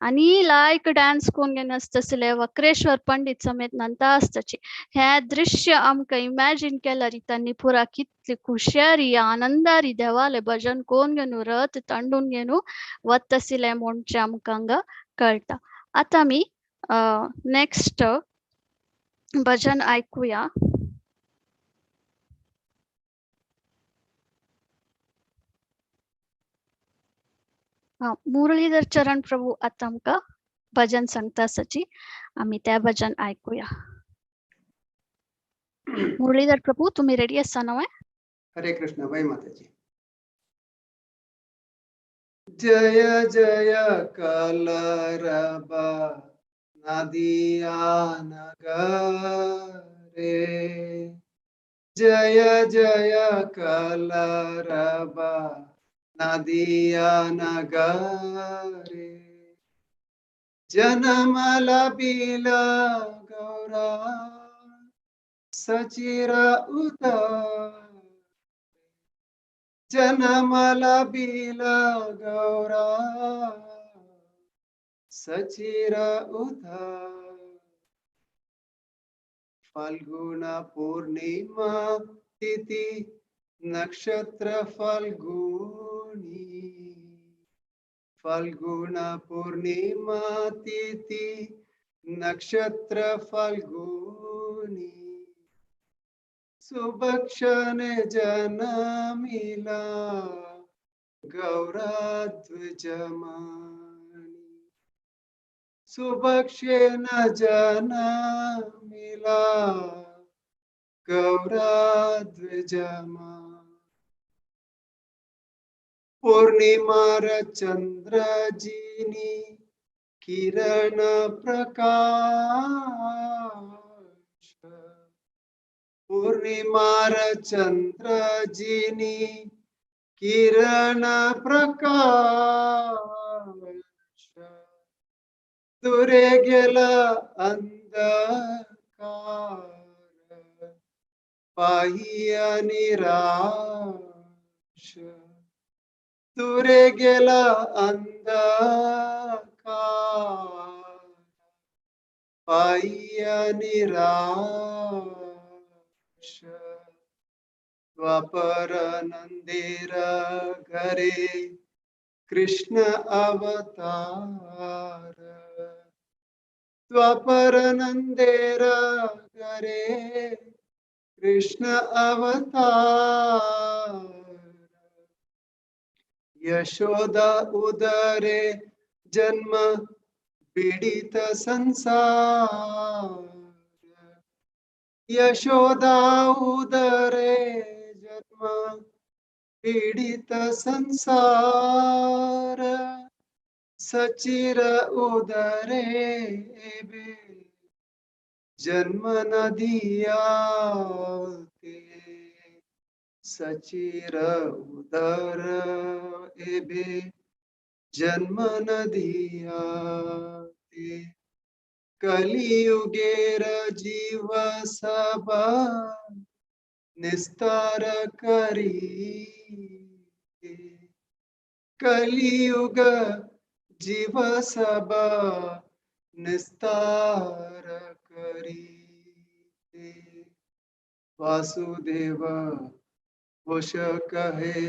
आनी लायक डान्स कोण घेवन आसता आशिल्ले वक्रेश्वर पंडित समेत नंता आसताची. हे दृश्य आमकां इमॅजिन केल्यार तांणी पुरा कितली खुशारी आनंदारी देवाले भजन कोण घेवन रथ तांडून घेवन वता आशिल्ले म्हणचें आमकां हांगा कळटा. आतां आमी नेक्स्ट भजन ऐकूया. मुरलीधर चरण प्रभू आतां आमकां भजन सांगता आसाची, आमी तें भजन ऐकूया. मुरलीधर प्रभू तुमी रेडी आसा न्हय?
हरे कृष्ण बाई माताजी. जय जय कलरबा नदिया नगरे, जय जय कलरबा नदिया नगरे, जन्म लबिला गौरा सचिर उदर, जन्म लबिला गौरा सचिर उदर. फाल्गुन पूर्णिमा तिथि नक्षत्र फाल्गुनी, फाल्गुन पूर्णिमा तिथि नक्षत्र फाल्गुनी, सुभक्षणे जनमिला गौराध्वजमानी, सुभक्षेन जनमिला गौराध्वजमा. पूर्णिमार चंद्रजीनी किरण प्रकाश, पूर्णिमार चंद्रजीनी किरण प्रकाश, दुरे गेला अंधकार पाहिया निराश, दुरे गेला अंधकार पाहिया निराश. द्वापर नंदेर घरे कृष्ण अवतार, द्वापर नंदेर घरे कृष्ण अवतार. यशोदा उदरे जन्म पीडित संसार, यशोदा उदरे जन्म पीडित संसार सचिर उदरे एबे जन्म न दिया ते सचिर उदर एबे जन्म न दिया ते कलियुगेर जीव सब निस्तार करी कलियुग जीव सब निस्तार करी वासुदेव घोष कहे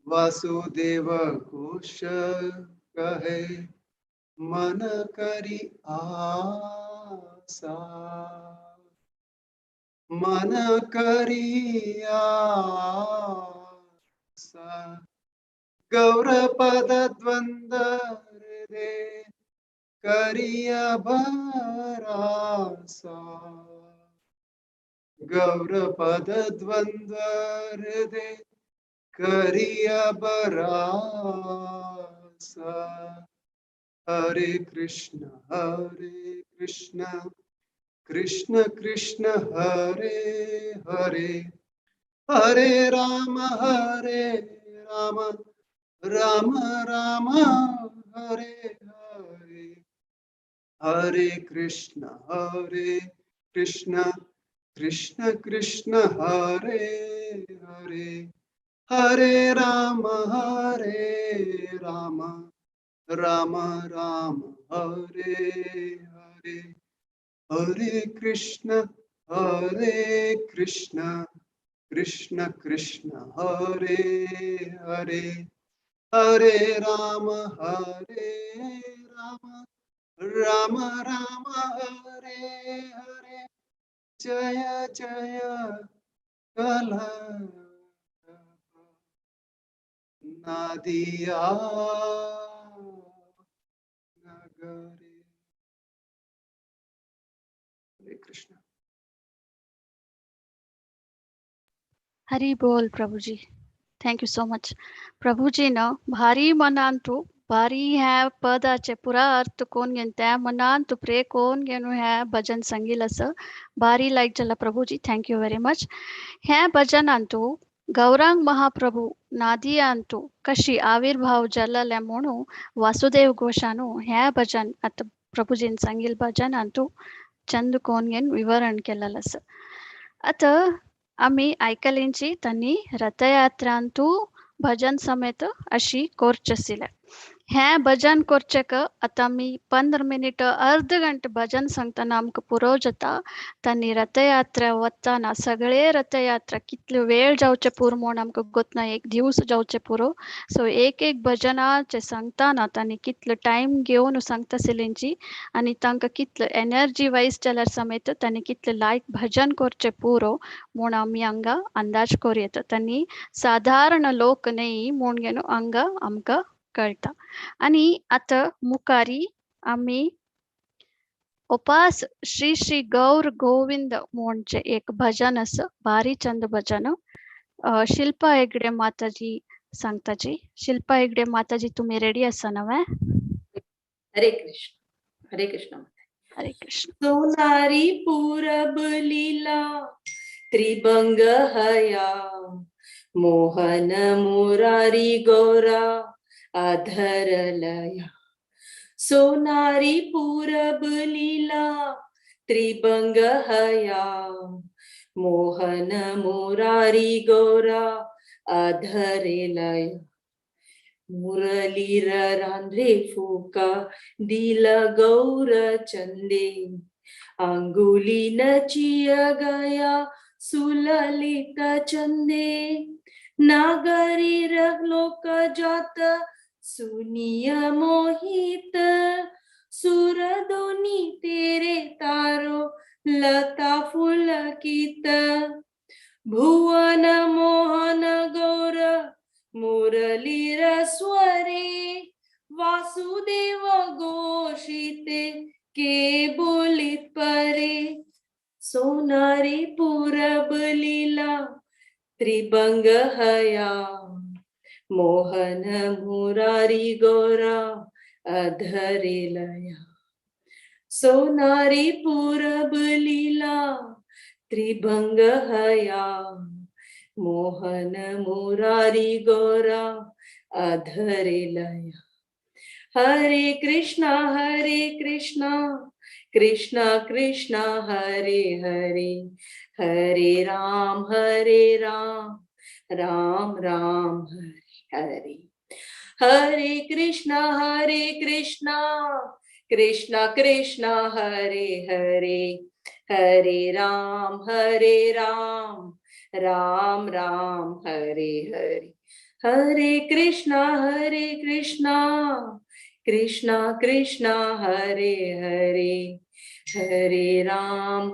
वासुदेव घोष कहे मन करी आसा मन करी आसा गौरपद द्वंद्व हृदय करिया भरासा गौरपद द्वंद्व हृदय करिया बरासा। हरे कृष्ण कृष्ण कृष्ण हरे हरे हरे राम राम राम हरे हरे हरे कृष्ण कृष्ण कृष्ण हरे हरे हरे राम राम राम हरे हरे हरे कृष्ण कृष्ण कृष्ण हरे हरे हरे राम राम राम हरे हरे जय जय कला नादिया नगरे। हरे कृष्ण।
हरि बोल Prabhuji, thank you so much. Prabhuji न भारी मनान तू भारी ह्या पदाचे पुरा अर्थ कोण घेवन त्या मनान तू प्रे कोण घेवन ह्या भजन सांगील असं भारी लायक जाला Prabhuji, thank you very much. ह्या भजनान तू गौरांग महाप्रभू नादियांतू कशी आविर्भाव जाल्ले म्हणून वासुदेव घोषानू ह्या भजन आतां प्रभुजीन सांगील भजनान तू चंद कोण घेवन विवरण केलेलं आसा. आतां आमी आयकलेंची तांणी रथयात्रांतू भजन समेत अशी कोर्च आशिल्लें. हें भजन करचेक आतां आमी 15 मिनट अर्द घंटे भजन सांगतना आमकां पुरो जाता. तांणी रथयात्रा वतना सगळे रथयात्रा कितले वेळ जावचे पुरो म्हूण आमकां गोतना, एक दिवस जावचे पुरो. सो एक एक भजनाचे सांगतना तांणी कितलो टायम घेवन सांगता आशिल्लेंची आनी तांकां कितलो एनर्जी वायज जाल्यार समेत तांणी कितले लायक भजन करचें पुरो म्हूण आमी हांगा अंदाज करूं येता. तांणी सादारण लोक न्हय म्हूण घेवन हांगा आमकां कळटा. आनी आतां मुखारी आमी उपास श्री श्री गौर गोविंद म्हणचे एक भजन आसा, भारी चंद भजन. शिल्पा हेगडे माताजी सांगताजी. शिल्पा हेगडे माताजी तुमी रेडी आसा नवे?
हरे कृष्ण हरे कृष्ण
हरे कृष्ण.
सोनारी पूरब लीला त्रिभंग हया मोहन मुरारी गौरा अधर लया. सोनारी पूरब लीला त्रिभंग हया मोहन मुरारी गौरा अधर लया. मुरलीर रांद्रे फुका दिल गौर चंदे अंगुली नचिय गया सुललित चंदे. नागरी लोक जात सुनिय मोहित सुरदोनी तेरे तारो लता फुलकित. भुवन मोहन गौर मुरलीर स्वरे वासुदेव घोषिते के बोलित परे. सोनारी पूरब लीला त्रिभंग हया, मोहन मुरारी गोरा अधरे लया। सोनारी पूरब लीला त्रिभंग हया, मोहन मुरारी गोरा अधरे लया। हरे कृष्णा कृष्णा कृष्णा हरे हरे, हरे राम राम राम हरे हरे। हरे कृष्णा कृष्णा कृष्णा हरे हरे, हरे राम राम राम हरे हरे। हरे कृष्णा कृष्णा कृष्णा हरे हरे, हरे राम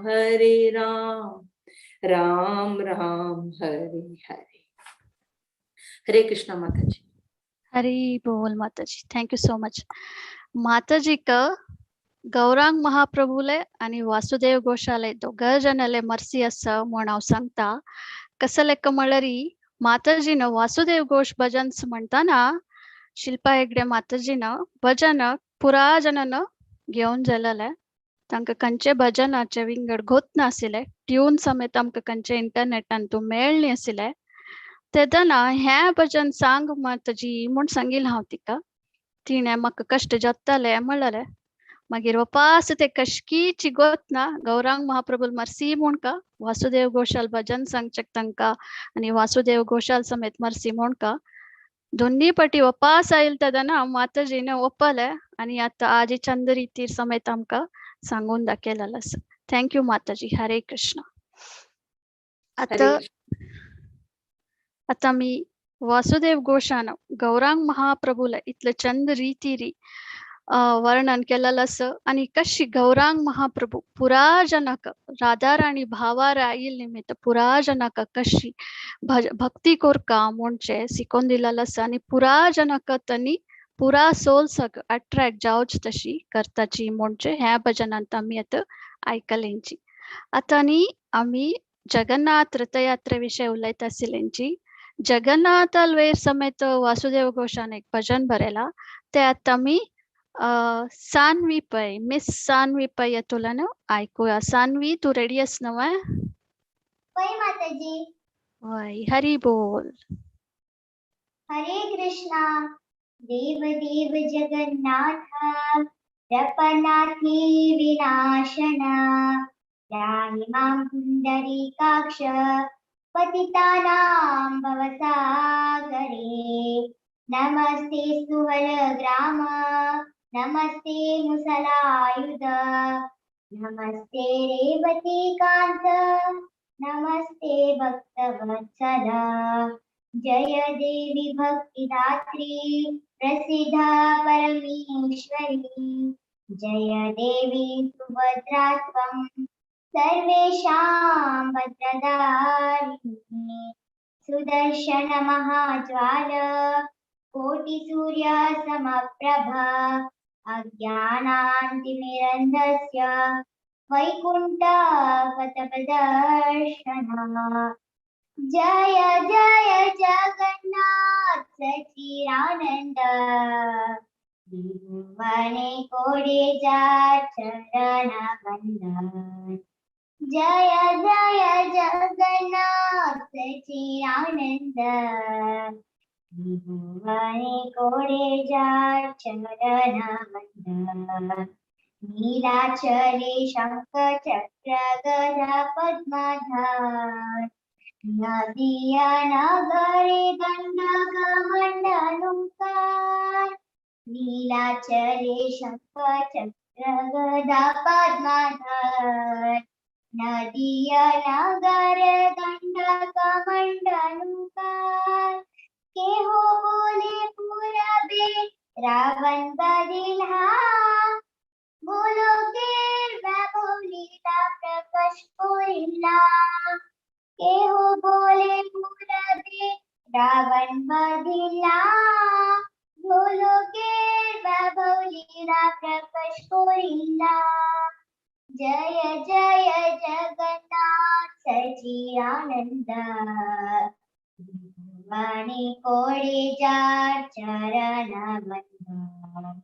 राम राम हरे हरे। हरे कृष्णा माता जी।
हरी बोल माता जी, thank you so much. माताजीक Gaurang महाप्रभुले आणि वासुदेव घोषाले दोगां जाणाले मर्सी आसा म्हण हांव सांगता. कसं लेख म्हळ्यार माताजीन वासुदेव घोष भजन्स म्हणताना शिल्पा हेगडे माताजीन भजन पुरा जनान घेवन जालेले. तांकां खंयचे भजनाचे विंगड गोत नाशिल्ले, ट्यून समेत आमकां खंयचे इंटरनेटान तूं मेळ्ळी आशिल्ले. तेदना हें भजन सांग माताजी म्हूण सांगिल्लें हांव तिका. तिणें म्हाका कश्ट जाताले म्हणलें. मागीर वपास ते कशकीची गोत ना गौरांग महाप्रभू मर्सी म्हूण का वासुदेव घोषाल भजन सांगचेक तांकां आनी वासुदेव घोषाल समेत मर्सी म्हूण का दोन्ही पटी वपास आयल तेदना माताजीने ओपले आनी आतां आजी चंद रितीर समेत आमकां सांगून दाखयलेलें आसा. Thank you माताजी. हरे कृष्ण. आतां आतां आमी वासुदेव घोषान गौरांग महाप्रभूला इतले चंद रितीरी वर्णन केलेलं आसा आनी कशी गौरांग महाप्रभू पुरा जनाक राधाराणी भावार आयिल्ले निमित्त पुरा जनाक कशी भक्ती कोरका म्हणचे शिकोवन दिलेलं आसा आनी पुरा जनाक तांणी पुरा सोल्साक अट्रॅक्ट जावच तशी करताची म्हणचे ह्या भजनांत आमी आतां आयकलेंची. आतां आनी आमी जगन्नाथ रथयात्रे विशय उलयता आशिल्ल्यांची. जगन्नाथाल वयर समेत वासुदेव घोषान एक भजन बरयला ते आतां आमी सान्वी पै, मिस सान्वी पै तुलन आयकुया. सान्वी तू रेडी आस न्हय?
वय माताजी.
वय. हरी बोल.
हरे कृष्णा. देव देव जगन्नाथ रपनाथी विनाशना, त्राहि मां पुण्डरीकाक्ष पतितानां भवसागरे। नमस्ते सुवलग्राम, नमस्ते मुसलायुध, नमस्ते रेवतीकांत, नमस्ते भक्तवत्सल। जय देवी भक्तिदात्री प्रसिद्धा परमेश्वरी, जय देवी सुभद्रा त्वं सर्वेषां भद्रदारिणी। सुदर्शन महाज्वाल कोटि सूर्य समप्रभा, अज्ञानान्तिमिरन्धस्य वैकुण्ठ पथप्रदर्शना। जय जय जगन्नाथ सच्चिदानंद, त्रिभुवने कोडे जा चरण बंधन। जय जय जगन्नाथ सच्चिदानंद, त्रिभुवने कोडे जा चरण बंधन। नीलाचले शंख चक्र गदा पद्मधार, नदिया नगरे दंडक मंडलुकार। नीलाचले शंख चक्र गदा पद्मधार, नदिया नगर दंडक मंडलुकार। के हो बोले पूरबे रावण बदिल्हा, बोलो के वैभव लीला प्रकाश कोइला। के हो बोले पूरबे रावण बदिल्हा, बोलो के वैभव लीला प्रकाश कोइला। जय जय जगन्नाथ सच्चिदानंद। भुवने कोडे जार चरण बंद।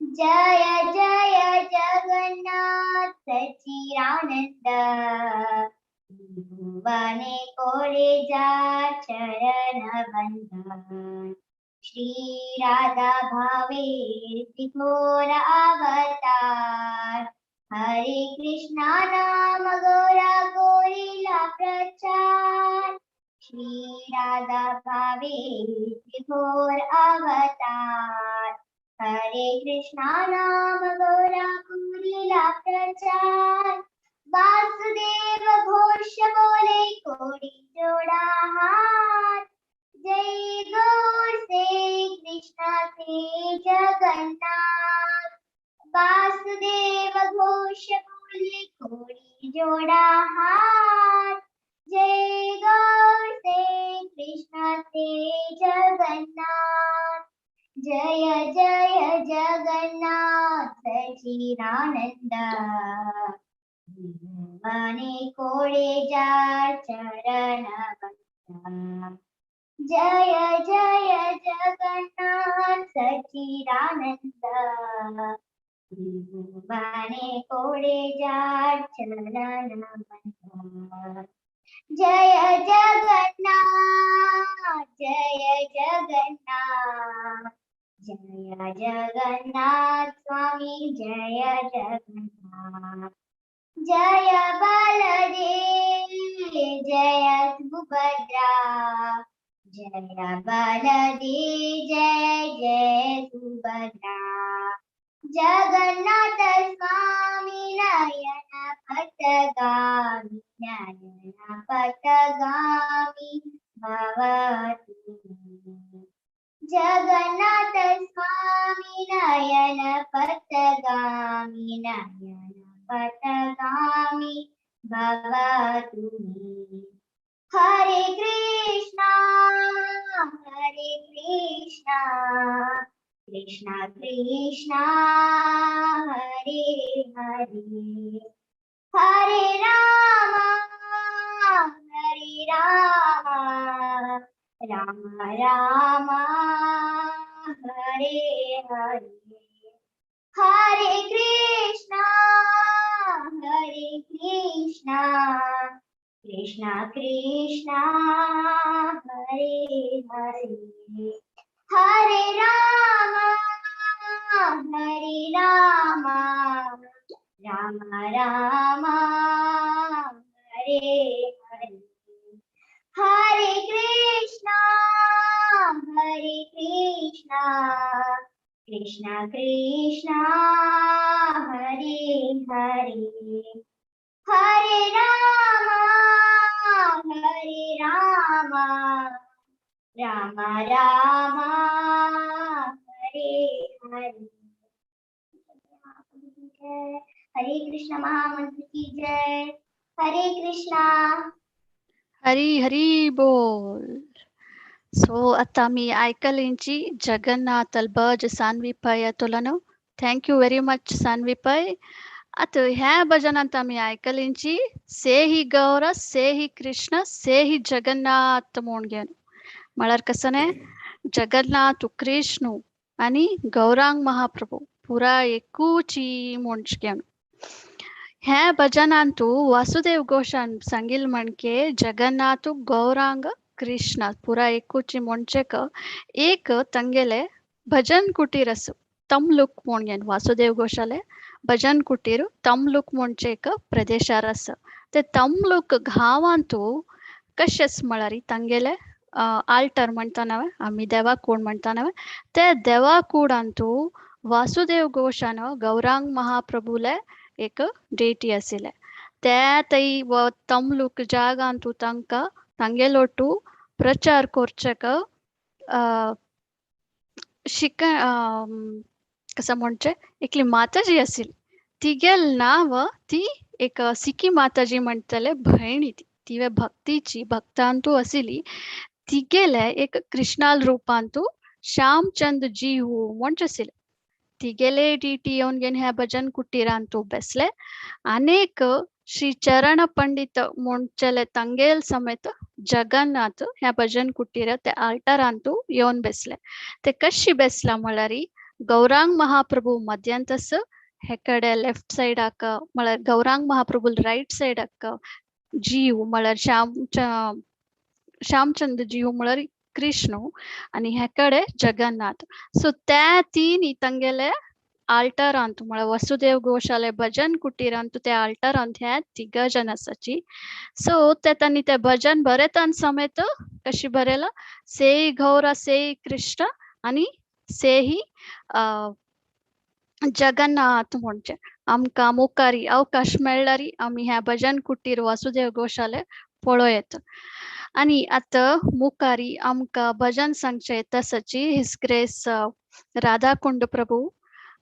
जय जय जगन्नाथ सच्चिदानंद। भुवने कोडे जार चरण बंद। श्री राधा भावे त्रिकोण अवतार। हरे कृष्णा नाम गौरा गोरिला प्रचार। श्री राधा भावे त्रिकोण अवतार। हरे कृष्णा नाम गौरा गोरिला प्रचार। वासुदेव घोष बोले कोड़ी जोड़ा हाथ। जय गौर से कृष्णा से जगन्नाथ। वासुदेव घोष बोले कोड़ी जोड़ा हाथ। जय गौर से कृष्णा से जगन्नाथ। जय जय जगन्नाथ सच्चिदानंद। भुवने कोड़े जार चरण बंद। जय जय जगन्नाथ सच्चिदानंद। भुवने कोड़े जार चरण बंद। जय जगन्नाथ जय जगन्नाथ जय जगन्नाथ स्वामी जय जगन्नाथ। जय बलदेव जय सुभद्रा। जय बलदेव जय जय सुभद्रा। जगन्नाथ स्वामी नयन पथगामी नयन पथगामी भवतु। जगन्नाथ स्वामी नयन पथगामी नयन पथगामी भवतु। हरे कृष्णा हरे कृष्णा कृष्णा कृष्णा हरे हरे। हरे राम हरे राम राम राम हरे हरे। हरे कृष्णा हरे कृष्णा कृष्णा कृष्णा हरे हरे। हरे राम हरे राम राम राम हरे हरे। हरे कृष्णा हरे कृष्णा कृष्णा कृष्णा हरे हरे। हरे राम हरे राम राम राम हरे हरे। हरे कृष्णा महामंत्र की जय। हरे कृष्णा।
हरी हरी बोल। सो आतां आमी आयकलींची जगन्नाथ भज Saanvi Pai तुलनो। Thank you very much Sanvi Pai. आतां ह्या भजनांत आमी आयकलींची से ही गौर से ही कृष्ण से ही जगन्नाथ म्हूण घेवन म्हळ्यार कसं जगन्नाथ कृष्णू आनी गौरांग महाप्रभू पुरा एकूची म्हूण घेवन ह्या भजनांतू वासुदेव घोषान सांगिल म्हणके जगन्नाथ गौरांग कृष्ण पुरा एकूची म्हणचेक एक ತಂಗೆಲೆ भजन कुटीर आसा तमलूक म्हूण घेवन वासुदेव घोषाले भजन कुटीर तमलूक म्हणचे एक प्रदेशार आसा. ते तमलूक गांवांतू कशेंच म्हळ्यार तांगेले आल्टर म्हणटा नव्हे आमी देवा कूड म्हणटा नव्हे ते देवा कुडांतू वासुदेव घोषान गौरांग महाप्रभूले एक डेटी आशिल्ले. ते थंय तमलूक जागांतू तांकां तांगेलोटू प्रचार करचेक शिक कसं म्हणचे एकली माताजी आशिल्ली तिगेल नांव ती एक सिकी माताजी म्हणटले भयणी ती तिवे भक्तीची भक्तांतू आशिल्ली. तिगेले एक कृष्णाल रुपांतू श्यामचंद जीहू म्हणचे आशिल्ले. तिगेले डीटी येवन घेवन ह्या भजन कुटीरांतू बेसले. अनेक श्री चरण पंडित म्हणचेले तांगेल समेत जगन्नाथ ह्या भजन कुटीर ते आल्टरांतू येवन बेसले. ते कशी बेसला म्हळ्यार गौरांग महाप्रभू मध्यांतस हेकडे लेफ्ट सायडाक म्हळ्यार गौरांग महाप्रभू रायट सायडाक जीव म्हळ्यार श्यामचंद्र जीव म्हळ्यार कृष्ण आनी हेकडे जगन्नाथ. सो त्या तीन तांगेले आल्टरांत म्हळ्यार वसुदेव घोषाले भजन कुटीरांत त्या आल्टरांत ह्या तिगा जन आसाची. सो ते तांणी ते भजन बरेतान समेत कशी बरयला सेई गौरा सेई कृष्ण आनी सेही जगन्नाथ म्हणचे. आमकां मुखारी अवकाश मेळ्ळारी आमी ह्या भजन कुटीर वासुदेव घोषाले पळोवयेत. आनी आतां मुखारी आमकां भजन सांगचें तसची his grace Radhakund प्रभू.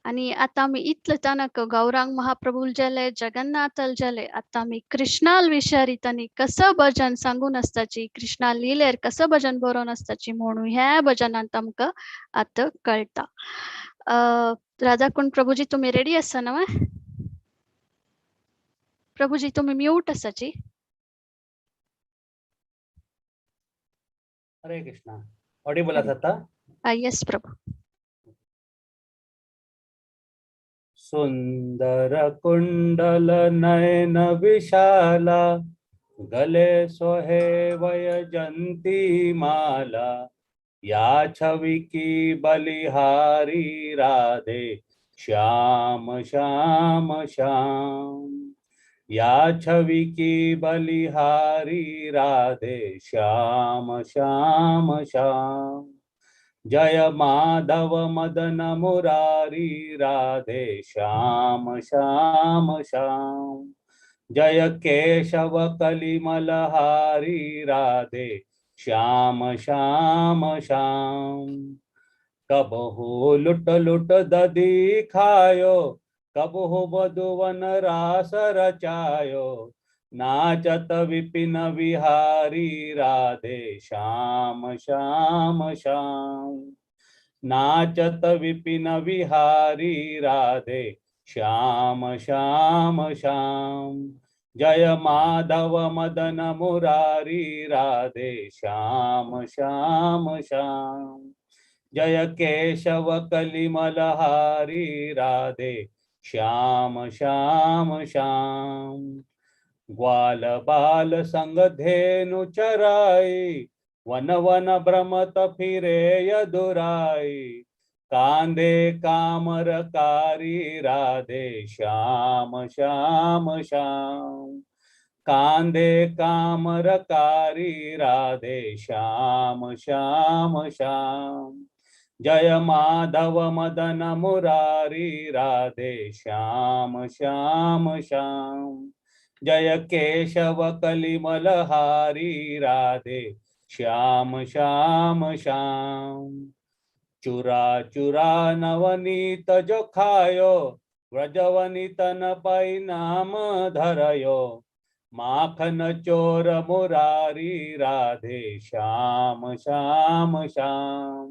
आनी आतां आमी इतले तानक गौरांग महाप्रभूल जाले जगन्नाथल जाले, आतां आमी कृष्णाल विशारी तांणी कसं भजन सांगून आसताची, कृष्णा लिलेर कसं भजन बरोवन आसताची म्हणून ह्या भजनांत आमकां आतां कळटा. राधाकुंड प्रभूजी तुमी रेडी आसा न्हय? प्रभूजी तुमी म्यूट आसाची.
हरे कृष्णा. ऑडिबल आसा?
येस प्रभू.
सुंदर कुंडल नयन विशाला, गले सोहे वयजंती माला, या छवि की बलिहारी राधे श्याम श्याम श्याम, या छवि की बलिहारी राधे श्याम श्याम श्याम। जय माधव मदन मुरारी राधे श्याम श्याम श्याम, जय केशव कलिमलहारी राधे श्याम श्याम श्याम। कबहु लुट लुट दधी खायो, कबहु मधुवन रास रचायो, नाचत विपिन विहारी राधे श्याम श्याम श्याम, नाचत विपिन विहारी राधे श्याम श्याम श्याम। जय माधव मदन मुरारी राधे श्याम श्याम श्याम, जय केशव कलिमलहारी राधे श्याम श्याम श्याम। ग्वाल बाल संग धेनु चराई, वन वन भ्रमत फिरे यदुराई, कांधे कामरकारी राधे श्याम श्याम श्याम, कांधे कामरकारी राधे श्याम श्याम श्याम। जय माधव मदन मुरारी राधे श्याम श्याम श्याम, जय केशव कलिमलहारी राधे श्याम श्याम श्याम। चुरा चुरा नवनीत जो खायो, व्रजवनी तन पाई नाम धरयो, माखन चोर मुरारी राधे श्याम श्याम श्याम,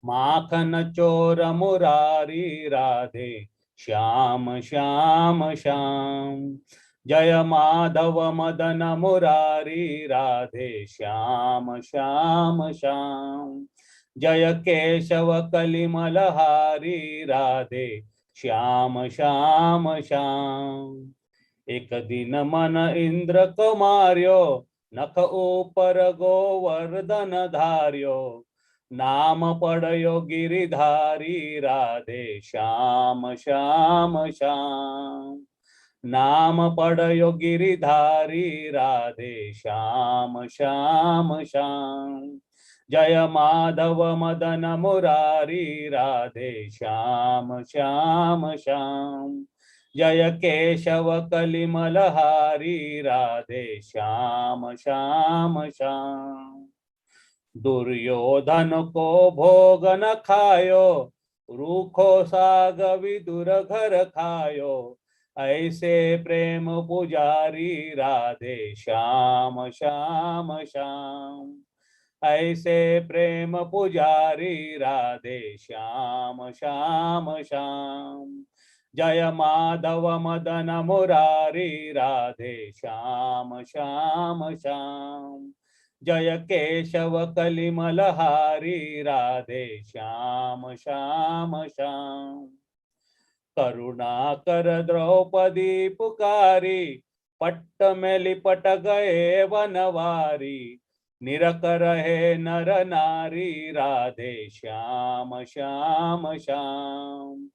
माखन चोर मुरारी राधे श्याम श्याम श्याम। जय माधव मदन मुरारी राधे श्याम श्याम श्याम, जय केशव कलिमलहारी राधे श्याम श्याम श्याम। एक दिन मन इंद्र को मार्यो, नख ऊपर गोवर्धन धार्यो, नाम पड़यो गिरिधारी राधे श्याम श्याम श्याम, नाम पड़यो गिरिधारी राधे श्याम श्याम श्याम। जय माधव मदन मुरारी राधे श्याम श्याम श्याम, जय केशव कलिमलहारी राधे श्याम श्याम श्याम। दुर्योधन को भोग न खायो, रूखो साग विदुर घर खायो, ऐसे प्रेम पुजारी राधे श्याम श्याम श्याम, ऐसे प्रेम पुजारी राधे श्याम श्याम श्याम। जय माधव मदन मुरारी राधे श्याम श्याम श्याम। जय केशव कलिमलहारी राधे श्याम श्याम श्याम। करुणा कर द्रौपदी पुकारी, पट्ट में लिपट गए वनवारी, निरख रहे नर नारी राधे श्याम श्याम श्याम।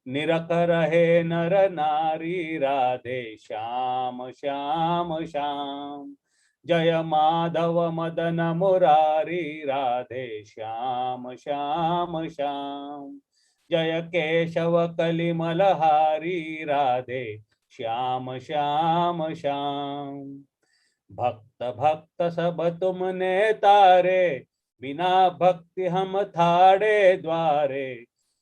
निरख रहे नर नारी राधे श्याम श्याम श्याम। जय माधव मदन मुरारी राधे श्याम श्याम श्याम। जय केशव कलिमलहारी राधे श्याम श्याम श्याम। भक्त भक्त सब तुमने तारे, बिना भक्ति हम थाड़े द्वारे,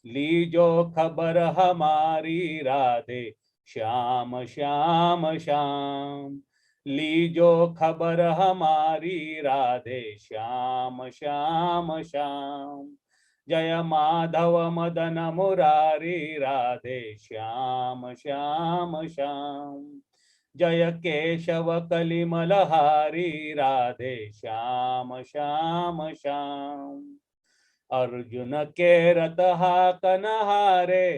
लीजो खबर हमारी राधे श्याम श्याम श्याम। लीजो खबर हमारी राधे श्याम श्याम श्याम। जय माधव मदन मुरारी राधे श्याम श्याम श्याम। जय केशव कलिमलहारी राधे श्याम श्याम श्याम। अर्जुन के रथ हाकन हारे,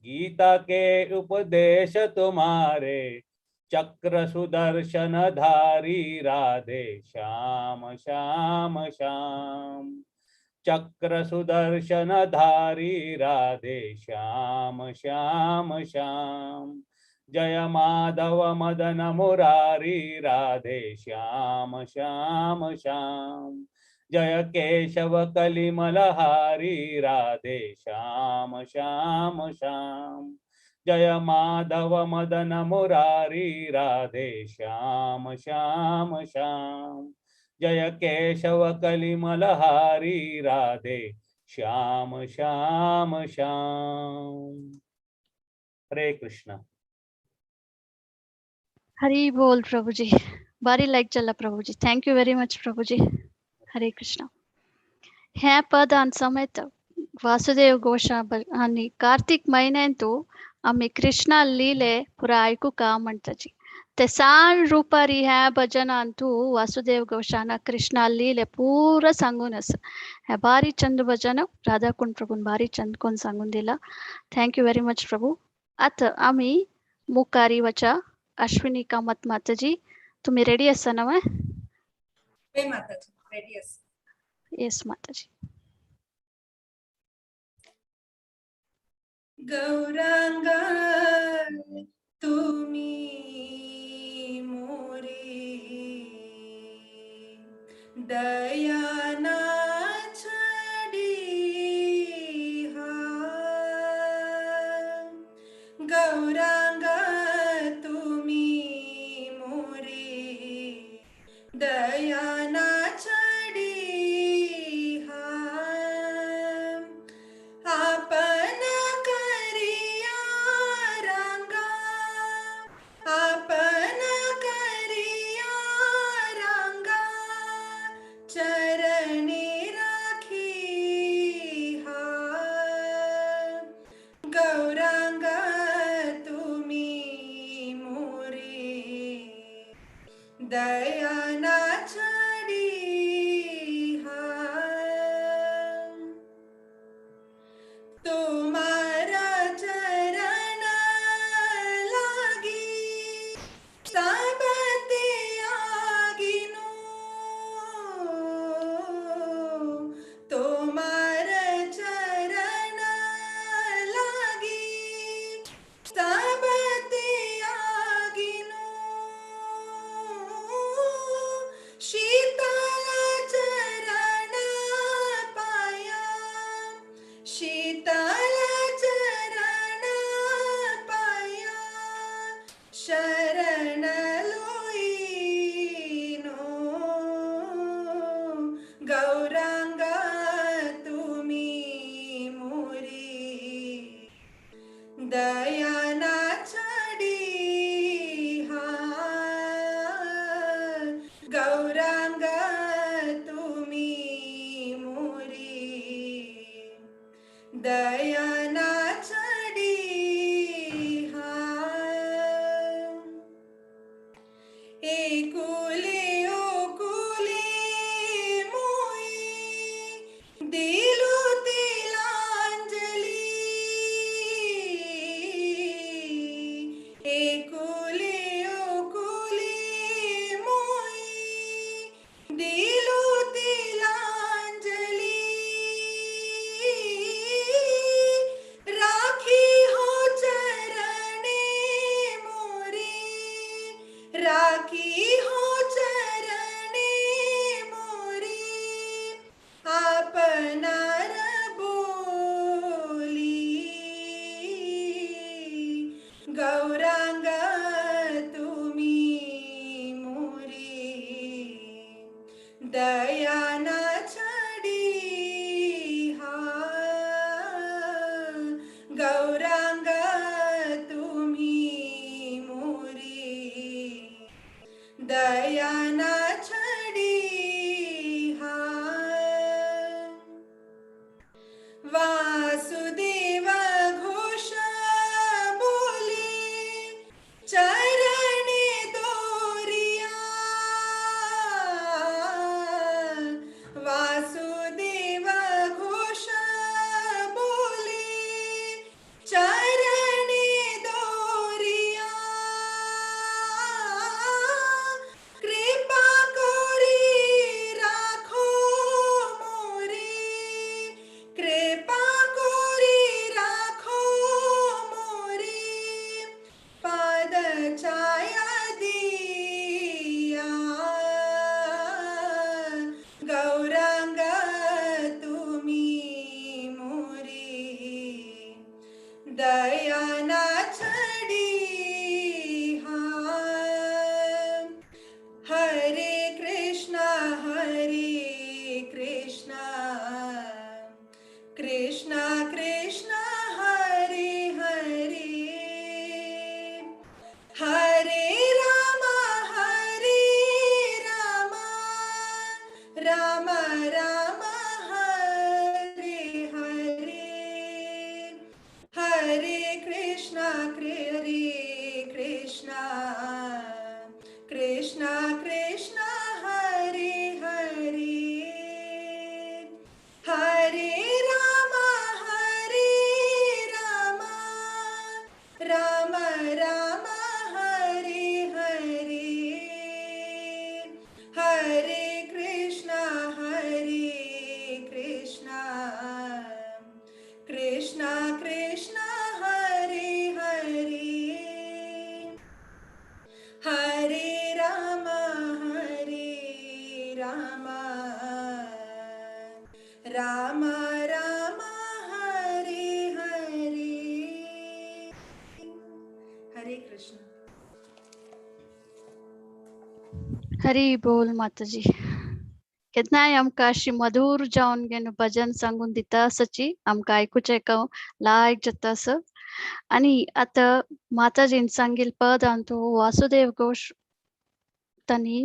गीता के उपदेश तुम्हारे, चक्र सुदर्शन धारी राधे श्याम श्याम श्याम। चक्र सुदर्शन धारी राधे श्याम श्याम श्याम। जय माधव मदन मुरारी राधे श्याम श्याम श्याम। जय केशव कलिमलहारी राधे श्याम श्याम श्याम। जय माधव मदन मुरारी राधे श्याम श्याम श्याम। जय केशव कलिमलहारी राधे श्याम श्याम श्याम। हरे कृष्णा।
हरि बोल प्रभु जी, बारी लायक चला प्रभु जी। Thank you very much Prabhu ji. Hare Krishna. हे पद आन समेत वासुदेव घोषा आनी कार्तिक म्हयन्यांतू आमी कृष्णा लीले पुरा आयकुका म्हणटाची ते सान रुपारी ह्या भजनांतू वासुदेव घोषान कृष्णा लीले पुरा सांगून आसा. हे बारी चंद भजन राधाकुंड प्रभून बारी चंद कोण सांगून दिला. Thank you very much Prabhu. आतां आमी मुखारी वचा अश्विनी कामत माताजी, तुम्ही रेडी आसा ना?
माताजी रेडी आसा.
येस माताजी.
गौरांगा तुम्ही मोरे दया ना छाडी हा, गौरांगा तुम्ही मोरे दया ना छाडी हा, आपण करिया रांगा, आपण करिया रांगा, चरणी राखी हा, गौरांगा तुम्ही मोरे दया ना छाडी हा, तुम्हारा चरण लागी सब त्यागिनो, तुम्हारा चरण लागी सब त्यागिनो, शीतल चरण पाया, शीतल चरण पाया, शरण लोईनो, गौरांगा तुम्ही मोरे दया ना छाडी हा, गौरांगा तुम्ही दया ना छाडी हा। एकुले ओकुले मोई दिलु तिलांजली, एकुले ओकुले मोई दिलु तिलांजली, राखी हो चरणे मोरे, राखी हो चरणे मोरे, आपनार बोली। गौरांग तुम्ही मोरे दया ना छाडी हा। गौरांग तुम्ही मोरे दया ना छाडी हा। वासुदेव घोष बोले चरणे दोरिया, वासुदेव घोष बोले चरणे दोरिया, कृपा करी राखो मोरे, कृपा करी राखो मोरे, पाद छाया दिया। गौरांग तुम्ही मोरे दया ना छाडी हा। हरे कृष्णा हरे कृष्णा कृष्णा कृष्णा हरे हरे, हरे राम हरे राम राम राम हरे हरे, हरे कृष्णा हरे कृष्णा कृष्णा कृष्णा हरे हरे, हरे राम हरे राम राम राम हरे हरे, हरे कृष्णा हरे कृष्णा कृष्णा कृष्णा हरे हरे, हरे राम हरे राम राम राम हरे हरे। हरे कृष्ण।
हरी बोल माताजी। केन्नाय आमकां अशी मधुर जावन घेवन भजन सांगून दिता आसाची आमकां आयकुचें लायक जाता आसा। आनी आतां माताजीन सांगिल पदान तूं वासुदेव घोष तांणी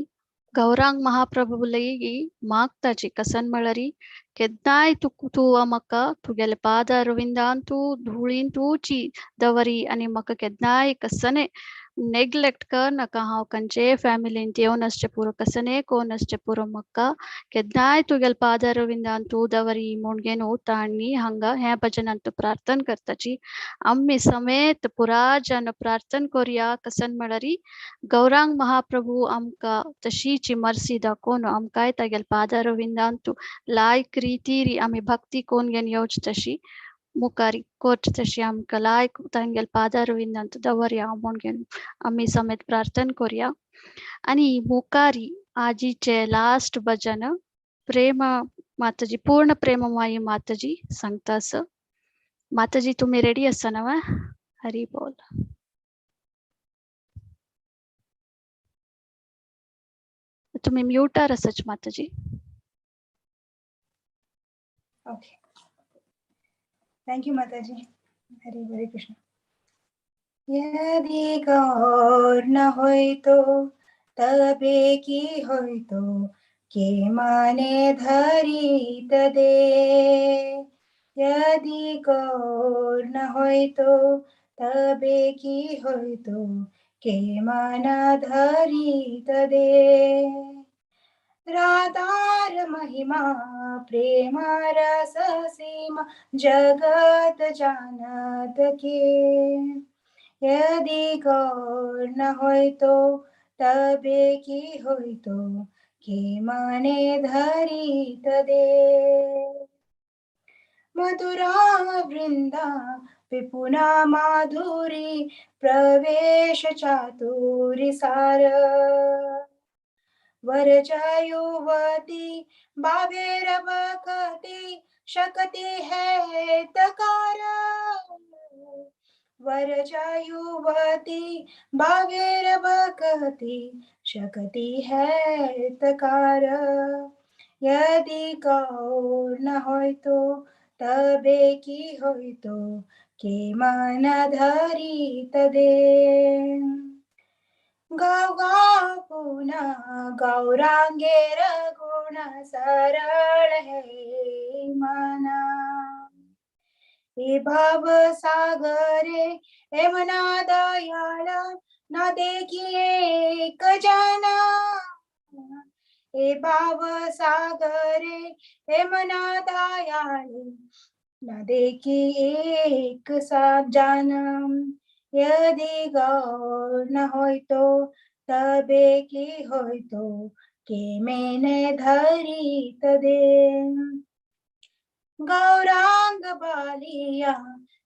गौरांग महाप्रभू लई मागताची कसन म्हळ्यार केन्नाय तूं म्हाका तुगेले पाद अरविंदान तूं धुळीन तूंची दवरी आनी म्हाका केन्नाय कसने नेग्लेक्ट कर नाका, हांव खंयचेय फॅमिलीन येवन आसचें पुरो कसने कोण आसचें पुरो म्हाका केन्नाय तुगेले पाद अरविंदान तूं दवरी म्हूण घेवन तांणी हांगा ह्या भजनान तूं प्रार्थना करताची। आमी समेत पुरा जन प्रार्थना करुया कसन म्हळ्यार गौरांग महाप्रभू आमकां तशीची मर्सी दाखोवन आमकांय तागेले पाद अरविंदान तूं लायक रितीरी आमी भक्ती कोण घेवन येवची तशी मुखारी कोर्च तशी आमकां लायक तांगेले पादारविंदान दवरया म्हूण घेवन आमी समेत प्रार्थना करुया। आनी मुखारी आजीचे लास्ट भजन प्रेम माताजी पूर्ण प्रेममाई माताजी सांगता आसा। माताजी तुमी रेडी आसा न्हय? हरी बोल। तुमी म्युटार आसाच माताजी।
ओके, thank you माताजी। हरे हरे कृष्ण। यदि गौर न होइतो तबे की होइतो, के माने धरित दे। यदि गौर न होइतो तबे की होइतो, के मन धरित दे। राधार महिमा प्रेम रस सीमा, जगत जानत के। यदि गौर न होइतो तबे की होइतो, के मने धरित दे। मधुरा वृंदा विपुना माधुरी, प्रवेश चातुरी सार। वरजायुवती बाबेर बकती, शक्ति है तकार। वरजायुवती बाबेर बकती, शक्ति है तकार। यदि गौर न होइतो तबे की होइतो, के मन धरित दे। गाव गाव पुन्हा गौरांगेर गुण, सरळ हे मना। ए भाव सागरे ए मना दयाळ, ना देखी एक जाना। ए भाव सागरे ए मना दयाळ, ना देखी एक सा जाना। यदि गौर न होइतो तबे की होइतो, के मैंने धरित दे। गौरांग बालिया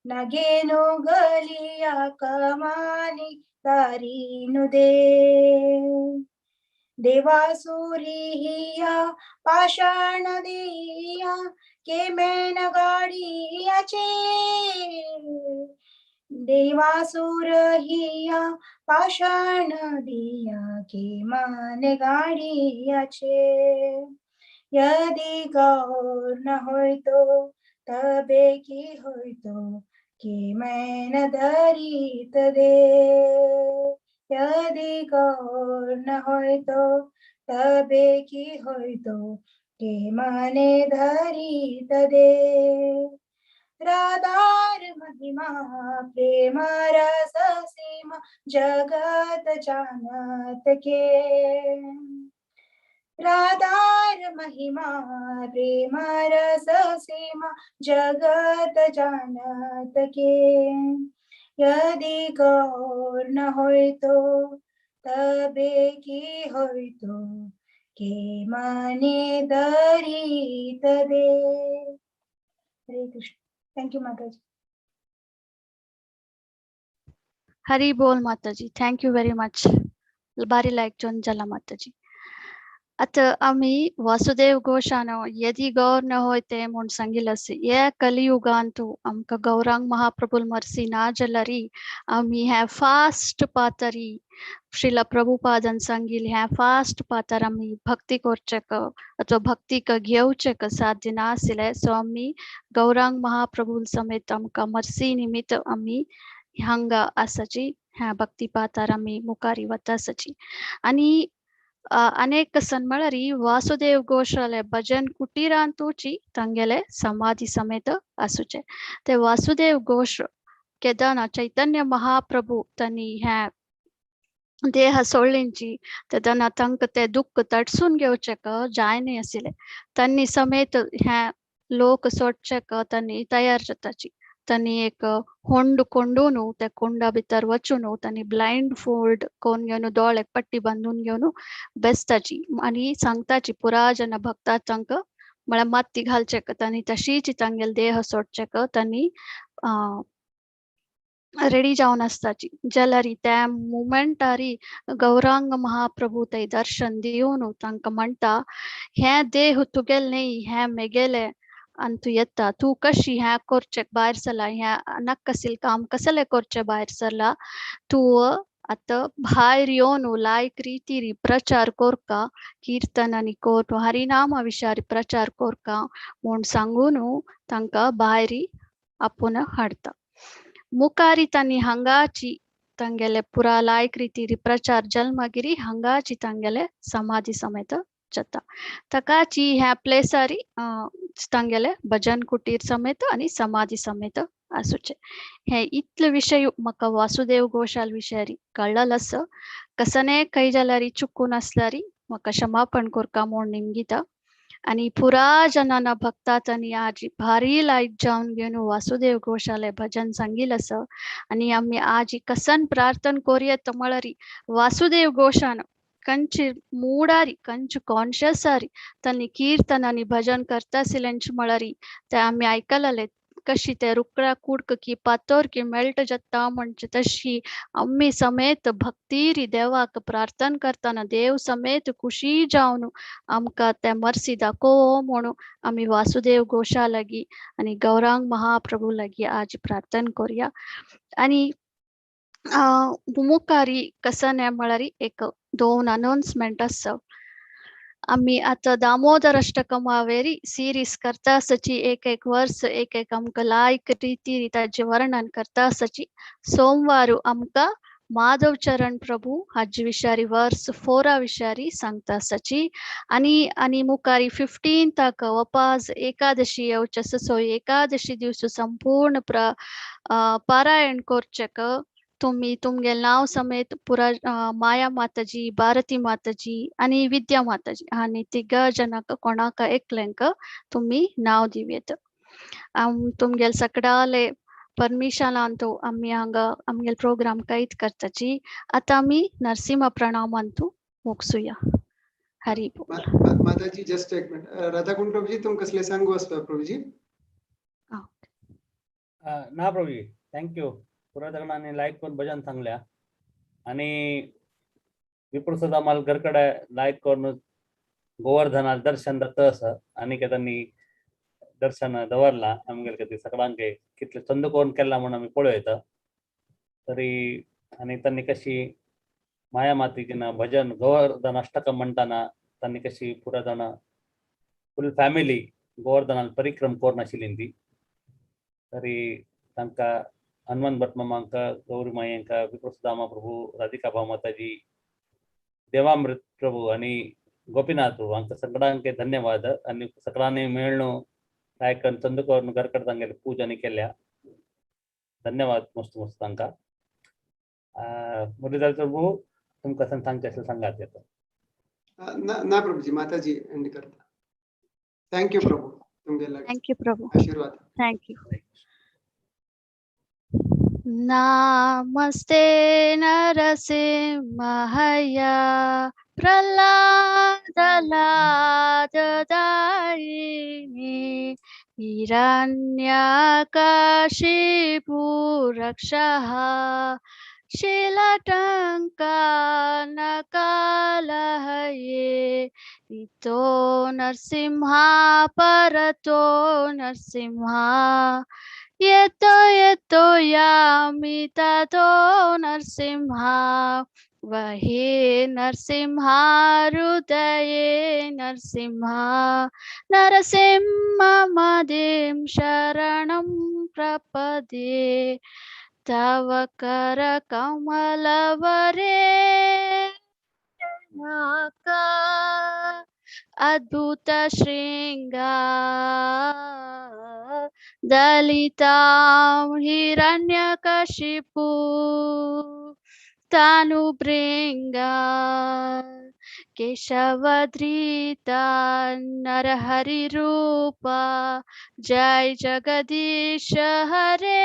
नगेनु गलिया, कमानी तारीनु दे। देवासुरी हिया पाषाण दिया, के मैन गाडियाचे। देवासुर हिया पाषाण दिया, के मान गाडियाचे। यदि गौर न होइतो तबे की होइतो, के मैन धरित दे। यदि गौर न होइतो तबे की होइतो, के मने धरित दे। राधार महिमा प्रेम रस सीमा, जगत जानत के। राधार महिमा प्रेम रस सीमा, जगत जानत के। यदि गौर न होइतो तबे की होइतो, के मने धरित दे। हरे Krishna. Thank you Mataji.
Hari बोल माताजी, thank you very much. बारी लायक जोन जाला माताजी। आतां आमी वासुदेव घोषान यदि गौर न होय ते म्हूण सांगिल्लें आसा. ह्या कलियुगांतू आमकां गौरांग महाप्रभुल मर्सी ना जाल्यारी आमी ह्या फास्ट पातरी श्रीला प्रभुपादान सांगिल्लें ह्या फास्ट पातार आमी भक्ती करचेक अथवा भक्तीक घेवचेक साध्य ना आशिल्लें. सो आमी गौरांग महाप्रभुल समेत आमकां मर्सी निमित्त आमी हांगा आसाची, ह्या भक्ती पातार आमी मुखारी वता आसाची. आनी अनेक सन म्हळ्यार वासुदेव घोषाले भजन कुटीरांतूची तांगेले समाधी समेत आसूचे. ते वासुदेव घोष केदना चैतन्य महाप्रभु तांणी ह्या देह सोडलिंची तेदना तांकां ते दुःख तटसून घेवचेक जायना आशिल्लें. तांणी समेत ह्या लोक सोडचेक तांणी तयार जाताची. तांणी एक होंड कोंडून त्या कोंडा भितर वचून तांणी ब्लायंड फोल्ड कोन्न घेवन दोळ्याक पट्टी बांदून घेवन बेसताची आनी सांगताची पुरा जन भक्ता तांकां म्हळ्यार माती घालचेक तांणी तशीच तांगेले देह सोडचेक तांणी रेडी जावन आसताची. जाल्यार त्या मुमेंटारी गौरांग महाप्रभू थंय दर्शन दिवन तांकां म्हणटा, हें देह तुगेलें न्ही, हें मेगेलें आनी तूं येता, तूं कशी हें करचें भायर सरला, हें नाका काम कसलें करचें भायर सरला, तूं आतां भायर येवन लायक रितीरी प्रचार करका, किर्तन आनी कोर हरिनामा विशारी प्रचार करका म्हूण सांगून तांकां भायर आपोवन हाडटा. मुखारी तांणी हांगाची तांगेले पुरा लायक रितीरी प्रचार जल्मगिरी हांगाची तांगेले समाधी समेत जाता. ताकाची ह्या प्लेसारी तांगेले भजन कुटीर समेत आनी समाधी समेत आसूचे. हे इतले विशय म्हाका वासुदेव घोशाल विशयारी कळ्ळल आसा. कसने खंय जाल्यारी चुकून आसल्यारी म्हाका क्षमापण कोरका म्हूण निमगिता. आनी पुरा जनाना भक्तात आनी आज भारी लायक जावन घेवन वासुदेव घोशाले भजन सांगील आसा. आनी आमी आज कसन प्रार्थन कोरयेत म्हळ्यार वासुदेव घोशान कंच ಮೂಡಾರಿ ಕಂಚು ಕಾನ್ಶಿಯಸ್ ಆರಿ ತನ್ನ ಕೀರ್ತನ आनी भजन करता आशिल्लेंच म्हळ्यार ते आमी आयकलेले कशी ते रुकडा कुडक की पातोर की मेळट जाता म्हणजे तशी आमी समेत भक्तीरी देवाक प्रार्थना करतना देव समेत खुशी जावन आमकां ते मर्सी दाखोवो म्हणून आमी वासुदेव घोशा लागीं आनी गौरांग महाप्रभू लागीं आज प्रार्थना करुया. आनी मुखारी कसन म्हळ्यार एक दोन अनाउन्समेंट आसा. आमी आतां दामोदर अष्टकमावेरी सिरीज करता आसाची एक एक वर्स एक एक आमकां लायक रिती ताचें वर्णन करता आसाची. सोमवार आमकां माधव चरण प्रभू हाजे विशारी वर्स 4 विशारी सांगता आसाची. आनी आनी मुखारी 15 वपाज एकादशी येवचे आसा. सो एकादशी दिवस संपूर्ण पारायण करचेक तुम्ही तुमगेल नाव समेत पुरा माया माताजी, भारती माताजी आनी विद्या माताजी आनी तिगा जनाक कोणाक एकल्यांक तुम्ही नाव दिवयेत. तुमगेल सगळ्याले परमिशनांतू आमी हांगा आमगेल प्रोग्राम कैद करताची. आतां आमी नरसिंह प्रणामांतू मुगसुया. हरी बोल.
माताजी जस्ट एक मिनिट. राधाकुंड प्रभुजी तुम कसले सांगू आसता प्रभुजी?
ना प्रभुजी, thank you. पुरा लायक करून भजन सांगल्या आणि विप्रसाद आम्हाला घरकडे लायक करून गोवर्धनाल दर्शन दत्त असं आणि त्यांनी दर्शन दवरला आमगेले खातीर सगळ्यांके कितले चंद करून केला म्हणून आमी पळयता तरी. आणि त्यांनी कशी माया मातीची भजन गोवर्धन अष्टकम म्हणताना त्यांनी कशी पुरा जाण फुल फॅमिली गोवर्धनाल परिक्रम करून आशिल्ली ती तरी तांकां हनुमान भट मामांका, गौरी मायांका, विप्रसुदामा प्रभू, राधिका भाव माताजी, देवामृत प्रभू आणि गोपीनाथ प्रभू हांकां सगळ्यांके धन्यवाद. आनी सगळ्यांनी मेळ्ळो लायकन चंदकरून घरकडे तांगेले पूजा आनी केल्या. धन्यवाद मस्त मस्त तांकां. मुरलीधर प्रभू तुमकां सांगचें आसल्यार सांगात येता.
ना प्रभूजी, माताजी एंड करता. Thank you Prabhu, तुमगेले
thank you Prabhu,
Aashirvaad.
Thank you. नमस्ते नरसिंहाय प्रह्लाद लाददायिने हिरण्यकशिपुरक्षः शिलटङ्कानकालहये इतो नरसिंहा परतो नरसिंहा येतो येतो यामि ततो नरसिंहा वहे नरसिंहा हृदये नरसिंहा नरसिंह मदिं शरणं प्रपदे तव करकमलवरे नाका अद्भुत शृंगा दलितां हिरण्यकशिपु तनुभृङ्गा केशवधृता नरहरिरूपा जय जगदीश हरे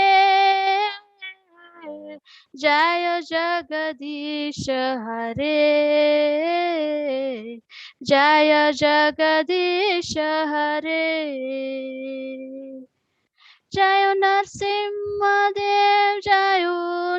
जय जगदीश हरे जय जगदीश हरे जय नरसिंह देव जय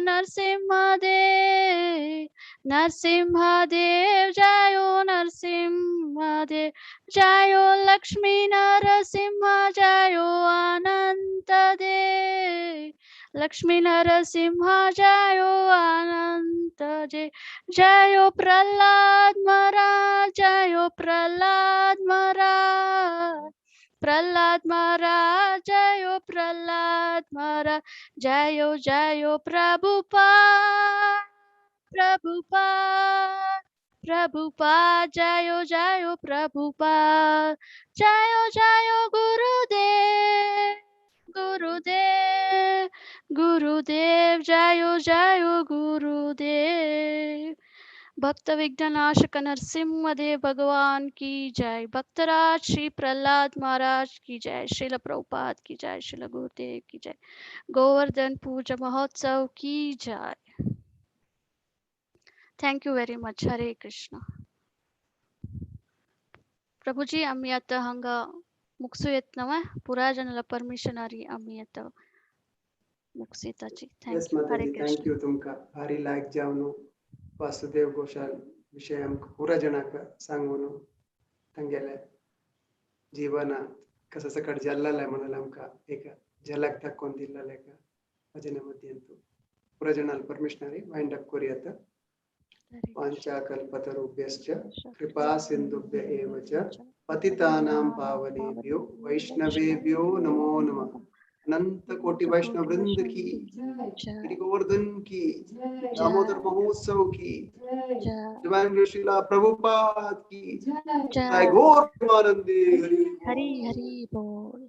नरसिंह देव नरसिंह देव जय नरसिंह देव जय लक्ष्मी नरसिंह जय अनंत देव लक्ष्मी नरसिंह जय अनंत जय जय प्रहलाद महाराज जय प्रहलाद महाराज प्रहलाद महाराज जय प्रहलाद महाराज जय जय Prabhupada Prabhupada Prabhupada, Jayo Jayo Prabhupada, Jayo Jayo Gurudev, Gurudev, Gurudev, Jayo Jayo Gurudev. भक्त विघ्ननाशक नरसिंहदेव भगवान की जय। भक्तराज श्री प्रहलाद महाराज की जय। श्रील प्रभुपाद की जय। श्रील गुरुदेव की जय। गोवर्धन पूजा महोत्सव की जय। Thank you very much. Hare Krishna. Prabhuji आमी आतां हांगा मुगसू येतना पुराय जनाला परमिशन आरी आमी आतां मुगसू येताची.
Yes
thank you. Hare
Mataji,
Krishna.
Thank you तुमकां भारी लायक जावन वासुदेव घोषाल विशय आमकां पुरा जणांक सांगून तांगेले जीवनात कसं सकट जाल्लें म्हणून आमकां एक झलक दाखोवन दिल्लें एका भजना मध्यंतू. पुरा जणांक परमिशन आरी वायंड अप करूया आतां. वाञ्छाकल्पतरुभ्यश्च कृपा सिन्धुभ्य एव च पतितानां पावनेभ्यो वैष्णवेभ्यो नमो नमः. अनंत कोटि वैष्णव वृंद की, गिरि गोवर्धन की, दामोदर महोत्सव की, डिवाइन श्रीला प्रभुपाद की
जय।
जय. गौर प्रेमानंदे हरि
हरि हरि बोल.